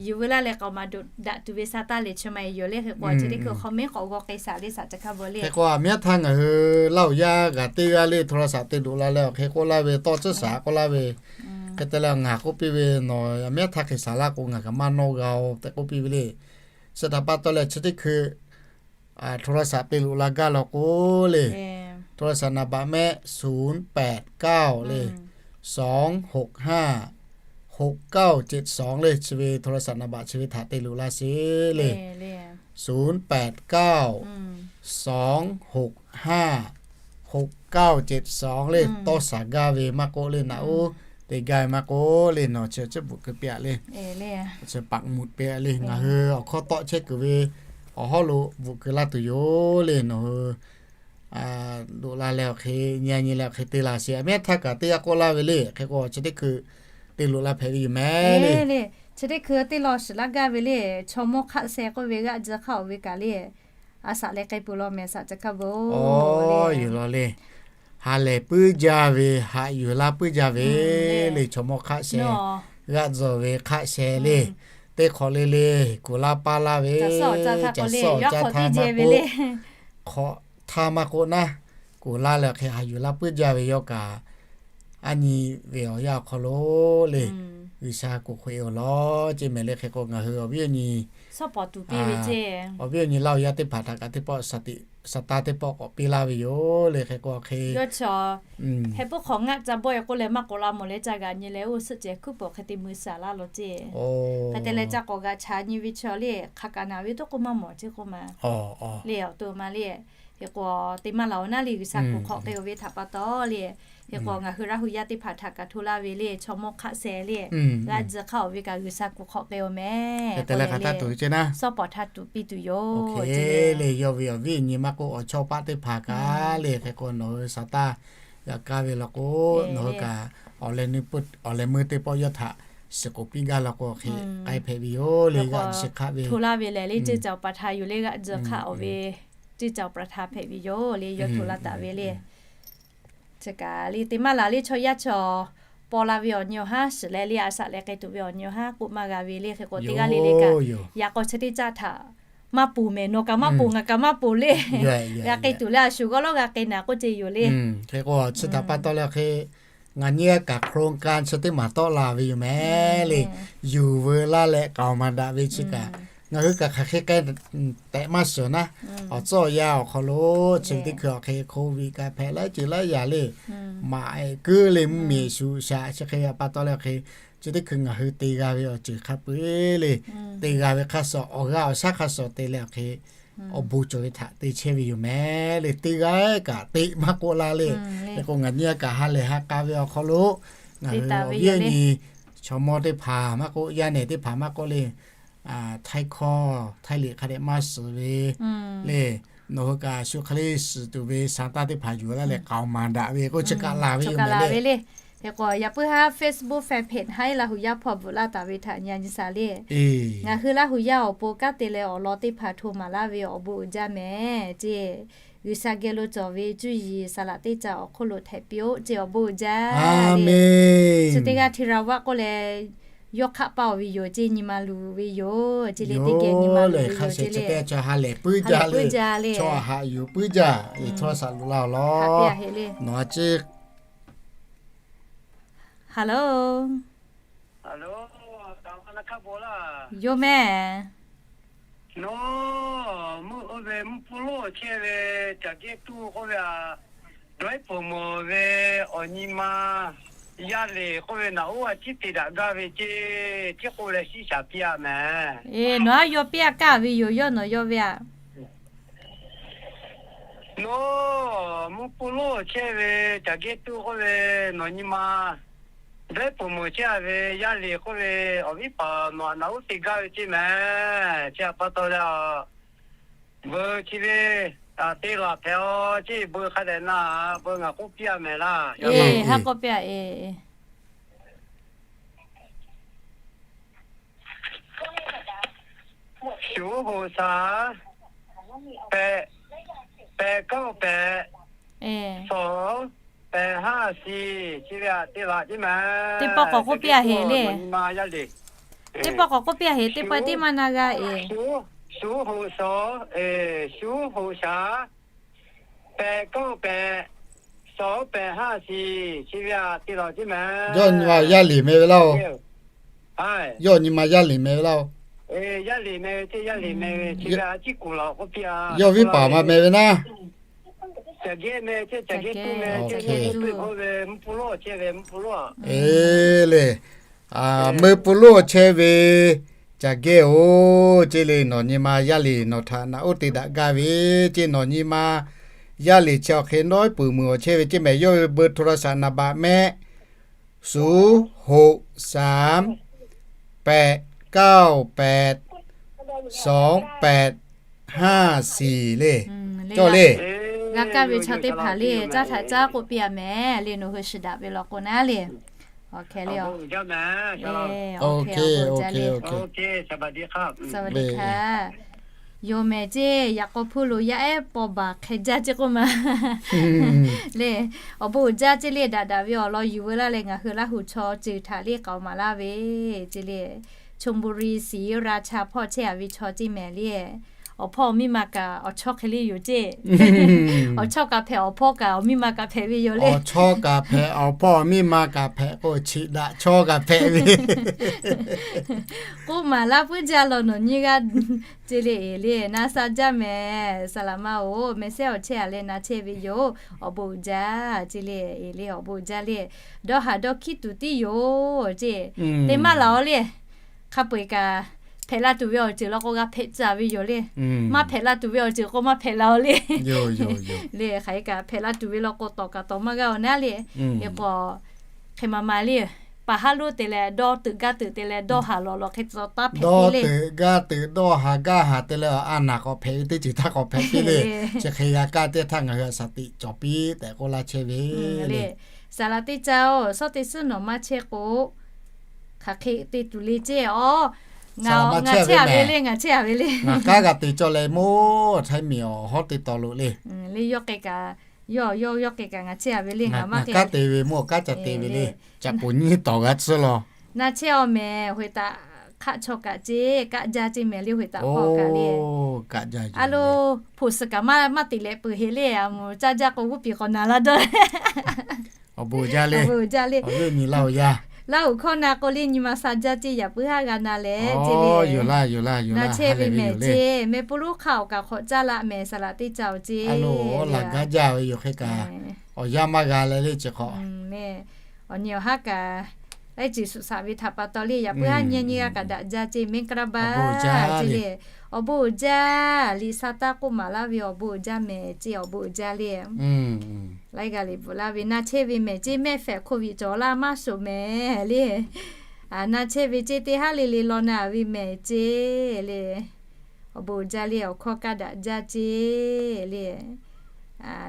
Yuˬ veu laˇ leh k'aoˍ maˍ doꞈ daꞈ tuˬ ve sa taˇ le chi ma e yoˬ le. Hk'e k'o chi teˇ hkui hk'aw mehˉ k'awꞈ g'aw k'ai shaˍ le saˍ ca hkaˇ bon le. Hk'e k'o aˬ miˉ a htaˇ ngaˬ hui Laˇ huˍ yaˇ g'aꞈ teˇ g'aˇ le โทรศัพท์ te loꞈ la leh awˬ hk'e k'oˆ laˇ ve tawˇ tcuhˉ shaˍ k'oˆ laˇ ve hk'e te leh ngaˬ k'oˆ piˇ ve nawˬ aˬ miˉ a htaˇ hk'e shaˍ laˇ k'o ngaˬ kaꞈ maˇ nawˇ g'a-o tehꞈ k'oˆ piˇ ve le. Chi htaꞈ pa taw leh chi teˇ hkui โทรศัพท์ te loꞈ la gaˇ law k'o le โทรศัพท์ นามบัตร mehˆ ศูนย์แปดเก้า le สองหกห้า หกเก้าเจ็ดสอง le chi ve โทรศัพท์ นามบัตร chi ve htaꞈ te loꞈ la sheˍ le ศูนย์แปดเก้า สองหกห้า หกเก้าเจ็ดสอง le tawˇ shaˍ gaˇ ve maˇ k'oˆ le naꞈ uˉ te gaˇ ve maˇ k'oˆ le nawˬ chi chiˉ bvuhꞈ keu piˇ-a le. Chi ปักหมุด piˇ-a le ngaˬ hui awˬ hkawˇ tawˆ chehˇ kuiˬ ve awˬ hawˉ lo bvuhꞈ keu laˇ tuˬ yoˬ le nawˬ hui loꞈ la leh awˬ hk'e, nyi a nyi leh awˬ hk'e te laˬ sheˍ. A mehˉ htaˇ kaꞈ teˇ g'aˇ k'oˆ laˇ ve le. Hk'e k'o chi teˇ hkui te loꞈ la hpehꞈ ve yoˬ mehˍ le. Chi teˇ hkui teˇ law shiˍ laˇ gaˇ ve le. Chaw mawˇ hk'aˆ sheh k'oˆ ve g'aˆ tzuh hk'aˆ oˬ ve kaꞈ le, a shaꞈ leh k'ai peuˬ law mehˍ shaꞈ ca kaˇ ve yoˬ le. Ha lehˬ puiˉ jaˇ ve, haꞈ yuˬ laˇ puiˉ jaˇ ve le. Chaw mawˇ hk'aˆ sheh, g'aˆ tzuh ve hk'aˆ sheh le. Teˇ hk'awꞈ le le, kuˬ laˇ paˇ laˇ ve, caˬ suhˉ awˬ caˇ htaˇ k'o le, yawˇ hk'awꞈ teˇ jehˬ ve le. Hk'awꞈ htaˇ maˇ k'oˆ naˉ, kuˬ laˇ leh hk'e haꞈ yuˬ laˇ puiˉ jaˇ ve yawˇ kaꞈ, a nyi ve awˬ yanˇ awˬ hk'aw lo le, G'uiˬsha kuˬ hk'oꞈ e awˬ lawn ceˇ mehˍ le. Hk'e k'o ngaˬ hui awˬ viˉ awˬ nyi, awˬ viˉ awˬ nyi laˇ awˬ yaˇ teˇ hpaˍ htaꞈ kaꞈ teˇ pawˆ, saˍtanˍ teˇ pawˆ k'awꞈ piˇ laˇ ve yoˬ le. Hk'e k'o hk'e, heh puiˉ hk'awꞈ ngaˆ ca bawˆ e k'oˆ leh maˇ k'oˆ la mawˬ leh ca g'a nyi leh oˇ suhˆ cehˬ hkuiˉ pawˍ hk'e te mui saˍ laˇ lo ceˇ. Hk'e te leh ca k'awꞈ g'a cha nyi ve chaw le, hk'aˬ kaꞈ naˬ ve toˆ k'oˆ maˇ mawˬ ceˇ k'oˆ ma le awˬ to ma le. Hk'e k'o te maˇ laˬ oˬ naˉ le, G'uiˬsha kuˬ hk'awꞈ k'ai oˬ ve htaꞈ pa taw le. Hk'e k'o ngaˬ hui Laˇ hu yaˇ teˇ hpaˍ htaꞈ kaꞈ hto laˇ ve le, chaw mawˇ hk'aˆ sheh le, g'aˆ tzuh hk'aˆ oˬ ve kaꞈ G'uiˬsha kuˬ hk'awꞈ k'ai oˬ mehˍ k'o, suhˆ pawˍ htaˇ tuꞈ piˇ tuˬ yoˬ le. Yawˇ ve awˬ viˉ awˬ nyi maˇ k'oˆ, awˬ chawˇ paˆ teˇ hpaˍ kaꞈ le, hk'e k'o nawˬ hui saˍtanˍ g'a kaˇ ve law k'o, nawˬ hui kaꞈ awˬ leh meuˇ teˇ pawˆ yawˇ htaꞈ shiˍ k'oˍ piˇ gaˇ law k'o, hk'e k'ai hpehꞈ ve yoˬ le. G'aˆ tzuh hk'aˆ ve hto laˇ ve lehˬ le, ceˇ caoˬ pa htaˇ yoˬ le. G'aˆ tzuh hk'aˆ oˬ ve ceˇ caoˬ pa htaˇ hpehꞈ ve yoˬ le. Yawˇ hto laˇ taˍ ve le. Chi kaꞈ le te maˇ laˬ le, chaw yaˇ chaw paw la ve awˬ nyi awˬ haˉ shiˍ leh le, a shaꞈ leh k'ai tuˬ ve awˬ nyi awˬ haˉ k'oˆ maˇ g'a ve le. Hk'e k'o teˇ g'aˇ le le kaꞈ yaꞈ k'aw chi teˇ caˇ htaꞈ maˇ ponˬ mehˍ, nawˬ kaꞈ maˇ ponˬ, ngaˬ kaꞈ maˇ ponˬ le. G'a k'ai tuˬ le, a shu g'awˇ lawˉ g'a k'ai naˍ k'oˆ ce yoˬ le. Hk'e k'o chi htaꞈ pa taw leh hk'e, ngaˬ nyi a kaꞈ โครงการ chi teˇ maˬ tawˆ la ve yoˬ mehˍ le. Yuˬ veu laˇ leh k'aoˍ maˍ daꞈ ve chi kaꞈ, ngaˬ hui kaꞈ hk'aˬ hk'e k'ai tehꞈ maˇ shiˍ naˉ, awˬ tcuhˉ awˬ yanˇ awˬ hk'aw lo chi teˇ hkui awˬ hk'e โควิด kaꞈ hpehꞈ laiˉ ceuˬ laiˉ yaꞈ le, maꞈ keu le mvuhˇmiˬ shuˍ shaꞈ chi hk'e ve pa taw leh hk'e, chi teˇ hkui ngaˬ hui te g'a ve awˬ ceuˬ hk'a peu-eˬ le, te g'a ve hk'a shuˍ awˬ g'aˇ awˬ shaˉ hk'a shuˍ te leh awˬ hk'e, awˬ bon cawˬ ve htaꞈ te chehˇ ve yoˬ mehˍ le. Teˇ g'aˇ kaꞈ teꞈ maˇ k'oˆ la le. Hk'e k'o ngaˬ nyi a kaꞈ ha lehˬ ha k'a ve awˬ hk'aw lo ngaˬ hui awˬ viˉ awˬ nyi chaw mawˇ teˇ hpaˍ maˇ k'oˆ, yaˇ nehˬ teˇ hpaˍ maˇ k'oˆ le, Htaiˇ hkawˇ Htaiˇ liꞈ hk'a dehꞈ maˇ shiˍ ve le, nawˬ hui kaꞈ shu hk'e le shiˍ tuˬ ve saˍtanˍ teˇ hpaˍ yuˬ laˇ leh k'aoˍ maˍ daꞈ ve k'o chi kaꞈ laˬ ve yoˬ mehˍ le. Hk'e k'o yaꞈ puiˉ haˉ Facebook fan page haˉ Laˇ hu yaˇ hpawˇ bvuhꞈ laˇ taˍ ve htaꞈ nyi a nyi shaˍ le. Ngaˬ hui Laˇ hu yaˇ awˬ pon kanˉ te leh awˬ lawn teˇ hpaˍ hto maˍ laˇ ve awˬ bon uiˍ jaˇ mehˍ ceˇ. G'uiˬsha geh lo cawˬ ve cuˇ yiˍ saˍ laꞈ teˇ caꞈ awˬ hk'oˆ lo htehꞈ piˇ-oˆ ceˇ, awˬ bon uiˍ jaˇ. Chi teˇ g'aˇ ธีรวัฒน์ k'oˆ leh, yawˇ hk'aˆ paˇ oˬ ve yoˬ ceˇ, nyi ma luˬ ve yoˬ ceˇ le, teˇ geh nyi ma luˬ ve yoˬ ceˇ le. Chaw ha lehˬ puiˉ jaˇ le, chaw haꞈ yuˬ puiˉ jaˇ, e htawˇ shaˍ luˬ la awˬ lawn. Nawˬ a ciˉ Hello. Yoˬ mehˍ. Nawˬ mvuhˇ k'oˆ ve mvuhˇ pfuhˇ lonˉ chehˇ ve Caˬ gehˇ tuˇ k'oˆ ve a, dawˇ iˉ pfuhˍ meuˍ ve awˬ nyi ma Yaˇ leˬ k'oˆ ve naˬ oˉ a ciˉ te daꞈ gaˇ ve ceˇ, ciˉ k'oˆ leh shiˉ shaˍ piˇ a mehˍ. Eˬ, nawˬ aˉ yaw piˇ a kaˇ ve yoˬ, yawˇ nawˬ yaw ve a. Nawˬ mvuhˇ pfuhˇ lonˉ chehˇ ve Caˬ gehˇ tuˇ k'oˆ ve nawˬ nyi ma dawˇ iˉ pfuhˍ meuˍ chehˇ a ve Yaˇ leˬ k'oˆ ve awˬ viˉ paˍ nawˬ a naˬ oˉ te gaˇ ve ceˇ mehˍ. Chi a pa taw leh a, beu chi ve te laˬ hpehꞈ a ceˇ, beu hk'a dehꞈ na, beu ngaˬ k'oˆ piˇ a mehˍ laˇ. Eˬ, haˉ k'oˆ piˇ a eˬ. Shuˍ hoꞈ shaˍ, pehꞈ, pehꞈ kaoˆ pehꞈ, shawˍ pehꞈ haˉ shiˍ, chi ve a te laˬ ceˇ mehˍ. Teˇ pawˆ k'awꞈ k'oˆ piˇ a heˍ le. Teˇ pawˆ k'awꞈ k'oˆ piˇ a heˍ, teˇ pawˆ tiˉ maˇ na g'a eˬ. Shuˍ hoꞈ shaˍ, shuˍ hoꞈ shaˍ, pehꞈ kaoˆ pehꞈ, shawˍ pehꞈ haˉ shiˍ, chi ve a te laˬ ceˇ mehˍ. Yawˇ nyi ma Yaˇ leˬ meh ve laˇ oˬ. Yawˇ nyi ma Yaˇ leˬ meh ve laˇ oˬ. Yawˇ viˉ paˍ ma meh ve naˉ. Eˬ le, meuˇ pfuhˇ lonˉ chehˇ ve Caˬ gehˇ oˬ ceˇ le, nawˬ nyi ma Yaˇ leˬ nawˬ htaꞈ naˬ oˉ te daꞈ gaˇ ve ceˇ. Nawˬ nyi ma Yaˇ leˬ chi awˬ hk'e dawˇ iˉ pfuhˍ meuˍ awˬ chehˇ ve ceˇ mehˍ. Yawˇ ve beu โทรศัพท์ naˍ baꞈ mehˆ ศูนย์หกสาม แปดเก้าแปด สองแปดห้าสี่ le. Cawˇ le. G'a kaˇ ve chaw teˇ hpaˍ le, caˇ htaꞈ caˇ k'oˆ piˇ a mehˍ le, nawˬ hui shiˍ daꞈ ve law k'o naˉ le. Awˬ hk'e le, awˬ, awˬ, yoˬ mehˍ ceˇ, yaꞈ k'aw hpu lo yaˇ ehˉ paw baˬ hk'e jaˇ ceˇ k'oˆ ma le. Awˬ bon uiˍ jaˇ ceˇ le, daꞈ daꞈ ve awˬ lawn yuˬ veu laˇ leh ngaˬ hui Laˇ huˍ chaw ceuˬ htaꞈ le k'aoˍ maˍ laˇ ve ceˇ le. Chonburi Siˍ Yeˍraˇ cha hpawˇ chehˇ a ve chaw ceˇ mehˍ le. Awˬ hpawˇ awˬ miˇ ma kaꞈ awˬ chawˇ hk'e le yoˬ ceˇ. Awˬ chawˇ kaꞈ hpehꞈ, awˬ hpawˇ kaꞈ awˬ miˇ ma kaꞈ hpehꞈ ve yoˬ le. Awˬ chawˇ kaꞈ hpehꞈ, awˬ hpawˇ awˬ miˇ ma kaꞈ hpehꞈ k'o, chi daꞈ chawˇ kaꞈ hpehꞈ ve k'oˆ maˍ laˇ puiˉ jaˇ law nawˬ nyiˇ g'aˇ ceˇ le. Eˍ le, na sha jaˇ mehˍ, saˍ laˍ ma-oˬ, mehˍ sehˉ awˬ chehˇ a leh na chehˇ ve yoˬ. Awˬ bon uiˍ jaˇ ceˇ le. Eˍ le, awˬ bon uiˍ jaˇ le. Dawˇ haˍ dawˇ hkiˉ tuˬ tiˉ yoˬ ceˇ. Te maˇ laˬ-oˬ le. Hk'a peu-eˬ kaꞈ hpehꞈ la tuˬ ve awˬ ceuˬ law k'o g'a hpehꞈ tcuh ve yoˬ le. Maˇ hpehꞈ la tuˬ ve awˬ ceuˬ k'o maˇ hpehꞈ la-oˬ le. Le hk'aˬ hk'e kaꞈ hpehꞈ la tuˬ ve law k'o tawˍ kaꞈ tawˍ maˇ g'a-oˬ naˉ le. Eˍ k'o, hk'e ma ma le, paˍ haˉ lonˉ te leh dawˇ teuꞈ gaˇ teuꞈ te leh dawˇ haˍ lawꞈ lawꞈ hk'e tawˍ taˉ hpehꞈ piˇ le. Dawˇ teuꞈ gaˇ teuꞈ dawˇ haˍ gaˇ haˍ te leh a naˍ k'awꞈ hpehꞈ ve teˇ ceuˬ htaˇ k'awꞈ hpehꞈ piˇ le. Chi hk'e g'a kaˇ teˇ htaˇ ngaˬ hui a shaˍ tiꞈ cawˬ piˇ tehꞈ k'oˆ laˇ chehˇ ve le. Saˍ laˍ teˇ caˇ-oˬ, shawˉ te suhˉ nawˬ maˇ chehˇ k'o, hk'aˬ hk'e te tuˬ le ceˇ. Ngaˬ chehˇ a ve le, ngaˬ chehˇ a ve le. Ngaˬ k'aˉ g'a te cawˇ leh moˇ, Htaiˇ miˬ awˬ hawˉ teˇ taw lo le. Le yawˇ k'e kaꞈ, yawˇ yawˇ yawˇ k'e kaꞈ ngaˬ chehˇ a ve le, ngaˬ maˇ k'aˉ te ve moˇ, k'aˉ ca te ve le. Caꞈ poˍ nyiˇ tawˍ g'a tsuhˇ law. Na chehˇ-aw mehˍ, hoꞈ taꞈ hk'aˆ chaw kaꞈ ceˇ, kaˆ jaˇ ceˇ mehˍ le, hoꞈ taꞈ hk'aw kaꞈ le. A lo, hpoꞈ suhˍ kaꞈ maˇ maˇ teꞈ leh peuˬ heꞈ le, a moˍ caˇ jaˇ k'o g'uˇ piˍ k'awꞈ naˍ laˇ dawˇ. Awˬ bon uiˍ jaˇ le. Laˇ huˍ hkawˇ na k'o le nyi ma sha jaˇ ceˇ, yaꞈ puiˉ haˉ g'a na leh ceˇ le. Na chehˇ ve mehˍ ceˇ, mehˍ pu lonˉ hk'aˆ awˬ kaꞈ hk'awꞈ caˇ laˇ mehˍ, saˍ laˍ teˇ caˇ-oˬ ceˇ. Laˬ gaˇ jaˇ ve yoˬ hk'e kaꞈ, awˬ yanˇ maˇ g'a leh le chi hk'awꞈ. Awˬ nyi awˬ haˉ kaꞈ, laiˉ ceuˬ shuˍ shaꞈ ve htaꞈ pa taw le, yaꞈ puiˉ haˉ nyi nyi g'a kaꞈ daꞈ jaˇ ceˇ, mehˆ kaˉ laˇ baˆ ceˇ le. Awˬ bon uiˍ jaˇ, liꞈ sha taˇ k'oˆ maˍ laˇ ve awˬ bon uiˍ jaˇ mehˍ ceˇ, awˬ bon uiˍ jaˇ le. Laiˉ g'aˇ liꞈ bvuhꞈ laˇ ve na chehˇ ve mehˍ ceˇ, mehˆ hpehꞈ hko viꞈ cawˬ laˇ maˇ shoˍ mehˍ le. Na chehˇ ve ceˇ, teˇ haˉ le le law na ve mehˍ ceˇ le. Awˬ bon uiˍ jaˇ le, awˬ hkawˇ kaˇ daꞈ jaˇ ceˇ le.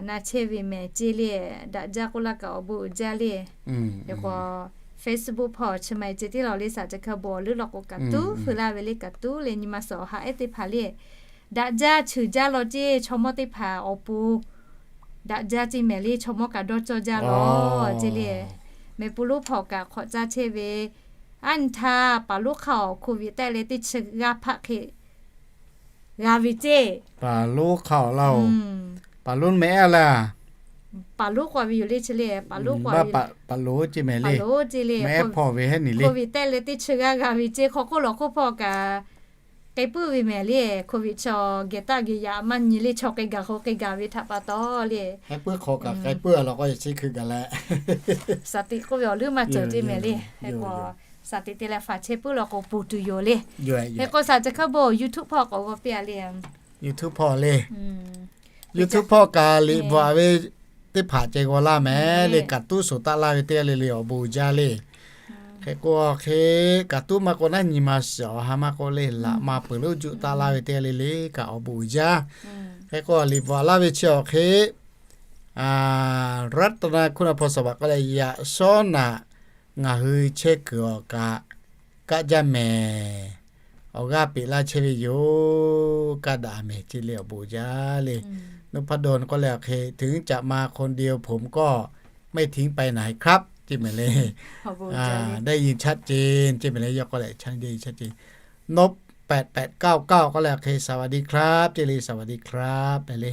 Na chehˇ ve mehˍ ceˇ le, daꞈ jaˇ k'oˆ laˇ kaꞈ awˬ bon uiˍ jaˇ le. Hk'e k'o, Facebook hpawˇ chi ma-e ceh tiˉ law le, saˍ ca hkui bon awˬ leuˉ law k'o kaꞈ tuˉ feu laˇ ve le, kaꞈ tuˉ le, nyi ma suhˍ awˬ ha ehˉ teˇ hpaˍ le. Daꞈ jaˇ cheuˬ jaˇ law ceˇ, chaw mawˇ teˇ hpaˍ awˬ pon daꞈ jaˇ ceˇ mehˍ le, chaw mawˇ kaꞈ dawˇ cawˇ jaˇ law ceˇ le. Mehˍ pu lonˉ hpawˇ kaꞈ hk'awꞈ caˇ chehˇ ve, aˉ nyi htaˇ paˍ lonˉ hk'aˆ awˬ hko viꞈ tehˆ leh teˇ chi g'aˇ hpaˆ hk'e g'a ve ceˇ. Paˍ lonˉ hk'aˆ awˬ laˇ-oˬ, paˍ lonˉ mehˆ aˉ laˇ. Paˍ lonˉ k'oˆ ve yoˬ le chi le, paˍ lonˉ k'oˆ ve, paˍ lonˉ ceˇ mehˍ le, mehˆ hpawˇ ve heˉ nyi le. Hko viꞈ tehˆ leh teˇ chi g'aˇ g'a ve ceˇ, hk'aw hk'oˆ lawˬ hk'oˆ hpawˇ kaꞈ k'ai puiˉ ve mehˍ le, hko viꞈ chaw geh taˆ geh yaꞈ maˇ nyi le, chaw k'ai gaˬ hk'aw k'ai gaˬ ve htaꞈ pa taw le. K'ai puiˉ hk'aw kaꞈ k'ai puiˉ a law k'o, chi hkui gaˬ leh, shaˍ tiꞈ k'oˆ ve awˬ leuˉ maˇ cawˬ ceˇ mehˍ le. Hk'e k'o, shaˍ tiꞈ te leh faˍ chehˇ puiˉ law k'o ponˬ tuˬ yoˬ le. Hk'e k'o shaˍ ca hkawˇ bon YouTube hpawˇ k'awꞈ g'aw piˇ a le. YouTube hpawˇ le. YouTube hpawˇ kaꞈ liꞈ bvuhꞈ ve teˇ hpaˍ ceh g'aw laˇ mehˍ le, kaꞈ tuˉ shoˍ taˆ laˇ ve teˇ g'aˇ le le awˬ bon uiˍ jaˇ le. Hk'e k'o hk'e, kaꞈ tuˉ maˇ k'o naˉ nyi ma shiˍ awˬ ha maˇ k'o le, laꞈ ma peuˬ lo juˆ taˆ laˇ ve teˇ g'aˇ le le kaꞈ awˬ bon uiˍ jaˇ. Hk'e k'o liꞈ bvuhꞈ laˇ ve chi awˬ hk'e, รัตนคุณ hpawˇ shawˍ baꞈ k'oˆ leh, yaꞈ shawˉ naꞈ ngaˬ hui chehˇ kuiˬ awˬ kaꞈ kaˆ jaˇ mehˍ. Awˬ g'aˇ peꞈ laˇ chehˇ ve yoˬ. Kaˆ daꞈ mehˍ ceˇ le, awˬ bon uiˍ jaˇ le. นพดล k'oˆ leh awˬ hk'e, ถึงจะมาคนเดียวผมก็ไม่ทิ้งไปไหนครับ ceˇ mehˍ le. ได้ยินชัดเจน ceˇ mehˍ le, yawˇ k'oˆ leh ได้ยินชัดเจน นพแปดแปดเก้าเก้า k'oˆ leh awˬ hk'e สวัสดีครับ ceˇ le, สวัสดีครับ mehˍ le.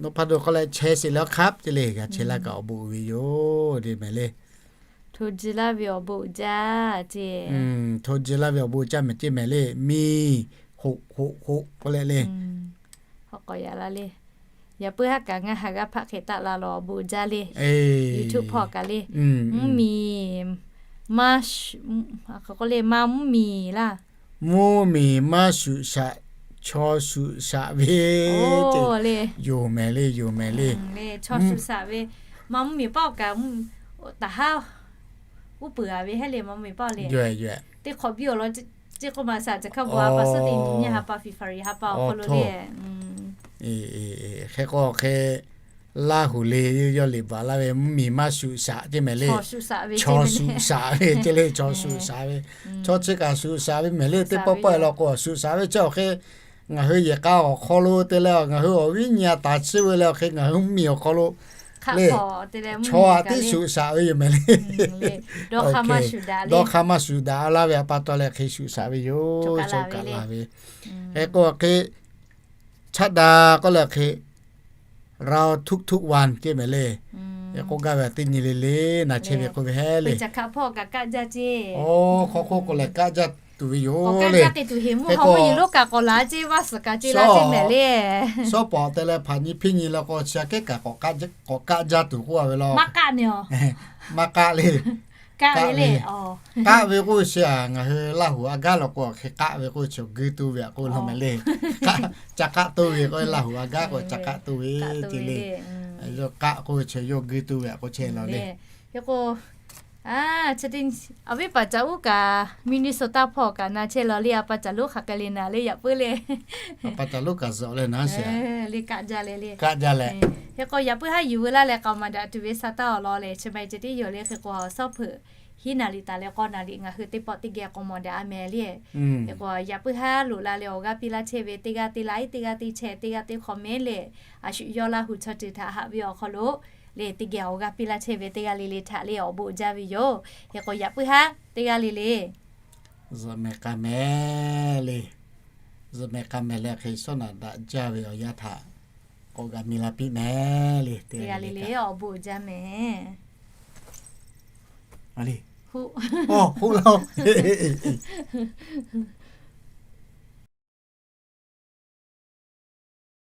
นพดล k'oˆ leh แชร์เสร็จแล้วครับ ceˇ le, g'a chehˇ laˇ kaꞈ awˬ bon uiˍ ve yoˬ le mehˍ le. Hto ji laˇ ve awˬ bon uiˍ jaˇ ceˇ. Hto ji laˇ ve awˬ bon uiˍ jaˇ mehˍ ceˇ mehˍ le. Miˬ hoꞈ hoꞈ hoꞈ k'oˆ leh le. Hk'aw k'awꞈ yaꞈ la le. Yaꞈ puiˉ haˉ kaꞈ ngaˬ ha g'aˇ hpaˆ hk'e taˆ la law awˬ bon uiˍ jaˇ le. YouTube hpawˇ kaꞈ le. Mvuhˇ miˬ, maˇ, k'oˆ le maˇ mvuhˇ miˬ laˇ. Mvuhˇ miˬ maˇ shuꞈ shaꞈ, chaw shuꞈ shaꞈ ve le. Yoˬ mehˍ le, yoˬ mehˍ le. Chaw shuꞈ shaꞈ ve, maˇ mvuhˇ miˬ paˆ kaꞈ taˍ haˉ uˉ peunˍ a ve heˉ le, maˇ mvuhˇ miˬ paˆ le. Teˇ hk'awꞈ biˇ awˬ lawn ceˇ k'oˆ ma shaˍ ca hkawˇ bon a pa suhˉ te nyi nyi ha pa fiˍ faˍ riˍ ha pa awˬ hk'aw lo le. Hk'e k'o hk'e, Laˇ huˍ le yawˇ liꞈ bvuhꞈ laˇ ve mvuhˇmiˬ maˇ shuꞈ shaꞈ ceˇ mehˍ le. Chaw shuꞈ shaꞈ ve ceˇ le, chaw shuꞈ shaꞈ ve. Chaw chi kaꞈ shuꞈ shaꞈ ve mehˍ le. Teˇ pawˆ pawˆ e la k'o shuꞈ shaꞈ ve chi awˬ hk'e, ngaˬ hui yehˬ k'a awˬ hk'aw lo te leh ngaˬ hui awˬ viˉ nyi a taˍ chiˇ ve leh awˬ hk'e ngaˬ hui mvuhˇmiˬ awˬ hk'aw lo le, chaw a tiˉ shuꞈ shaꞈ ve yoˬ mehˍ le. Dawˇ hk'aˇ maˇ shuꞈ daꞈ laˇ ve a pa taw leh hk'e shuꞈ shaꞈ ve yoˬ. Chaw kaꞈ la ve. Hk'e k'o hk'e, chaˇ da k'oˆ leh hk'e, เราทุกๆวัน ceˇ mehˍ le. K'oˆ gaˇ ve teˇ nyi le le, na chehˇ ve k'oˆ ve hehˉ le. Hk'aw hk'oˆ k'o lehˬ kaˆ jaˇ tuˬ ve yoˬ le. Hk'e k'o, shawˉ pawˍ te leh hpaˍ nyi hpiˇ nyi la k'o chi aꞈ kehˉ kaꞈ k'awꞈ kaˆ jaˇ tuˬ k'oˆ a ve law. Maˇ kaˆ le. Kaˆ ve k'oˆ chi aꞈ ngaˬ hui Laˇ huˍ a gaˉ la k'o hk'e kaˆ ve k'oˆ chi awˬ gui tu ve aꞈ k'oˆ la mehˍ le. Ca kaˆ toˇ ve k'o, Laˇ huˍ a gaˉ k'o ca kaˆ toˇ ve ceˇ le. Yawˇ kaˆ k'oˆ ve chi yawˇ gui tu ve aꞈ k'oˆ chehˇ la le. Hk'e k'o, awˬ viˉ paˍ caꞈ uˉ kaꞈ Minnesota hpawˇ kaꞈ na chehˇ la le. A pa caꞈ lonˉ hk'aˬ hk'e le naˍ le, yaꞈ puiˉ le. A pa caˆ lonˉ kaˆ jaˇ leh, hk'e k'o yaꞈ puiˉ haˉ yuˬ veu laˇ leh k'aoˍ maˍ daꞈ tuˬ ve sa taˇ awˬ lawn lehˬ, chi ma ceh tiˉ yoˬ le. Hk'e k'o shawˉ hpeuꞈ hiˉ naˍ liꞈ taˍ leh k'awˇ naˍ liꞈ ngaˬ hui teˇ pawˆ teˇ geh k'aoˍ maˍ daꞈ a mehˍ le. Hk'e k'o yaꞈ puiˉ haˉ loꞈ la leh awˬ g'aˇ piˇ laˇ chehˇ ve teˇ g'aˇ teˇ like, teˇ g'aˇ teˇ share, teˇ g'aˇ teˇ comment leh, a shu yawˇ Laˇ huˍ chaw ceuˬ htaꞈ haꞈ ve awˬ hk'aw lo le teˇ geh awˬ g'aˇ piˇ laˇ chehˇ ve teˇ g'aˇ le le htaꞈ le awˬ bon jaˇ ve yoˬ. Hk'e k'o yaꞈ puiˉ haˉ teˇ g'aˇ le le zuhꞈ mehˍ k'a mehˍ le. Zuhꞈ mehˍ k'a mehˍ leh hk'e shawˉ naꞈ daꞈ jaˇ ve awˬ yanˇ htaꞈ k'awꞈ g'a mi la piˇ mehˍ le. Teˇ g'aˇ le le awˬ bon jaˇ mehˍ. Hoˆ la.